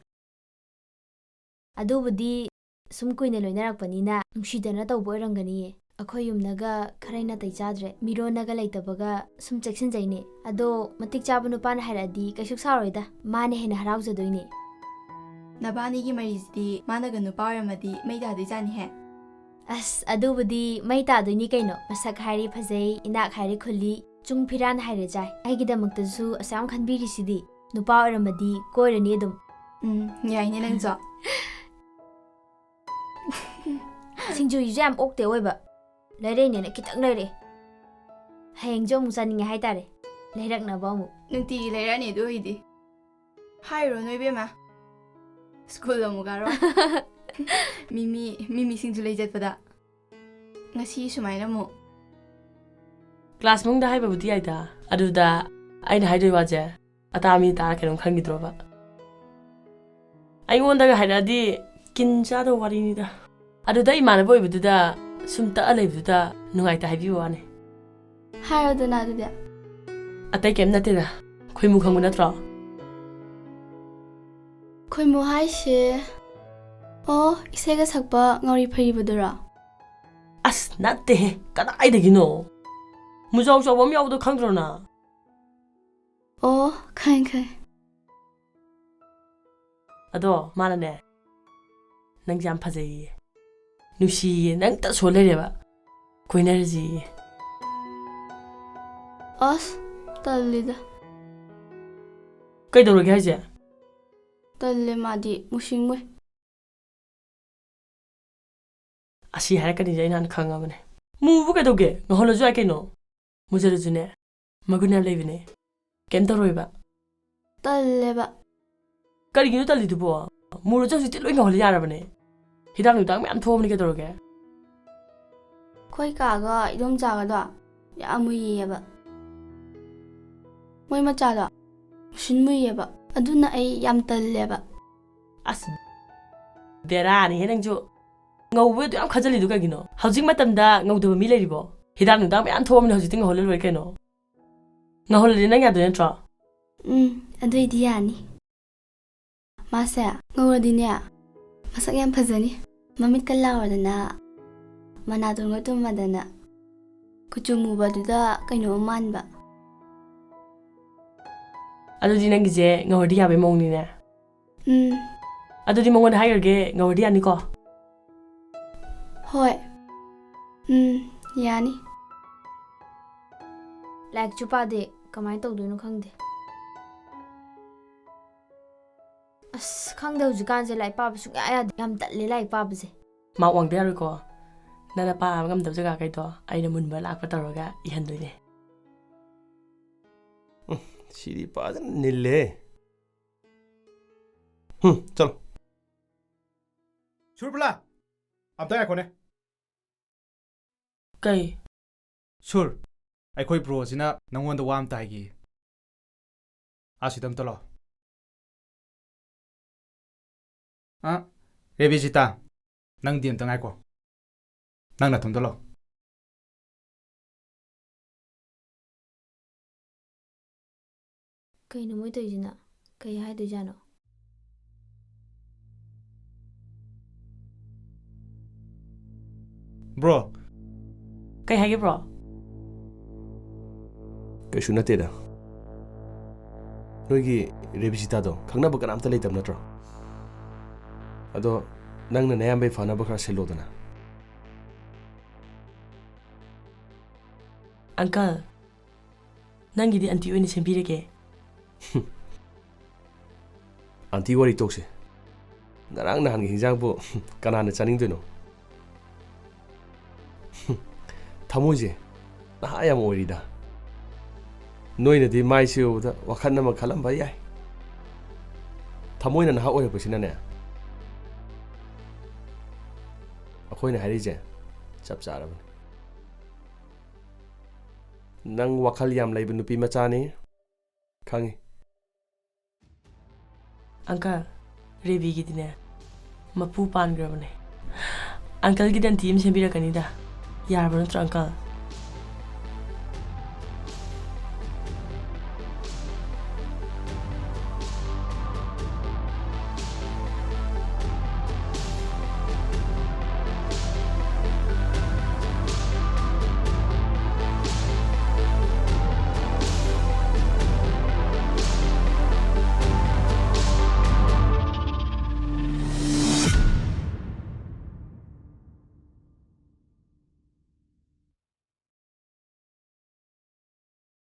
ꯑꯗꯨꯕꯨꯗꯤ ꯁꯨꯝ ꯀꯨꯏꯅ ꯂꯣꯏꯅꯔꯛꯄꯅꯤꯅ ꯅꯨꯡꯁꯤꯗꯅ ꯇꯧꯕ ꯑꯣꯏꯔꯝꯒꯅꯤꯌꯦ꯫ ꯑꯩꯈꯣꯏ ꯌꯨꯝꯅꯒ ꯈꯔ ꯅꯥꯇꯩ ꯆꯥꯗ꯭ꯔꯦ, ꯃꯤꯔꯣꯟꯅꯒ ꯂꯩꯇꯕꯒ ꯁꯨꯝ ꯆꯦꯛꯁꯤꯟꯖꯩꯅꯦ꯫ ꯑꯗꯣ ꯃꯇꯤꯛ ꯆꯥꯕ ꯅꯨꯄꯥꯅ ꯍꯥꯏꯔꯛꯑꯗꯤ ꯀꯩꯁꯨ ꯁꯥꯎꯔꯣꯏꯗ, ꯃꯥꯅ ꯍꯦꯟꯅ ꯍꯔꯥꯎꯖꯗꯣꯏꯅꯦ꯫ ꯅꯕꯥꯅꯤꯒꯤ ꯃꯔꯤꯁꯤꯗꯤ ꯃꯥꯅꯒ ꯅꯨꯄꯥ ꯑꯣꯏꯔꯝꯃꯗꯤ ꯃꯩ ꯇꯥꯗꯣꯏꯖꯥꯠꯅꯤꯍꯦ꯫ ꯑꯁ, ꯑꯗꯨꯕꯨꯗꯤ ꯃꯩ ꯇꯥꯗꯣꯏꯅꯤ ꯀꯩꯅꯣ꯫ ꯃꯁꯛ ꯍꯥꯏꯔꯦ ꯐꯖꯩ, ꯏꯅꯥꯛ ꯍꯥꯏꯔꯦ ꯈꯨꯜꯂꯤ, ꯆꯨꯡ ꯐꯤꯔꯥꯟ ꯍꯥꯏꯔꯦ ꯆꯥꯏ꯫ ꯑꯩꯒꯤꯗꯃꯛꯇꯁꯨ ꯑꯁꯨꯛ ꯌꯥꯝ ꯈꯟꯕꯤꯔꯤꯁꯤꯗꯤ꯫ ꯅꯨꯄꯥ ꯑꯣꯏꯔꯝꯃꯗꯤ ꯀꯣꯏꯔꯅꯤ ꯑꯗꯨꯝ꯫ ꯎꯝ, ꯌꯥꯏꯅꯦ ꯅꯪꯁꯨ꯫ ꯁꯤꯡꯖꯨꯁꯤꯁꯨ ꯌꯥꯝ ꯑꯣꯛꯇꯦ ꯑꯣꯏꯕ꯫ ꯂꯩꯔꯛꯏꯅꯦꯅ ꯈꯤꯇꯪ ꯂꯩꯔꯛꯑꯦ꯫ ꯍꯌꯦꯡꯁꯨ ꯑꯃꯨꯛ ꯆꯥꯅꯤꯡꯉꯦ ꯍꯥꯏꯇꯥꯔꯦ꯫ ꯂꯩꯔꯛꯅꯕ ꯑꯃꯨꯛ꯫ ꯅꯨꯡꯇꯤꯒꯤ ꯂꯩꯔꯛꯑꯅꯤ ꯑꯗꯨ ꯑꯣꯏꯗꯤ꯫ ꯍꯥꯏꯔꯨꯔꯅꯨ ꯏꯕꯦꯝꯃ꯫ ꯁ꯭ꯀꯨꯜ ꯑꯃꯨꯛ ꯀꯥꯔꯣ꯫ ꯃꯤꯃꯤ, ꯃꯤꯃꯤ ꯁꯤꯡꯖꯨ ꯂꯩ ꯆꯠꯄꯗ꯫ ꯉꯁꯤ ꯁꯨꯃꯥꯏꯅ ꯑꯃꯨꯛ꯫ ꯀ꯭ꯂꯥꯁ ꯃꯅꯨꯡꯗ ꯍꯥꯏꯕꯕꯨꯗꯤ ꯌꯥꯏꯗ꯫ ꯑꯗꯨꯗ ꯑꯩꯅ ꯍꯥꯏꯗꯣꯏ ꯋꯥꯁꯦ ꯑꯇꯥ ꯃꯤ ꯇꯥꯔ ꯀꯩꯅꯣꯝ ꯈꯟꯈꯤꯗ꯭ꯔꯣꯕ? ꯑꯩꯉꯣꯟꯗꯒ ꯍꯥꯏꯔꯛꯑꯗꯤ ꯀꯤꯟ ꯆꯥꯗꯧ ꯋꯥꯔꯤꯅꯤꯗ꯫ ꯑꯗꯨꯗ ꯏꯃꯥꯟꯅꯕ ꯑꯣꯏꯕꯗꯨꯗ ꯁꯨꯝ ꯇꯛꯑ ꯂꯩꯕꯗꯨꯗ ꯅꯨꯡꯉꯥꯏꯇ ꯍꯥꯏꯕꯤꯕ ꯋꯥꯅꯤ꯫ ꯍꯥꯏꯔꯣꯗꯅ ꯑꯗꯨꯗꯤ꯫ ꯑꯇꯩ ꯀꯩꯝ ꯅꯠꯇꯦꯗ꯫ ꯈꯣꯏꯃꯨ ꯈꯪꯕ ꯅꯠꯇ꯭ꯔꯣ? ꯈꯣꯏꯃꯨ ꯍꯥꯏꯁꯦ? ꯑꯣ, ꯏꯁꯩꯒ ꯁꯛꯄ ꯉꯥꯎꯔꯤ ꯐꯩꯔꯤꯕꯗꯨꯔꯣ? ꯑꯁ, ꯅꯠꯇꯦꯍꯦ, ꯀꯗꯥꯏꯗꯒꯤꯅꯣ? ꯃꯨꯖꯥꯎ ꯆꯥꯎꯕ ꯑꯃ ꯌꯥꯎꯕꯗꯣ ꯈꯪꯗ꯭ꯔꯣ ꯅꯪ? ꯑꯣ, ꯈꯪꯉꯦ, ꯈꯪꯉꯦ꯫ ꯑꯗꯣ ꯃꯥꯅꯅꯦ, "ꯅꯪꯁꯦ ꯌꯥꯝ ꯐꯖꯩꯌꯦ, ꯅꯨꯡꯁꯤꯌꯦ, ꯅꯪꯇ ꯁꯣꯟ ꯂꯩꯔꯦꯕ, ꯀꯣꯏꯅꯔꯁꯤꯌꯦ"꯫ ꯑꯁ, ꯇꯜꯂꯤꯗ꯫ ꯀꯩꯗꯧꯔꯒꯦ ꯍꯥꯏꯁꯦ? ꯇꯜꯂꯦ, ꯃꯥꯗꯤ ꯃꯨꯁꯤꯡꯉꯨꯏ꯫ ꯑꯁꯤ ꯍꯥꯏꯔꯛꯀꯅꯤꯁꯦ ꯑꯩ ꯅꯍꯥꯟ ꯈꯪꯉꯕꯅꯦ꯫ ꯃꯨꯕꯨ ꯀꯩꯗꯧꯒꯦ? ꯉꯧꯍꯜꯂꯁꯨ ꯌꯥꯏ ꯀꯩꯅꯣ꯫ ꯃꯨꯖꯔꯁꯨꯅꯦ, ꯃꯒꯨꯟ ꯌꯥꯝ ꯂꯩꯕꯅꯦ꯫ ꯀꯩꯝ ꯇꯧꯔꯣꯏꯕ꯫ ꯇꯜꯂꯦꯕ꯫ ꯀꯔꯤꯒꯤꯅꯣ ꯇꯜꯂꯤꯗꯨꯕꯣ? ꯃꯨꯔꯁꯨ ꯍꯧꯖꯤꯛꯇꯤ ꯂꯣꯏ ꯉꯧꯍꯜꯂ ꯌꯥꯔꯕꯅꯦ꯫ ꯍꯤꯗꯥꯛ ꯅꯨꯡꯗꯥꯛ ꯃꯌꯥꯝ ꯊꯣꯛꯑꯕꯅꯦ, ꯀꯩꯗꯧꯔꯒꯦ? ꯑꯩꯈꯣꯏ ꯀꯥꯒ ꯏꯗꯣꯝꯆꯥꯒꯗꯣ ꯌꯥꯝ ꯃꯨꯏꯌꯦꯕ꯫ ꯃꯣꯏ ꯃꯆꯥꯗꯣ ꯃꯨꯁꯤꯟ ꯃꯨꯏꯌꯦꯕ꯫ ꯑꯗꯨꯅ ꯑꯩ ꯌꯥꯝ ꯇꯜꯂꯦꯕ꯫ ꯑꯁ, ꯕꯦꯔꯥꯅꯤꯍꯦ ꯅꯪꯁꯨ꯫ ꯉꯧꯕ ꯑꯗꯨ ꯌꯥꯝ ꯈꯟꯖꯜꯂꯤꯗꯨ ꯀꯩꯒꯤꯅꯣ? ꯍꯧꯖꯤꯛ ꯃꯇꯝꯗ ꯉꯧꯗꯕ ꯃꯤ ꯂꯩꯔꯤꯕꯣ? ꯍꯤꯗꯥꯛ ꯅꯨꯡꯗꯥꯛ ꯃꯌꯥꯝ ꯊꯣꯛꯑꯕꯅꯤꯅ ꯍꯧꯖꯤꯛꯇꯤ ꯉꯧꯍꯜꯂ ꯂꯣꯏꯔꯦ ꯀꯩꯅꯣ꯫ ꯉꯧꯍꯜꯂꯗꯤ ꯅꯪ ꯌꯥꯗꯣꯏ ꯅꯠꯇ꯭ꯔꯣ? ꯎꯝ, ꯑꯗꯨꯏꯗꯤ ꯌꯥꯅꯤ꯫ ꯃꯥꯁꯦ ꯉꯧꯔꯗꯤꯅꯦ, ꯃꯁꯛ ꯌꯥꯝ ꯐꯖꯅꯤ꯫ ꯃꯃꯤꯠꯀ ꯂꯥꯎꯔꯗꯅ, ꯃꯅꯥꯇꯣꯟꯒ ꯇꯨꯝꯃꯗꯅ, ꯀꯨꯆꯨ ꯃꯨꯕꯗꯨꯗ ꯀꯩꯅꯣꯝ ꯃꯥꯟꯕ꯫ ꯑꯗꯨꯗꯤ ꯅꯪꯒꯤꯁꯦ ꯉꯧꯔꯗꯤ ꯌꯥꯕꯩ ꯃꯑꯣꯡꯅꯤꯅꯦ꯫ ꯎꯝ꯫ ꯑꯗꯨꯗꯤ ꯃꯉꯣꯟꯗ ꯍꯥꯏꯈ꯭ꯔꯒꯦ, ꯉꯧꯔꯗꯤ ꯌꯥꯅꯤꯀꯣ? ꯍꯣꯏ꯫ ꯎꯝ, ꯌꯥꯅꯤ꯫ ꯂꯥꯏꯔꯤꯛꯁꯨ ꯄꯥꯗꯦ, ꯀꯃꯥꯏꯅ ꯇꯧꯗꯣꯏꯅꯣ ꯈꯪꯗꯦ꯫ ꯑꯁ, ꯈꯪꯗꯦ, ꯍꯧꯖꯤꯛꯀꯥꯟꯁꯦ ꯂꯥꯏꯔꯤꯛ ꯄꯥꯕ ꯁꯨꯡꯌꯥ ꯌꯥꯗꯦ꯫ ꯌꯥꯝ ꯇꯜꯂꯦ ꯂꯥꯏꯔꯤꯛ ꯄꯥꯕꯁꯦ꯫ ꯃꯥꯔꯛ ꯋꯥꯡꯗ ꯌꯥꯔꯣꯏꯀꯣ꯫ ꯅꯪꯅ ꯄꯥꯕ ꯉꯝꯗꯕ ꯖꯒꯥꯈꯩꯗꯣ ꯑꯩꯅ ꯃꯨꯟꯕ ꯂꯥꯛꯄ ꯇꯧꯔꯒ ꯏꯍꯟꯗꯣꯏꯅꯦ꯫ ꯎꯝ, ꯁꯤꯗꯤ ꯐꯖꯅ ꯅꯤꯜꯂꯦ꯫ ꯍꯨꯝ, ꯆꯠꯂꯣ꯫ ꯁꯨꯔꯕꯂꯥ, ꯑꯝꯇ ꯉꯥꯏꯈꯣꯅꯦ꯫ ꯀꯩ? ꯁꯨꯔ, ꯑꯩꯈꯣꯏ ꯕ꯭ꯔꯣꯁꯤꯅ ꯅꯪꯉꯣꯟꯗ ꯋꯥ ꯑꯝꯇ ꯍꯥꯏꯒꯦ꯫ ꯑꯁꯤꯗ ꯑꯝꯇ ꯂꯥꯛꯑꯣ꯫ ꯑ, ꯔꯦꯕꯤꯖꯤꯇꯥ, ꯅꯪꯗꯤ ꯑꯝꯇ ꯉꯥꯏꯀꯣ꯫ ꯅꯪ ꯅꯊꯨꯝꯗ ꯂꯥꯛꯑꯣ꯫ ꯀꯩꯅꯣ ꯃꯣꯏ ꯇꯧꯔꯤꯁꯤꯅ? ꯀꯩ ꯍꯥꯏꯗꯣꯏꯖꯥꯠꯅꯣ? ꯕ꯭ꯔꯣ꯫ ꯀꯩ ꯍꯥꯏꯒꯦ, ꯕ꯭ꯔꯣ? ꯀꯩꯁꯨ ꯅꯠꯇꯦꯗ꯫ ꯅꯣꯏꯒꯤ ꯔꯦꯕꯤꯖꯤꯇꯥꯗꯣ ꯈꯪꯅꯕ ꯀꯅꯥꯝꯇ ꯂꯩꯇꯕ ꯅꯠꯇ꯭ꯔꯣ? ꯑꯗꯣ ꯅꯪꯅ ꯅꯌꯥꯝꯕꯩ ꯐꯅꯕ ꯈꯔ ꯁꯤꯜꯂꯣꯗꯅ꯫ ꯑꯪꯀꯜ, ꯅꯪꯒꯤꯗꯤ ꯑꯟꯇꯤ ꯑꯣꯏꯅ ꯁꯦꯝꯕꯤꯔꯒꯦ꯫ ꯑꯟꯇꯤ ꯋꯥꯔꯤ ꯇꯣꯛꯁꯦ꯫ ꯉꯔꯥꯡ ꯅꯍꯥꯟꯒꯤ ꯍꯤꯟꯖꯥꯡꯕꯨ ꯀꯅꯥꯅ ꯆꯥꯅꯤꯡꯗꯣꯏꯅꯣ? ꯊꯃꯣꯏꯁꯦ ꯅꯍꯥ ꯌꯥꯝ ꯑꯣꯏꯔꯤꯗ꯫ ꯅꯣꯏꯅꯗꯤ ꯃꯥꯏꯁꯦ ꯎꯕꯗ ꯋꯥꯈꯜ ꯑꯃ ꯈꯜꯂꯝꯕ ꯌꯥꯏ꯫ ꯊꯃꯣꯏꯅ ꯅꯍꯥ ꯑꯣꯏꯔꯛꯄꯁꯤꯅꯅꯦ, ꯑꯩꯈꯣꯏꯅ ꯍꯥꯏꯔꯤꯁꯦ ꯆꯞ ꯆꯥꯔꯕꯅꯤ꯫ ꯅꯪ ꯋꯥꯈꯜ ꯌꯥꯝ ꯂꯩꯕ ꯅꯨꯄꯤ ꯃꯆꯥꯅꯤ, ꯈꯪꯉꯤ꯫ ꯑꯪꯀꯜ, ꯔꯦꯕꯤꯒꯤꯗꯤꯅꯦ, ꯃꯄꯨ ꯄꯥꯟꯈ꯭ꯔꯕꯅꯦ꯫ ꯑꯪꯀꯜꯒꯤ ꯗꯟꯇꯤ ꯑꯃ ꯁꯦꯝꯕꯤꯔꯛꯀꯅꯤꯗ꯫ ꯌꯥꯔꯕ ꯅꯠꯇ꯭ꯔꯣ, ꯑꯪꯀꯜ?